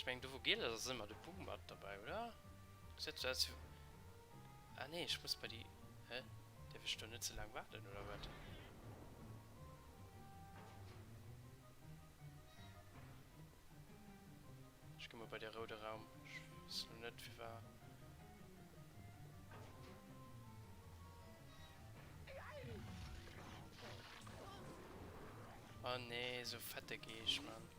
Ech mengen do wou giel ass, ass ëmmer de Boo mat derbäi, oder? Gesäit sou aus wéi. Ah nee, ech muss bei déi. Hä? Däerf ech do net ze laang waarden, oder wat? Ech gi mol bei de roude Raum. Ech weess lo net firwat. Oh nee, sou fette Geesch, Mann.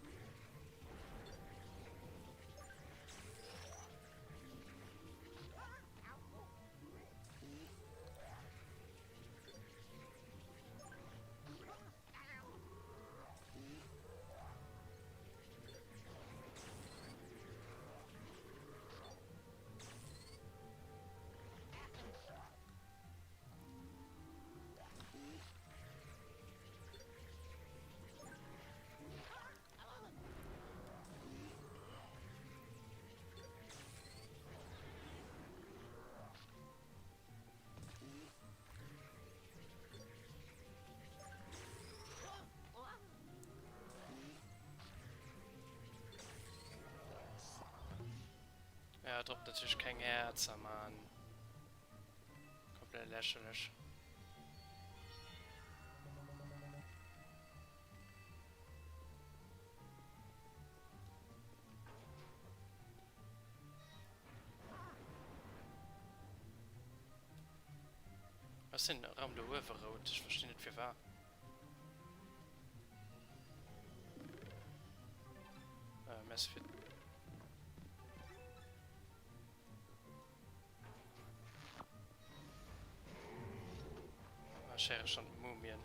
Ja, droppt natierlech keng Häerzer, Mann. Komplett lächerlech. Ass den Raum do uewe rout? Ech verstinn net firwat. Äh, merci fir. Ah, ech héiere schonn d'Mumien.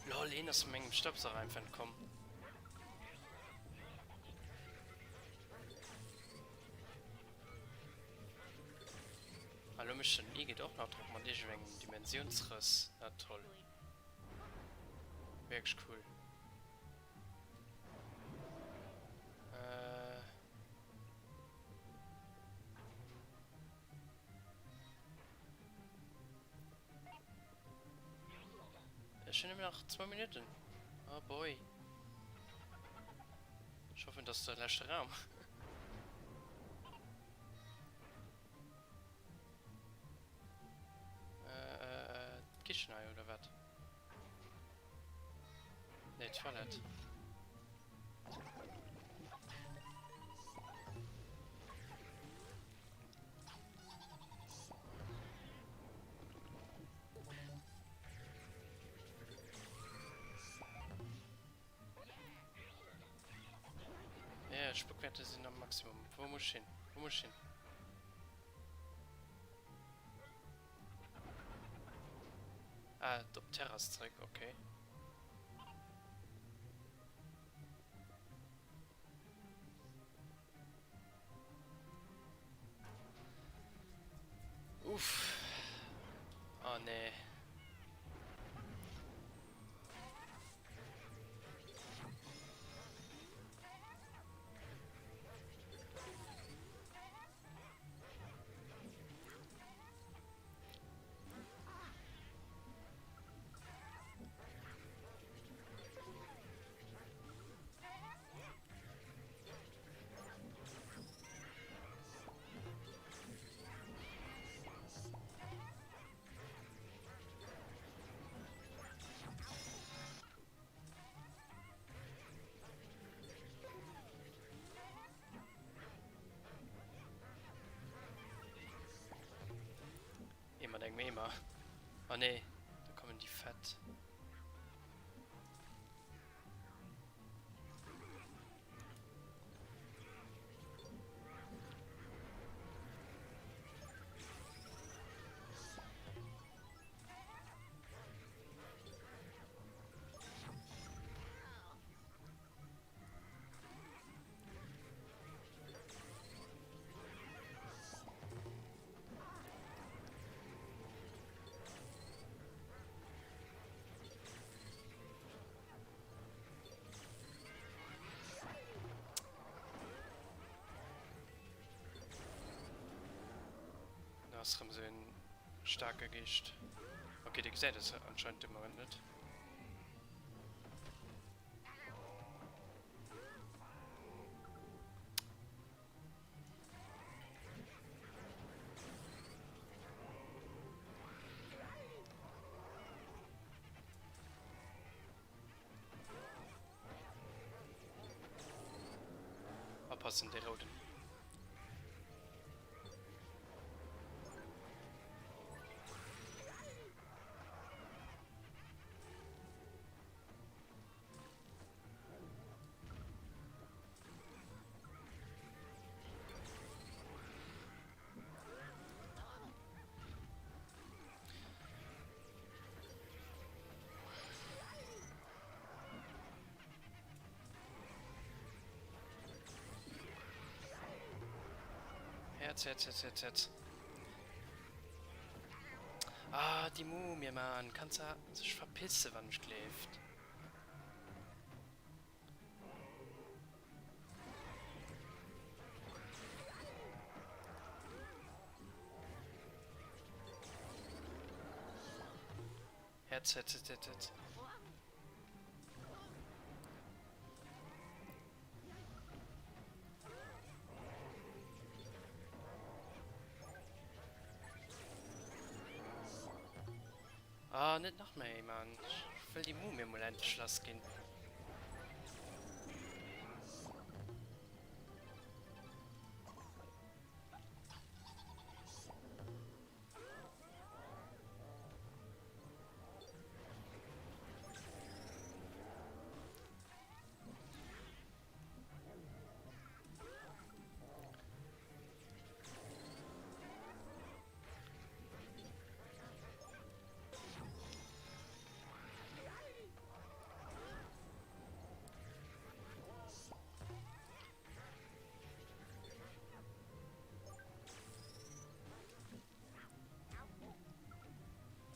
Lol, een ass mengem Stöpsel einfach entkomm. Hallo mécht den Igitt och nach drop mat iergendengem Dimensiounsrëss. Na toll. Wierklech cool. Äh. Ech hunn nëmmen nach zwou Minutten. Oh boy. Ech hoffen, dass de leschte Raum. Äh, äh, äh, d'Kichen hei, oder wat? Nee, Toilette. Ja, Spuckwerte sinn am Maximum. Wou muss ich hin? Wou muss ich hin? Ah, op d'Terrass zréck, okay. Uff. Oh nee. engem Eemer. Oh nee, da kommen déi Fett. Da ass rëm esou een staarke Geescht. Ok, dee gesäit eis anscheinend de Moment net. Oppassen, dee rouden. Herz, Herz, Herz, Herz, Herz. Ah, die Mumie, Mann. Kannst du sich verpissen, wann mich kleeft. Herz, Herz, Herz, Herz, Herz. Ah, net nach méi, Mann. Ech wëll déi Mumie mol endlech lass ginn.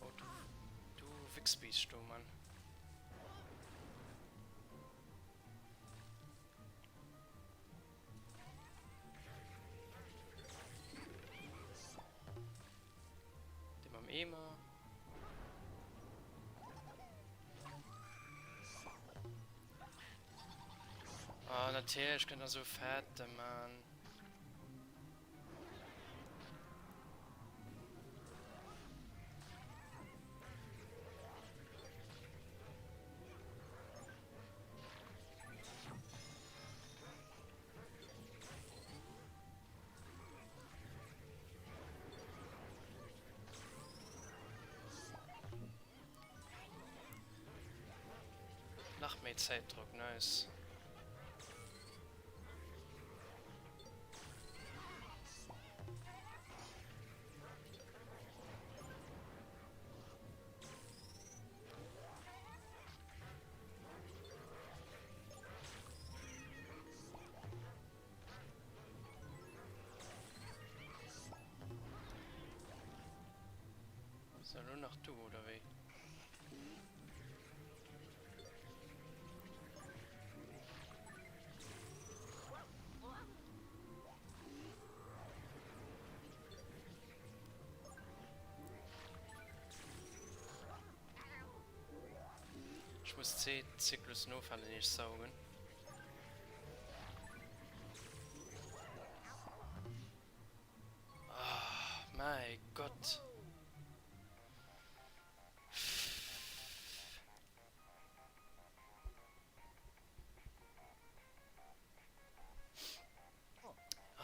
Oh, du, du Wichsbiest, du, Mann. Dee mam Eemer. Ah, natierlech kënnt da sou fette, Mann. Nach méi Zäitdrock, nice. So, nur nach du, oder wéi? Ech muss zee Zyklus nofalen ier ech saugen. Ah, mäi Gott.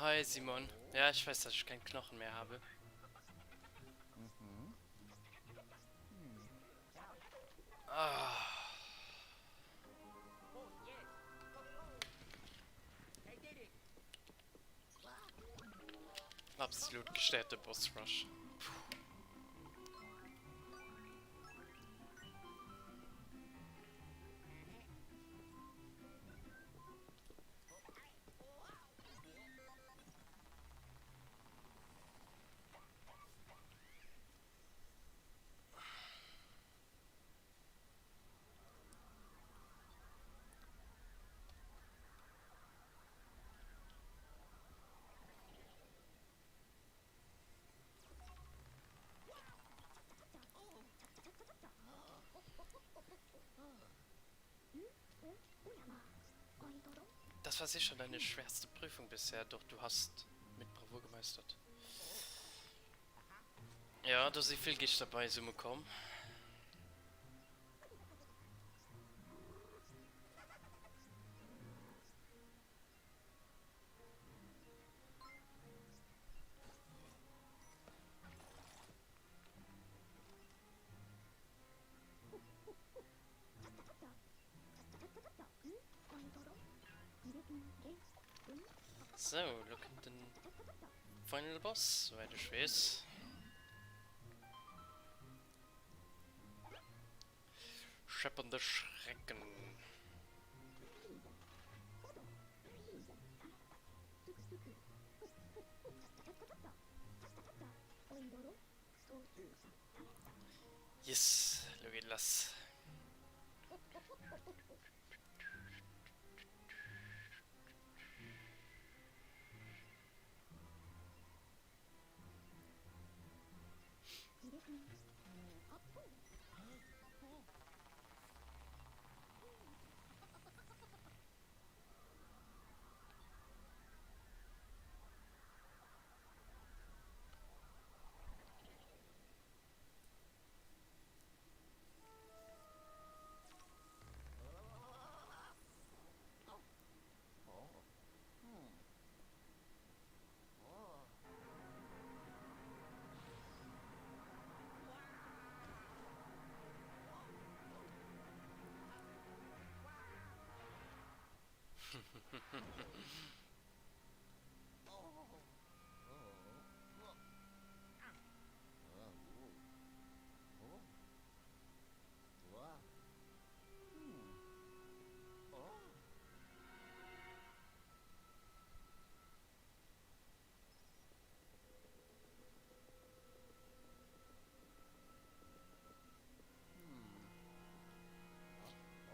Hi Simon. Ja, ich weiß, dass ich keinen Knochen mehr habe. Ah. Absolut gestörte Boss Rush. Puh. Das war sicher deine schwerste Prüfung bisher, doch du hast mit Bravour gemeistert. Ja, do si vill Geeschter beisumme komm. Sou, lo kënnt den Final Boss, souwäit ech weess. Scheppernde Schrecken. Yes, lo geet lass.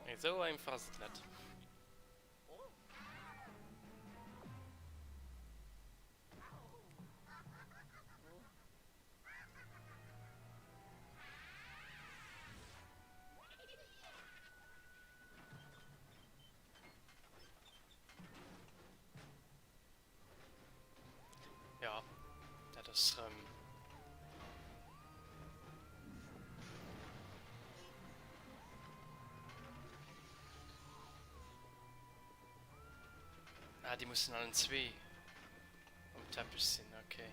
Esou einfach ass et net. Ja, dat ass rëm. Ah, déi mussen allen zwee um Teppich sinn, okay.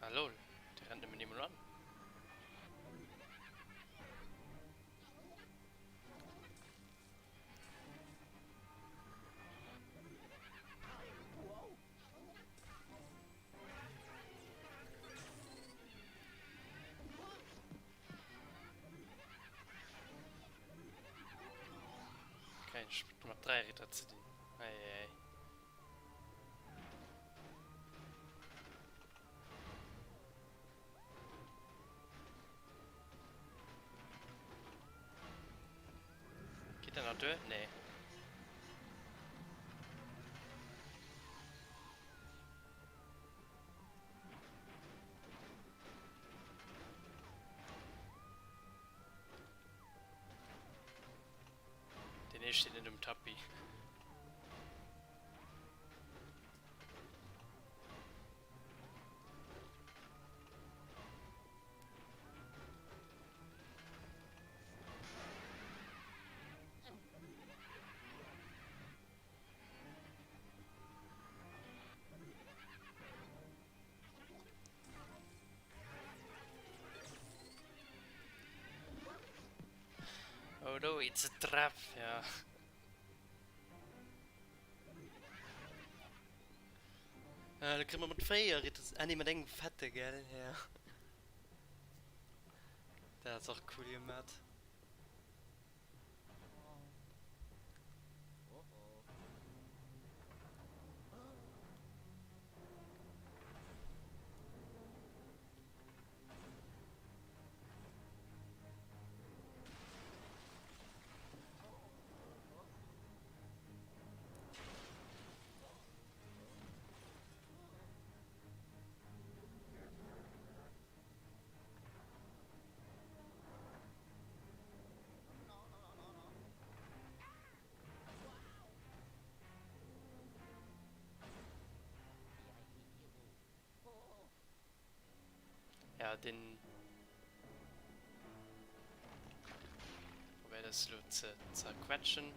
Ah lol, déi rennt nëmmen eemol an. Okay, ich hab mat 3 Ritter ze dinn. Ei, ei, ei. Geht der nach duer? Nee. Den ee steet net um Tapis. no, it's a trap, ja. Ah, da kriege mer mat 4 Ritter, ah nee, mat engem fette, gell, ja. Dat ass och cool gemat. Ja, den probéiert es elo ze zerquetschen.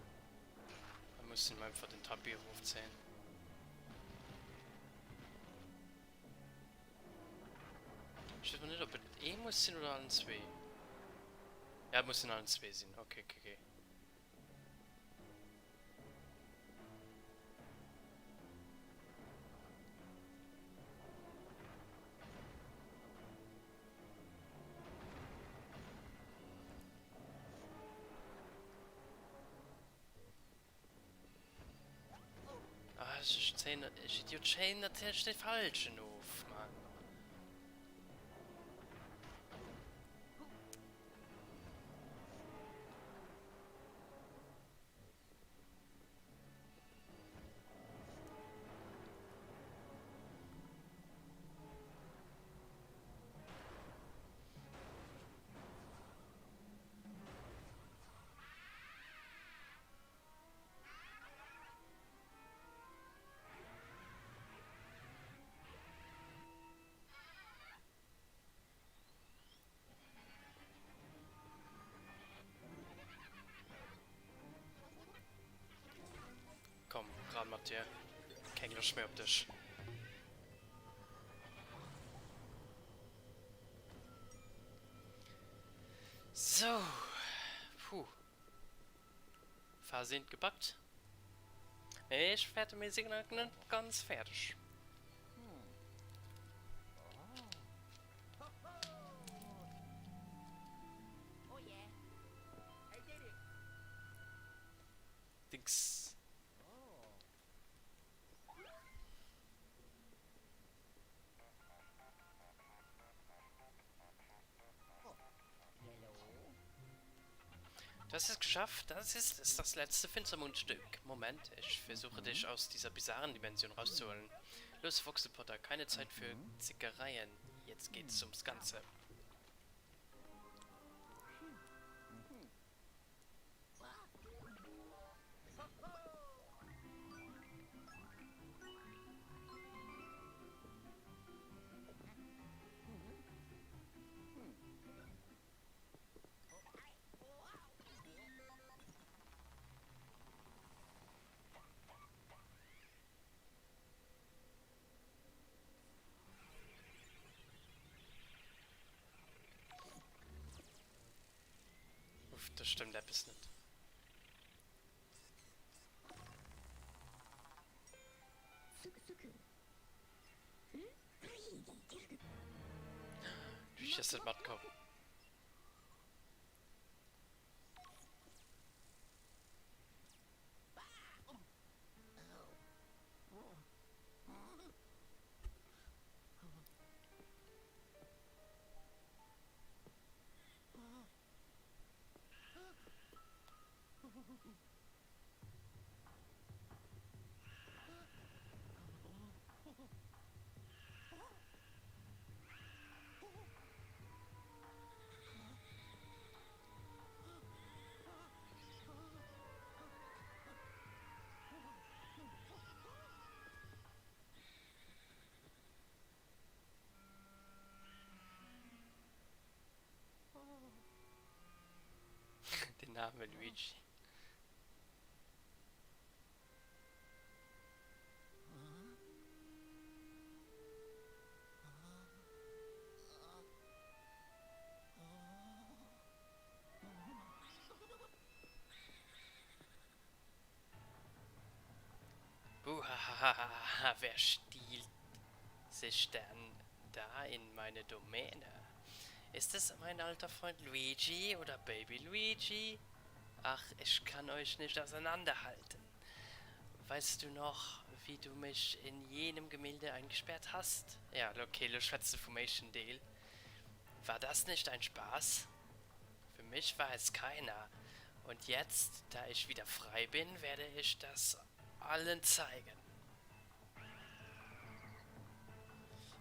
Da mussen wir einfach den Tapis erofzéien. Ech weess mol net, ob et ee muss sinn oder allen zwee. Ja, et mussen allen zwee sinn. Okay, okay, okay. Ah, ech zéien, ech Idiot, schéin natierlech dee falschen of, Mann. Komm, ran mat dir. Keng Loscht méi op dech. Sou. Puh. Phase 1 gepackt. Mee ech fäerte mir sinn nach net ganz fäerdeg. Dings. Du hast es geschafft. Das ist es, das letzte Finstermundstück. Moment, ich versuche dich aus dieser bizarren Dimension rauszuholen. Los, Foxepotter, keine Zeit für Zickereien. Jetzt geht's ums Ganze. Uff, do stëmmt eppes net. Luigi ass net matkomm. Den arme Luigi. Buhahahaha, wer stiehlt sich denn da in meine Domäne? Ist es mein alter Freund Luigi oder Baby Luigi? Ach, ich kann euch nicht auseinanderhalten. Weißt du noch, wie du mich in jenem Gemälde eingesperrt hast? Ja, okay, lo schwätzt de vum éischten Deel. War das nicht ein Spaß? Für mich war es keiner. Und jetzt, da ich wieder frei bin, werde ich das allen zeigen.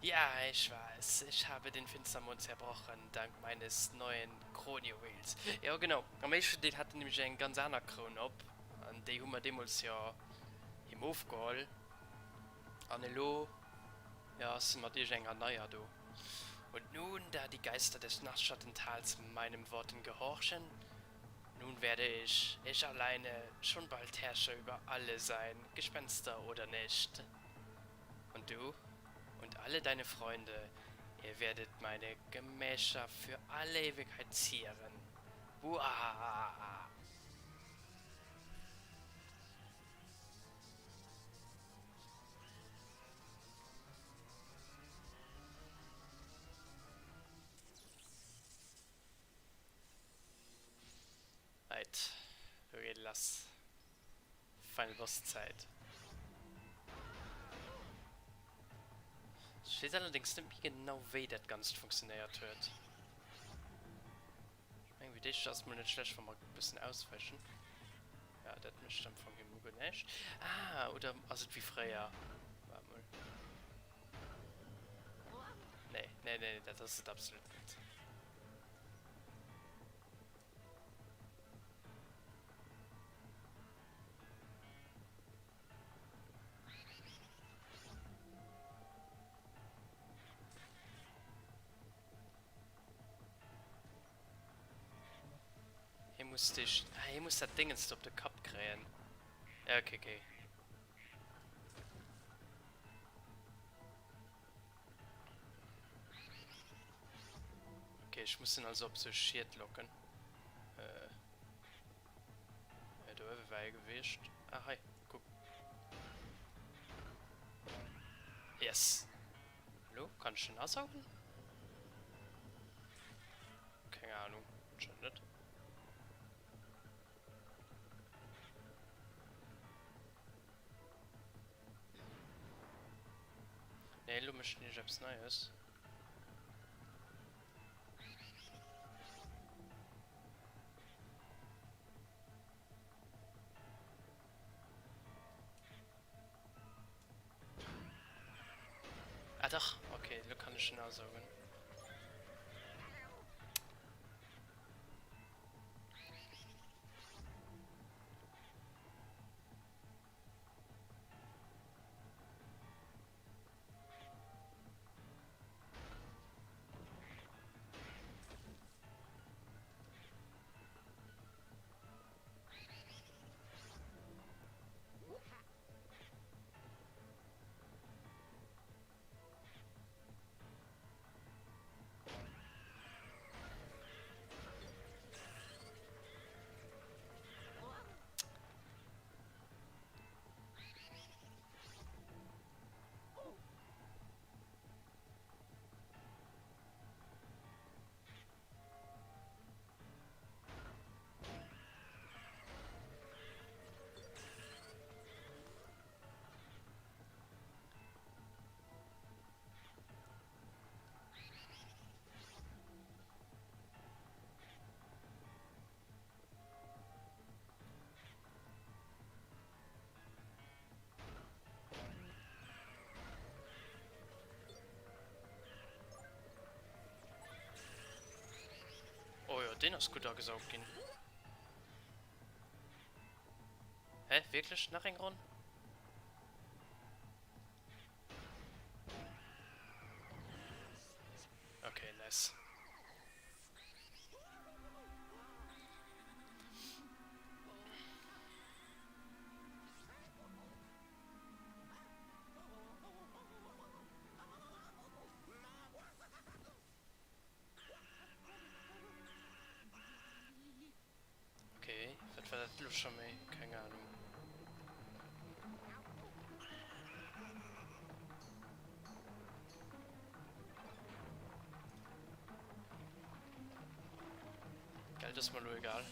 Ja, ich weiß, ich habe den Finstermond zerbrochen, dank meines neuen Kronjuwels. Jo, genau, am éischten Deel hat en nämlech eng ganz aner Kroun op, an déi hu mer deemools jo him ofgeholl. An elo, jo, ass en mat iergendenger neier do. Und nun, da die Geister des Nachtschattentals meinem Worten gehorchen, nun werde ich, ich alleine, schon bald Herrscher über alle sein, Gespenster oder nicht. Und du und alle deine Freunde, ihr werdet meine Gemächer für alle Ewigkeit zieren. Buahahaha! Right, lo geet et lass. Final Boss Zäit. Ech weess allerdings net méi genau wéi dat ganzt funktionéiert huet. Ech mengen fir d'éischt ass et mol net schlecht wa mer e bëssen ausweichen. Ja dat mécht am Fong emol guer näischt. Ah oder ass et wéi fréier? Waart mol. Nee, nee, nee, dat ass et absolut net. Hie muss dech, ah, hie muss dat Dingens do op de Kapp kréien. Ja, okay, okay. Okay, ech muss en also op sou Schied locken. Äh. Äh, do uewe war e gewiescht. Ah, hei, kuck. Yes. Hallo, kann ech den asaugen? Keng Ahnung, anscheinend net. Nee, elo mécht en eppes Neies. Ah dach, okay, elo kann ech en asaugen. Oh jo, deen ass gutt agesaugt ginn. Hä, wierklech? Nach eng Ronn? Okay, nice. Okay, wat war dat elo scho méi? Keng Ahnung. ass mer elo egal.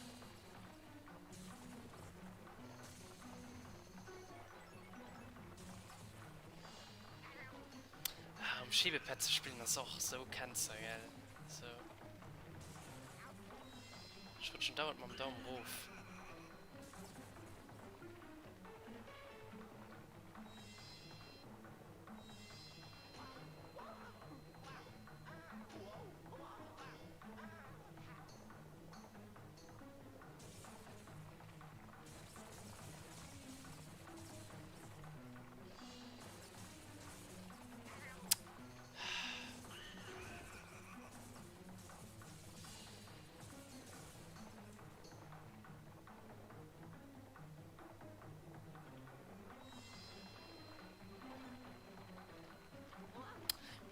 Ah, um Schiebepad ze spillen ass och sou Cancer, gell? Sou. Ech rutschen dauernd mam Daum rof.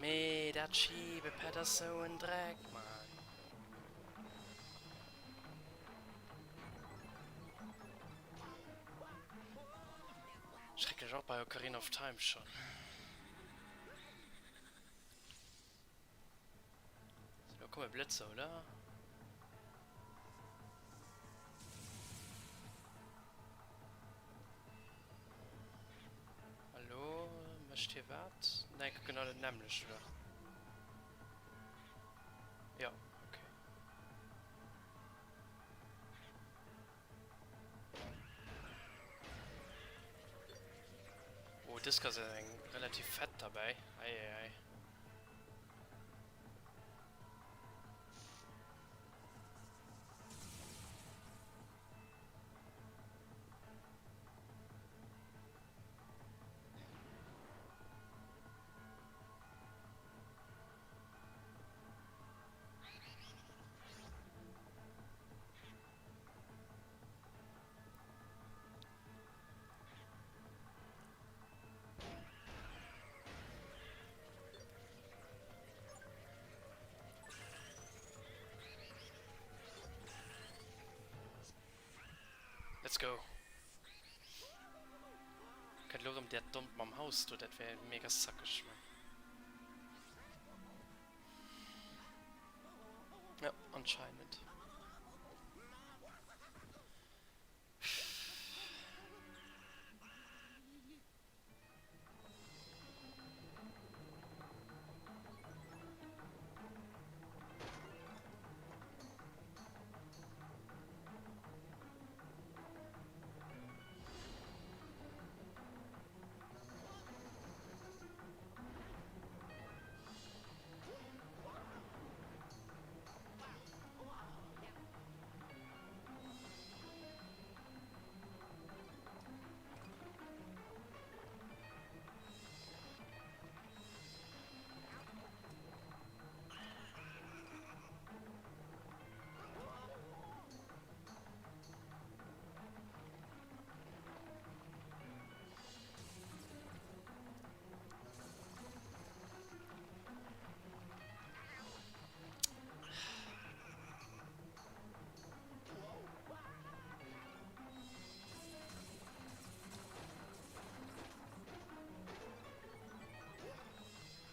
Mee dat Schiebepad ass sou en Dreck, Mann. Schrecklech, och bei Ocarina of Time schon. So, lo komme Blëtzer, oder? Hallo, mécht hie wat? Nee, genau dat nämmlecht, oder? Ja, okay. Oh, dës Kass ass eng relativ fett derbäi. Ei, ei, ei. Let's go. Kënnt lo rëm dat dommt mam Haus do, dat wär mega sackeg, man. Ja, anscheinend.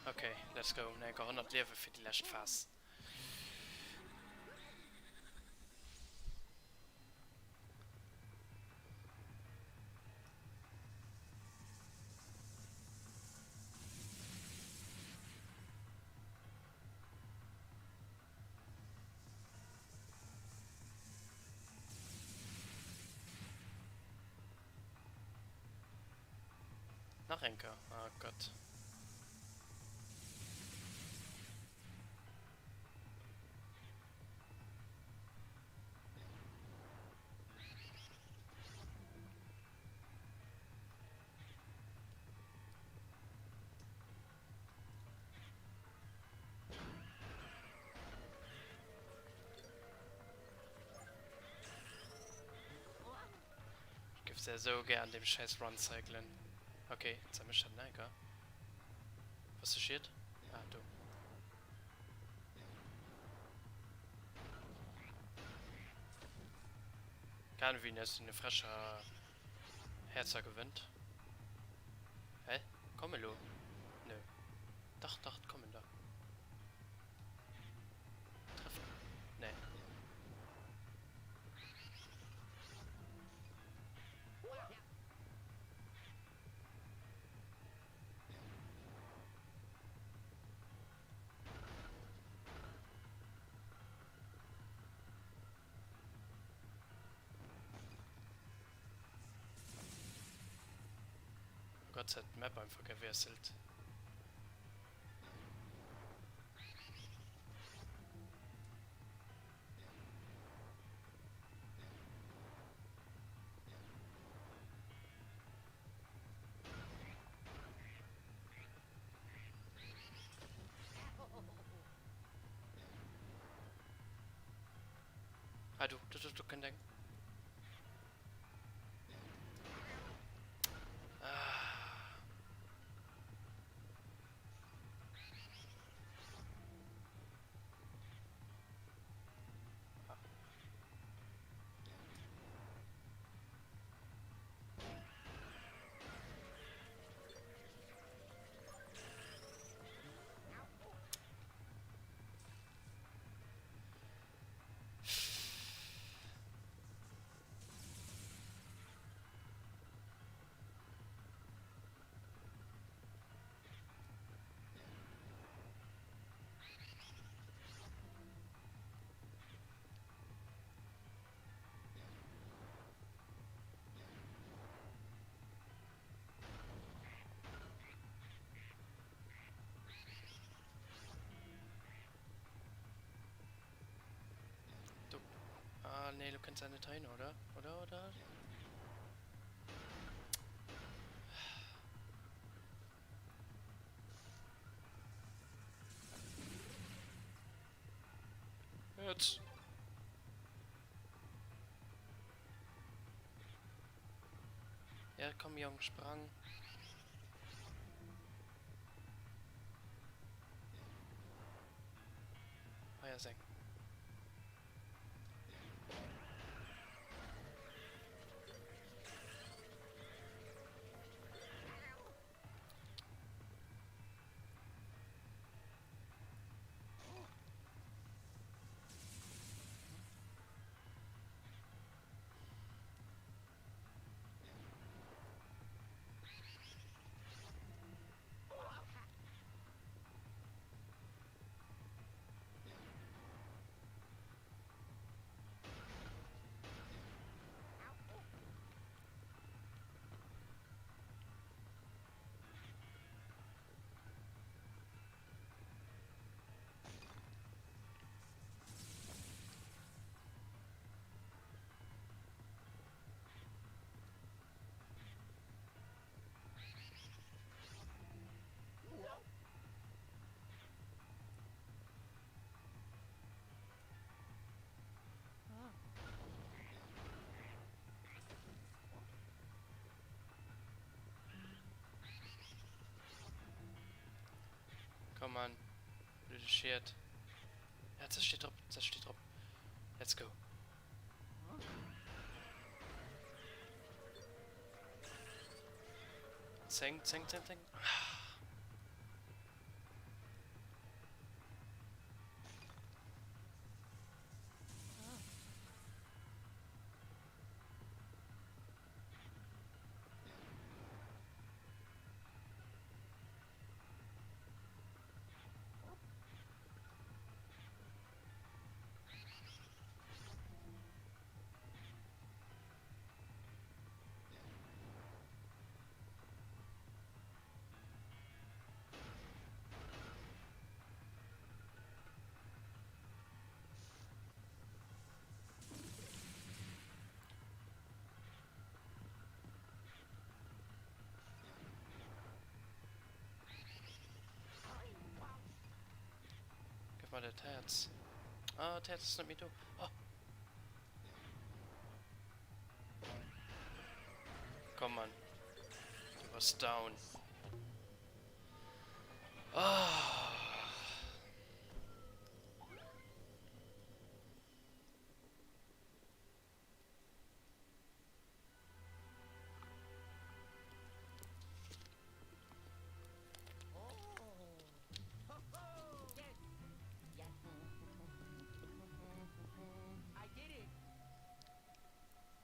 Okay, let's go. Enker 100 Liewe fir déi lescht Phas. Nach eng Kéier, ah Gott. Ich géif se esou gär an deem schäiss Run cyclen. Okay, zermëscht dat Nike. Was de Schied? Ah, do. Keine Ahnung, wéi een aus den frecher Häerzer gewënnt. Hä? Komm elo? Nö. Dach, dach, et kommen der. Trefft. Nee. Gott, se hat d'Map einfach gewiesselt. Ah, du, du, du, du könnt eng. Ah. Du. Ah, nee, du kannst ja nicht hin, oder? Oder, oder? Jetzt. Ja, komm, Jong, sprang. Ah ja, seng. Komm an. Blöde Schied. Ja, das steht drauf. Das steht drauf. Let's go. Zeng, zeng, zeng, zeng. Ah. Gëff mer dat Häerz. Ah, d'Häerz ass net méi do. Oh. Komm, Mann. Du bass down. Ah.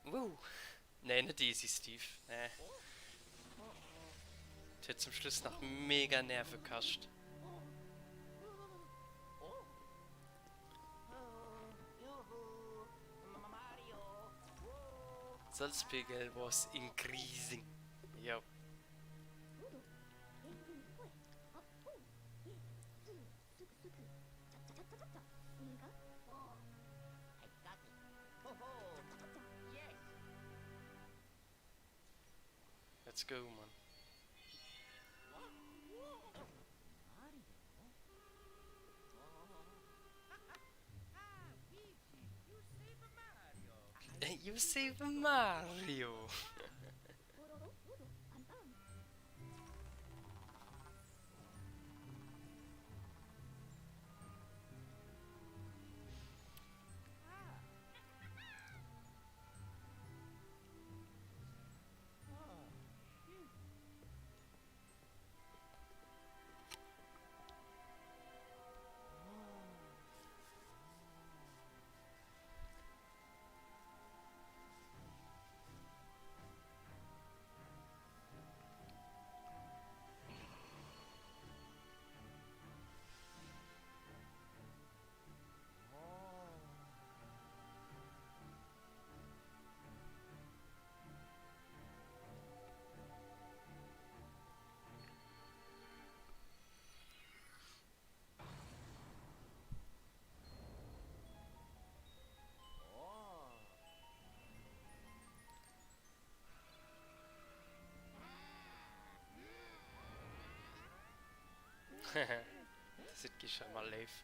Woo! Nee, net easy, Steve. Nee. Et huet zum Schluss nach mega Nerve kascht. Salzpegel was increasing. Jo. Let's go, man. You save Mario! Dat gi schon mal léif.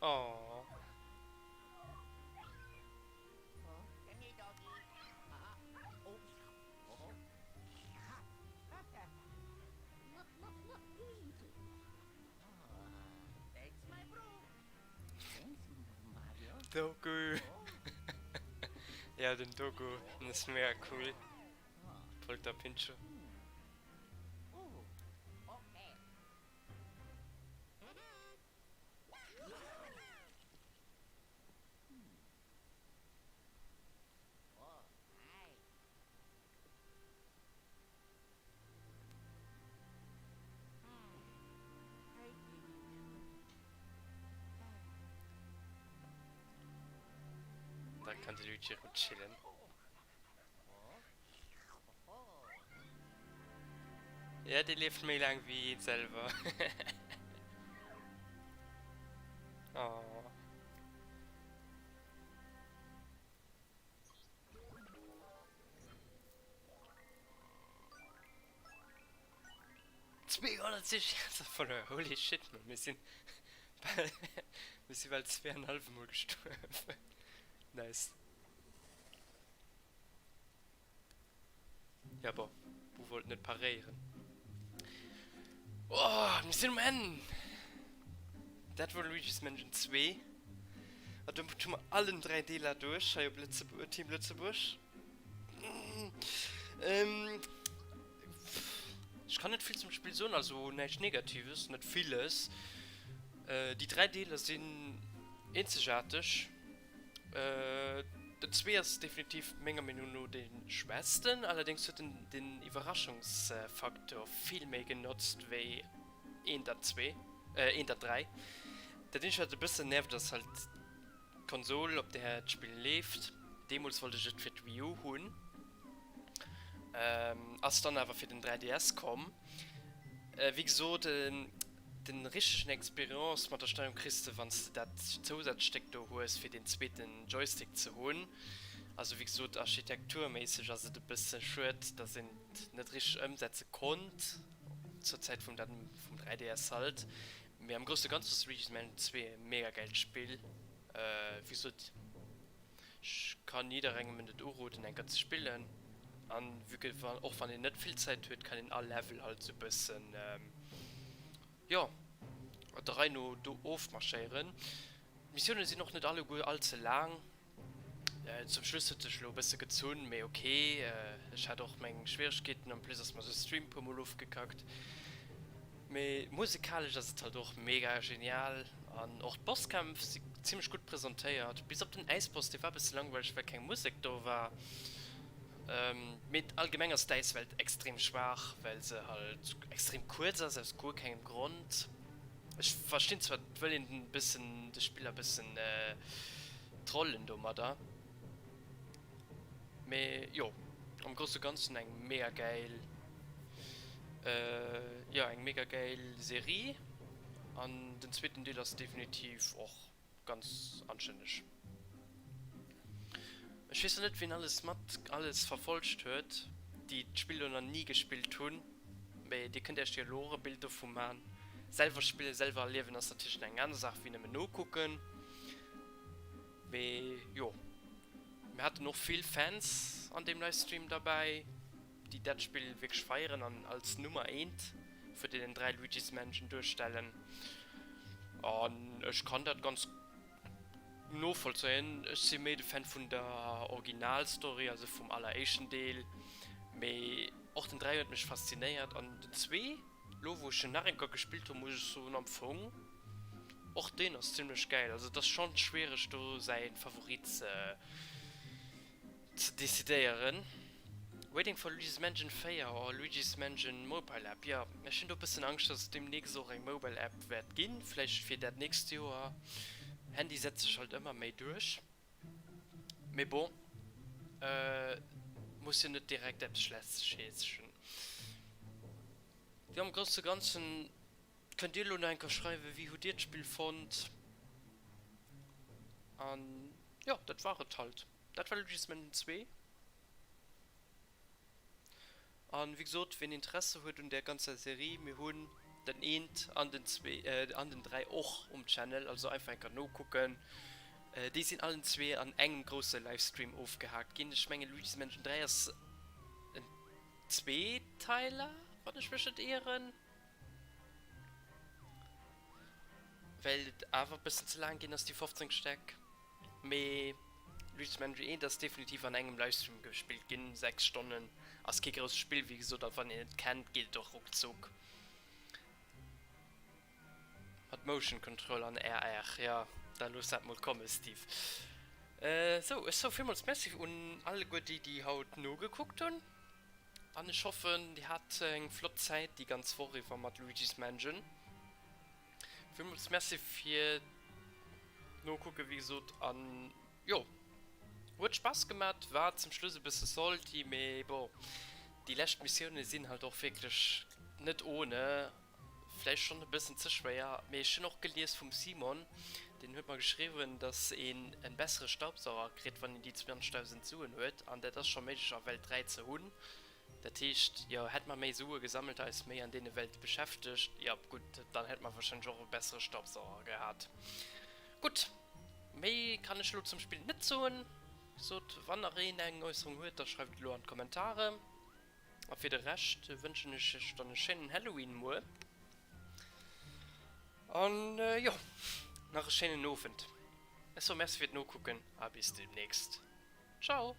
Oh. Doku. Ja, den Doku, den ass mega cool. Polter Pincho. Da kann de Luigi erëm chillen. Ja, dee lieft méi laang wéi een selwer. Oh. Zweehonnertsechzeg Häerzer verluer, holy shit man, mir sinn bal, mir si bal zweeanenhallef mol gestuerwen. Nice. Ja bon, Boo wollt net paréieren. Oh, mir sinn um Enn! Dat wor Luigi's Mansion 2. An domat hu mer allen 3 Deeler duerch hei op Lëtzebuerg, Team Lëtzebuerg. Ähm, ech kann net vill zum Spill soen, also näischt Negatives, net villes. Déi 3 Deeler sinn eenzegaarteg. Den 2 ass definitiv menger Meenung no dee schwächsten, allerdéngs huet en den Iwwerraschungsfaktor vill méi genotzt wéi 1 an 2, 1 an 3. Dat eenzegt wat e bëssen nervt ass halt d'Konsol op där d'Spill leeft. Deemools wollt ech et fir d'Wii U hunn, ass dann awer fir den 3DS komm. Wéi gesot, Den richtegen Experience mat der Steierung kriss de wanns de dat Zousazstéck do hues fir deen zweeten Joystick ze hunn. Also wéi gesot architekturméisseg ass et e bësse schued dass een et net richteg ëmsetze konnt zur Zäit vum dat vum 3DS halt. Mee am grousse Ganzen ass Luigi's Mansion 2 e mega gäilt Spill. Wéi gesot, ech kann jidderengem et uroden eng Kéier ze spillen. An vue que och wann een net vill Zäit huet, kann een all Level halt sou bëssen, jo, der Rei no do ofmarschéieren. D'Missioune sinn och net alleguer all ze laang. Zum Schluss huet sech elo e bësse gezunn, mee ok, ech hat och meng Schwieregkeeten, en plus ass mer de Stream puer mol ofgekackt. Mee musekalesch ass et halt och mega genial an och d'Bosskämpf si zimmlech gutt presentéiert, bis op den Äisboss, dee war e bësse langweileg well keng Musek do war. Mee allgemeng ass d'Äiswelt extrem schwaach, well se halt extrem kuerz ass aus guer kengem Grond. Ech verstinn zwar, et wëll een e bëssen de Spiller e bëssen trollen domadder, mee jo, am grousse Ganzen eng mega gäil, jo eng mega gäil Serie an den zweeten Deel ass definitiv och ganz anstänneg. Ech weess och net wien alles mat alles verfolgt huet, déi d'Spill lo nach ni gespillt hunn, mee dir kënnt iech jo elo och e Bild dovu man. Selwer spillen, selwer erliewen ass natierlech eng aner Saach wéi nëmmen nokucken, mee jo mir haten och vill Fans an deem Livestream derbäi, déi dat Spill wierklech feieren an als Nummer eent vun deenen 3 Luigi's Mansion duerstellen an ech kann dat ganz novollzéien. Ech si méi de Fan vun der Originalstory, also vum alleréischten Deel, mee och den 3 huet mech faszinéiert an den 2, lo wou ech en nach eng Kéier gespillt hunn, muss ech soen am Fong och deen ass zimlech gäil. Also et ass schonn schwiereg do säi Favorit ze Ze decidéieren. Waiting for Luigi's Mansion 4 or Luigi's Mansion Mobile App. Jo, ech hunn do e bëssen Angscht, dass et deemnächst och eng Mobile App wäert ginn, vläicht fir dat nächst Joer. Handy setzt sech halt ëmmer méi duerch. Mee bon, muss jo net direkt eppes Schlechtes heeschen. Jo, am grousse Ganzen kënnt dir elo nach eng Kéier schreiwen, wéi hutt dir d'Spill fonnt? An jo, dat war et halt. Dat war Luigi's Mansion 2. An wéi gesot, ween Interesse huet un där ganzer Serie, mir hunn den eent an den zwee an den 3 och um Channel, also einfach eng Kéier nokucken. Déi sinn allen zwee an engem grousse Livestream ofgehaakt ginn. Ech mengen Luigi's Mansion 3 ass en Zweeteiler, wann ech mech net ieren. Well et awer e bëssen ze laang ginn ass, déi 15 Stäck. Mee Luigi's Mansion 1 ass definitiv an engem Livestream gespillt ginn, 6 Stonnen ass kee grousst Spill, wéi gesot, a wann een et kennt, geet et och ruckzuck. Mat Motion Control an RR, jo, da looss dat mol komme Steve. Sou, ech soe villmools Merci un alleguer déi, déi haut nogekuckt hunn. An ech hoffen dir hat eng flott Zäit déi ganz Woch iwwer mat Luigi's Mansion. Villmools Merci fir d'Nokucken wéi gesot an jo huet Spaass gemat, war zum Schluss e bësse salty mee bon déi lescht Missioune sinn halt och wierklech net ohne. Vläicht schonn e bëssen ze schwéier, mee ech hunn och gelies vum Simon, deen huet mer geschriwwen, dass een en bessere Staubsauger kritt, wann een déi 20.000 Suen huet, an dat ass scho méiglech a Welt 3 ze hunn. Dat heescht, jo, hätt mer méi Sue gesammelt, eis méi an deene Welte beschäftegt, jo gutt, dann hätt mer warscheinlech och e bessere Staubsauger gehat. Gutt, méi kann ech elo zum Spill net soen. Sot, wann nach een eng Äusserung huet, da schreift et elo an d'Kommentare. A fir de Rescht wënschen ech iech dann e schéinen Halloween muer. An jo, nach e schéinen Owend. Ech soe Merci fir d'Nokucken a bis demnächst. Ciao!